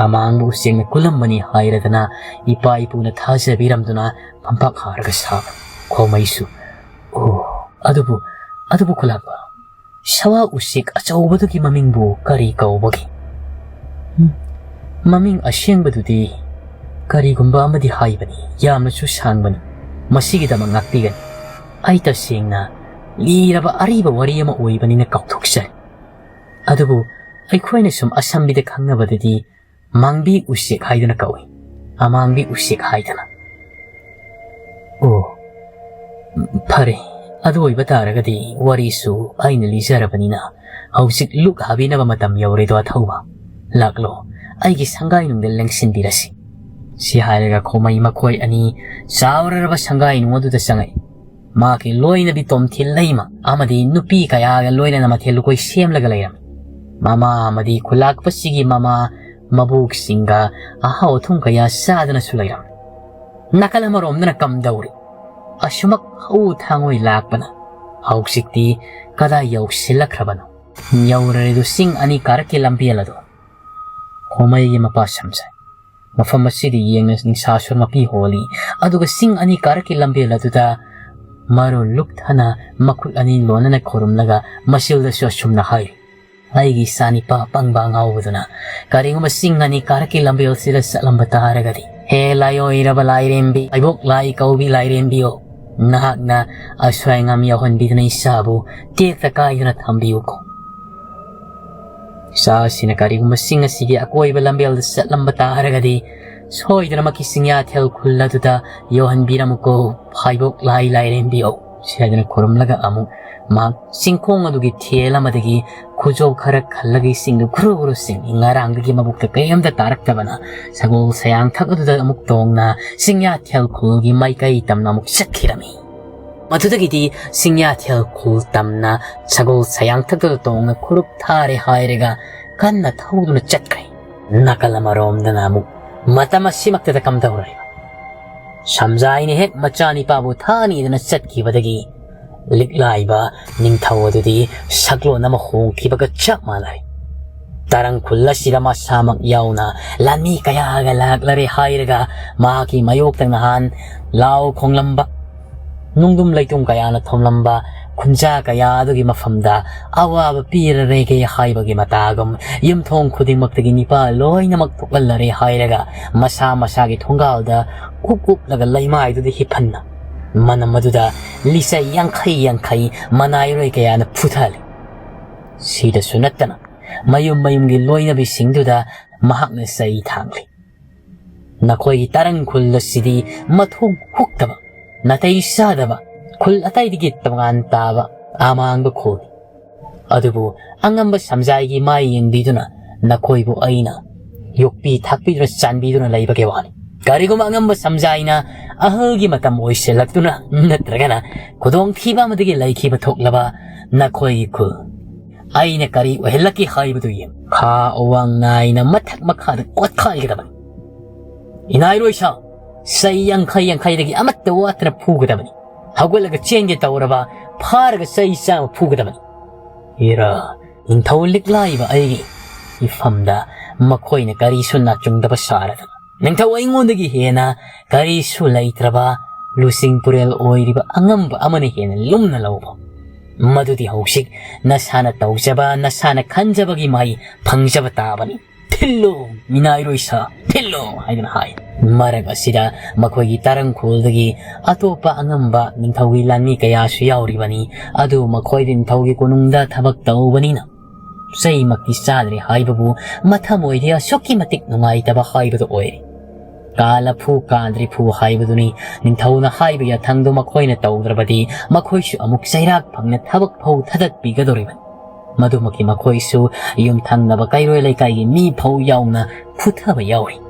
ꯑꯃꯥꯡꯕ ꯎꯆꯦꯛꯅ ꯀꯨꯜꯂꯝꯕꯅꯤ ꯍꯥꯏꯔꯗꯅ ꯏꯄꯥ ꯏꯄꯨꯅ ꯊꯥꯖꯕꯤꯔꯝꯗꯨꯅ ꯐꯝꯄꯥꯛ ꯍꯥꯔꯒ ꯁꯥꯕ ꯈꯣꯃꯩꯁꯨ꯫ ꯑꯣ, ꯑꯗꯨꯕꯨ, ꯑꯗꯨꯕꯨ ꯈꯨꯂꯥꯛꯄ, ꯁꯋꯥ ꯎꯆꯦꯛ ꯑꯆꯧꯕꯗꯨꯒꯤ ꯃꯃꯤꯡꯕꯨ ꯀꯔꯤ ꯀꯧꯕꯒꯦ?" ꯎꯝ, ꯃꯃꯤꯡ ꯑꯁꯦꯡꯕꯗꯨꯗꯤ ꯀꯔꯤꯒꯨꯝꯕ ꯑꯃꯗꯤ ꯍꯥꯏꯕꯅꯤ, ꯌꯥꯝꯅꯁꯨ ꯁꯥꯡꯕꯅꯤ꯫ ꯃꯁꯤꯒꯤꯗꯃꯛ ꯉꯥꯛꯄꯤꯒꯅꯤ꯫ ꯑꯩ ꯇꯁꯦꯡꯅ ꯂꯤꯔꯕ ꯑꯔꯤꯕ ꯋꯥꯔꯤ ꯑꯃ ꯑꯣꯏꯕꯅꯤꯅ ꯀꯥꯎꯊꯣꯛꯆꯔꯦ꯫ ꯑꯗꯨꯕꯨ ꯑꯩꯈꯣꯏꯅ ꯁꯨꯝ ꯑꯁꯝꯕꯤꯗ ꯈꯪꯅꯕꯗꯗꯤ ꯃꯥꯡꯕꯤ ꯎꯆꯦꯛ ꯍꯥꯏꯗꯨꯅ ꯀꯧꯏ꯫ ꯑꯃꯥꯡꯕꯤ ꯎꯆꯦꯛ ꯍꯥꯏꯗꯅ꯫ ꯑꯣ, ꯐꯔꯦ꯫ ꯑꯗꯨ ꯑꯣꯏꯕ ꯇꯥꯔꯒꯗꯤ ꯋꯥꯔꯤꯁꯨ ꯑꯩꯅ ꯂꯤꯖꯔꯕꯅꯤꯅ ꯍꯧꯖꯤꯛ ꯂꯨꯛ ꯍꯥꯕꯤꯅꯕ ꯃꯇꯝ ꯌꯧꯔꯦꯗꯣ ꯑꯊꯧꯕ꯫ ꯂꯥꯛꯂꯣ, ꯑꯩꯒꯤ ꯁꯪꯒꯥꯏꯅꯨꯡꯗ ꯂꯦꯡꯁꯤꯟꯕꯤꯔꯁꯤ꯫ ꯁꯤ ꯍꯥꯏꯔꯒ ꯈꯣꯃꯩ ꯃꯈꯣꯏ ꯑꯅꯤ ꯆꯥꯎꯔꯔꯕ ꯁꯪꯒꯥꯏꯅꯨꯡ ꯑꯗꯨꯗ ꯆꯪꯉꯛꯏ꯫ ꯃꯥꯒꯤ ꯂꯣꯏꯅꯕꯤ ꯇꯣꯝꯊꯤꯜ ꯂꯩꯃ ꯑꯃꯗꯤ ꯅꯨꯄꯤ ꯀꯌꯥꯒ ꯂꯣꯏꯅꯅ ꯃꯊꯦꯜ ꯂꯨꯀꯣꯏ ꯁꯦꯝꯂꯒ ꯂꯩꯔꯝꯃꯤ꯫ ꯃꯃꯥ ꯑꯃꯗꯤ ꯈꯨꯂꯥꯛꯄꯁꯤꯒꯤ ꯃꯃꯥ ꯃꯕꯣꯛꯁꯤꯡꯒ ꯑꯍꯥꯎ ꯑꯊꯨꯝ ꯀꯌꯥ ꯆꯥꯗꯅꯁꯨ ꯂꯩꯔꯝꯃꯤ꯫ ꯅꯥꯀꯜ ꯑꯃꯔꯣꯝꯗꯅ ꯀꯝꯗꯧꯔꯤ? ꯑꯁꯨꯃꯛ ꯍꯧ ꯊꯥꯡꯉꯣꯏ ꯂꯥꯛꯄꯅ ꯍꯧꯖꯤꯛꯇꯤ ꯀꯗꯥꯏ ꯌꯧꯁꯤꯜꯂꯛꯈ꯭ꯔꯕꯅꯣ? ꯌꯧꯔꯔꯦꯗꯨ ꯆꯤꯡ ꯑꯅꯤ ꯀꯥꯔꯛꯀꯤ ꯂꯝꯕꯦꯜ ꯑꯗꯨ꯫ ꯈꯣꯃꯩꯒꯤ ꯃꯄꯥ ꯁꯝꯖꯥꯏ꯫ ꯃꯐꯝ ꯑꯁꯤꯗ ꯌꯦꯡꯅ ꯅꯤꯡꯁꯥꯁꯨ ꯃꯄꯤ ꯍꯣꯜꯂꯤ꯫ ꯑꯗꯨꯒ ꯆꯤꯡ ꯑꯅꯤ ꯀꯥꯔꯛꯀꯤ ꯂꯝꯕꯦꯜ ꯑꯗꯨꯗ ꯃꯔꯨ ꯂꯨꯞꯊꯅ ꯃꯈꯨꯠ ꯑꯅꯤ ꯂꯣꯟꯅꯅ ꯈꯨꯔꯨꯝꯂꯒ ꯃꯆꯤꯜꯗꯁꯨ ꯑꯁꯨꯝꯅ ꯍꯥꯏꯔꯤ, "ꯑꯩꯒꯤ ꯏꯆꯥꯅꯤꯄꯥ ꯄꯪꯕ ꯑꯉꯥꯎꯕꯗꯨꯅ ꯀꯔꯤꯒꯨꯝꯕ ꯆꯤꯡ ꯑꯅꯤ ꯀꯥꯔꯛꯀꯤ ꯂꯝꯕꯦꯜꯁꯤꯗ ꯆꯠꯂꯝꯕ ꯇꯥꯔꯒꯗꯤ, ꯍꯦ ꯂꯥꯏꯑꯣꯏꯔꯕ ꯂꯥꯏꯔꯦꯝꯕꯤ, ꯏꯕꯣꯛ ꯂꯥꯏ ꯀꯧꯕꯤ ꯂꯥꯏꯔꯦꯝꯕꯤꯌꯣ, ꯅꯍꯥꯛꯅ ꯑꯁꯣꯏ ꯑꯉꯥꯝ ꯌꯥꯎꯍꯟꯕꯤꯗꯨꯅ ꯏꯆꯥꯕꯨ ꯇꯦꯛꯇ ꯀꯥꯏꯗꯅ ꯊꯝꯕꯤꯌꯨꯀꯣ꯫ ꯏꯆꯥꯁꯤꯅ ꯀꯔꯤꯒꯨꯝꯕ ꯆꯤꯡ ꯑꯁꯤꯒꯤ ꯑꯀꯣꯏꯕ ꯂꯝꯕꯦꯜꯗ ꯆꯠꯂꯝꯕ ꯇꯥꯔꯒꯗꯤ, ꯁꯣꯏꯗꯅꯃꯛꯀꯤ ꯆꯤꯡꯌꯥꯊꯦꯜ ꯈꯨꯜ ꯑꯗꯨꯗ ꯌꯧꯍꯟꯕꯤꯔꯝꯃꯨꯀꯣ, ꯐꯥꯏꯕꯣꯛ ꯂꯥꯏ ꯂꯥꯏꯔꯦꯝꯕꯤꯌꯣ" ꯁꯤ ꯍꯥꯏꯗꯨꯅ ꯈꯨꯔꯨꯝꯂꯒ ꯑꯃꯨꯛ ꯃꯍꯥꯛ ꯆꯤꯡꯈꯣꯡ ꯑꯗꯨꯒꯤ ꯊꯦꯜ ꯑꯃꯗꯒꯤ ꯈꯨꯖꯣꯞ ꯈꯔ ꯈꯜꯂꯒ ꯏꯁꯤꯡꯗꯨ ꯈꯨꯔꯨ ꯈꯨꯔꯨ ꯆꯤꯡꯏ꯫ ꯉꯔꯥꯡꯗꯒꯤ ꯃꯕꯨꯛꯇ ꯀꯔꯤꯝꯇ ꯇꯥꯔꯛꯇꯕꯅ ꯁꯒꯣꯜ ꯁꯌꯥꯡꯊꯛ ꯑꯗꯨꯗ ꯑꯃꯨꯛ ꯇꯣꯡꯅ ꯆꯤꯡꯌꯥꯊꯦꯜ ꯈꯨꯜꯒꯤ ꯃꯥꯏꯀꯩ ꯇꯝꯅ ꯑꯃꯨꯛ ꯆꯠꯈꯤꯔꯝꯃꯤ꯫ ꯃꯗꯨꯗꯒꯤꯗꯤ ꯁꯤꯡꯌꯥꯊꯦꯜ ꯈꯨꯜ ꯇꯝꯅ ꯁꯒꯣꯜ ꯁꯌꯥꯡꯊꯛꯇ ꯇꯣꯡꯅ ꯈꯨꯔꯨꯞ ꯊꯥꯔꯦ ꯍꯥꯏꯔꯒ ꯀꯟꯅ ꯊꯧꯗꯨꯅ ꯆꯠꯈ꯭ꯔꯦ꯫ ꯅꯥꯀꯜ ꯑꯃꯔꯣꯝꯗꯅ ꯑꯃꯨꯛ ꯃꯇꯝ ꯑꯁꯤꯃꯛꯇꯗ ꯀꯝꯗꯧꯔꯤꯕ? ꯁꯝꯖꯥꯏꯅ ꯍꯦꯛ ꯃꯆꯥꯅꯤꯄꯥꯕꯨ ꯊꯥꯅꯤꯗꯅ ꯆꯠꯈꯤꯕꯗꯒꯤ ꯂꯤꯛꯂꯥꯏꯕ ꯅꯤꯡꯊꯧ ꯑꯗꯨꯗꯤ ꯁꯛꯂꯣꯟ ꯑꯃ ꯍꯣꯡꯈꯤꯕꯒ ꯆꯞ ꯃꯥꯟꯅꯔꯦ꯫ ꯇꯔꯪ ꯈꯨꯜ ꯑꯁꯤꯗ ꯃꯁꯥꯃꯛ ꯌꯥꯎꯅ ꯂꯥꯟꯃꯤ ꯀꯌꯥꯒ ꯂꯥꯛꯂꯔꯦ ꯍꯥꯏꯔꯒ ꯃꯍꯥꯛꯀꯤ ꯃꯥꯌꯣꯛꯇ ꯅꯍꯥꯟ ꯂꯥꯎ ꯈꯣꯡꯂꯝꯕ, ꯅꯨꯡꯗꯨꯝ ꯂꯩꯇꯨꯝ ꯀꯌꯥꯅ ꯊꯣꯝꯂꯝꯕ ꯈꯨꯟꯖꯥ ꯀꯌꯥ ꯑꯗꯨꯒꯤ ꯃꯐꯝꯗ ꯑꯋꯥꯕ ꯄꯤꯔꯔꯦꯒꯦ ꯍꯥꯏꯕꯒꯤ ꯃꯇꯥꯒꯨꯝ ꯌꯨꯝꯊꯣꯡ ꯈꯨꯗꯤꯡꯃꯛꯇꯒꯤ ꯅꯤꯄꯥ ꯂꯣꯏꯅꯃꯛ ꯊꯣꯛꯍꯜꯂꯔꯦ ꯍꯥꯏꯔꯒ ꯃꯁꯥ ꯃꯁꯥꯒꯤ ꯊꯣꯡꯒꯥꯜꯗ ꯎꯞ ꯎꯞꯂꯒ ꯂꯩꯃꯥꯏꯗꯨꯗ ꯍꯤꯞꯍꯟꯅ ꯃꯅꯝ ꯑꯗꯨꯗ ꯂꯤꯆꯩ ꯌꯥꯡꯈꯩ ꯌꯥꯡꯈꯩ ꯃꯅꯥꯏꯔꯣꯏ ꯀꯌꯥꯅ ꯐꯨꯊꯍꯜꯂꯤ꯫ ꯁꯤꯗꯁꯨ ꯅꯠꯇꯅ ꯃꯌꯨꯝ ꯃꯌꯨꯝꯒꯤ ꯂꯣꯏꯅꯕꯤꯁꯤꯡꯗꯨꯗ ꯃꯍꯥꯛꯅ ꯆꯩ ꯊꯥꯡꯂꯤ꯫ ꯅꯈꯣꯏꯒꯤ ꯇꯔꯪ ꯈꯨꯜ ꯑꯁꯤꯗꯤ ꯃꯊꯣꯡ ꯍꯨꯛꯇꯕ, ꯅꯥꯇꯩ ꯆꯥꯗꯕ, ꯈꯨꯜ ꯑꯇꯩꯗꯒꯤ ꯇꯣꯉꯥꯟ ꯇꯥꯕ ꯑꯃꯥꯡꯕ ꯈꯨꯜꯅꯤ꯫ ꯑꯗꯨꯕꯨ ꯑꯉꯝꯕ ꯁꯝꯖꯥꯏꯒꯤ ꯃꯥꯏ ꯌꯦꯡꯕꯤꯗꯨꯅ ꯅꯈꯣꯏꯕꯨ ꯑꯩꯅ ꯌꯣꯛꯄꯤ ꯊꯥꯛꯄꯤꯗꯨꯅ ꯆꯥꯟꯕꯤꯗꯨꯅ ꯂꯩꯕꯒꯤ ꯋꯥꯅꯤ꯫ ꯀꯔꯤꯒꯨꯝꯕ ꯑꯉꯝꯕ ꯁꯝꯖꯥꯏꯅ ꯑꯍꯜꯒꯤ ꯃꯇꯝ ꯑꯣꯏꯁꯤꯜꯂꯛꯇꯨꯅ ꯅꯠꯇ꯭ꯔꯒꯅ ꯈꯨꯗꯣꯡꯊꯤꯕ ꯑꯃꯗꯒꯤ ꯂꯩꯈꯤꯕ ꯊꯣꯛꯂꯕ ꯅꯈꯣꯏꯒꯤ ꯈꯨꯜ ꯑꯩꯅ ꯀꯔꯤ ꯑꯣꯏꯍꯜꯂꯛꯀꯦ ꯍꯥꯏꯕꯗꯨ ꯌꯦꯡ꯫ ꯈꯥ ꯑꯋꯥꯡ ꯅꯥꯏꯅ ꯃꯊꯛ ꯃꯈꯥꯗ ꯀꯣꯠꯈꯥꯏꯒꯗꯕꯅꯤ꯫ ꯏꯅꯥꯏꯔꯣꯏ ꯁꯥ, ꯆꯩ ꯌꯥꯡꯈꯩ ꯌꯥꯡꯈꯩꯗꯒꯤ ꯑꯃꯠꯇ ꯋꯥꯠꯇꯅ ꯐꯨꯒꯗꯕꯅꯤ꯫ ꯍꯧꯒꯠꯂꯒ ꯆꯦꯟꯒꯦ ꯇꯧꯔꯕ ꯐꯥꯔꯒ ꯆꯩ ꯆꯥꯝꯃ ꯐꯨꯒꯗꯕꯅꯤ꯫ ꯏꯔꯥ, ꯅꯤꯡꯊꯧ ꯂꯤꯛꯂꯥꯏꯕ ꯑꯩꯒꯤ ꯏꯐꯝꯗ ꯃꯈꯣꯏꯅ ꯀꯔꯤꯁꯨ ꯅꯥꯆꯨꯡꯗꯕ ꯁꯥꯔꯗꯅ꯫ ꯅꯤꯡꯊꯧ ꯑꯩꯉꯣꯟꯗꯒꯤ ꯍꯦꯟꯅ ꯀꯔꯤꯁꯨ ꯂꯩꯇ꯭ꯔꯕ ꯂꯨꯆꯤꯡ ꯄꯨꯔꯦꯜ ꯑꯣꯏꯔꯤꯕ ꯑꯉꯝꯕ ꯑꯃꯅ ꯍꯦꯟꯅ ꯂꯨꯝꯅ ꯂꯧꯕ꯫ ꯃꯗꯨꯗꯤ ꯍꯧꯖꯤꯛ ꯅꯁꯥꯅ ꯇꯧꯖꯕ, ꯅꯁꯥꯅ ꯈꯟꯖꯕꯒꯤ ꯃꯍꯩ ꯐꯪꯖꯕ ꯇꯥꯕꯅꯤ꯫ "ꯊꯤꯜꯂꯨ, ꯃꯤꯅꯥꯏꯔꯣꯏ ꯁꯥ, ꯊꯤꯜꯂꯨ" ꯍꯥꯏꯗꯨꯅ ꯍꯥꯏ꯫ ꯃꯔꯛ ꯑꯁꯤꯗ ꯃꯈꯣꯏꯒꯤ ꯇꯔꯪ ꯈꯨꯜꯗꯒꯤ ꯑꯇꯣꯞꯄ ꯑꯉꯝꯕ ꯅꯤꯡꯊꯧꯒꯤ ꯂꯥꯟꯃꯤ ꯀꯌꯥꯁꯨ ꯌꯥꯎꯔꯤꯕꯅꯤ꯫ ꯑꯗꯨ ꯃꯈꯣꯏꯗꯤ ꯅꯤꯡꯊꯧꯒꯤ ꯀꯣꯅꯨꯡꯗ ꯊꯕꯛ ꯇꯧꯕꯅꯤꯅ ꯆꯩꯃꯛꯇꯤ ꯆꯥꯗ꯭ꯔꯦ ꯍꯥꯏꯕꯕꯨ ꯃꯊꯃꯣꯏꯗꯤ ꯑꯁꯨꯛꯀꯤ ꯃꯇꯤꯛ ꯅꯨꯡꯉꯥꯏꯇꯕ ꯍꯥꯏꯕꯗꯨ ꯑꯣꯏꯔꯦ꯫ ꯀꯥꯂꯐꯨ ꯀꯥꯗ꯭ꯔꯤꯐꯨ ꯍꯥꯏꯕꯗꯨꯅꯤ꯫ ꯅꯤꯡꯊꯧꯅ ꯍꯥꯏꯕ ꯌꯥꯊꯪꯗꯨ ꯃꯈꯣꯏꯅ ꯇꯧꯗ꯭ꯔꯕꯗꯤ ꯃꯈꯣꯏꯁꯨ ꯑꯃꯨꯛ ꯆꯩꯔꯥꯛ ꯐꯪꯅ ꯊꯕꯛ ꯐꯧ ꯊꯥꯗꯠꯄꯤꯒꯗꯧꯔꯤꯕꯅꯤ꯫ ꯃꯗꯨꯃꯛꯀꯤ ꯃꯈꯣꯏꯁꯨ ꯌꯨꯝꯊꯪꯅꯕ ꯀꯩꯔꯣꯏ ꯂꯩꯀꯥꯏꯒꯤ ꯃꯤ ꯐꯧ ꯌꯥꯎꯅ ꯐꯨꯊꯕ ꯌꯥꯎꯔꯤ꯫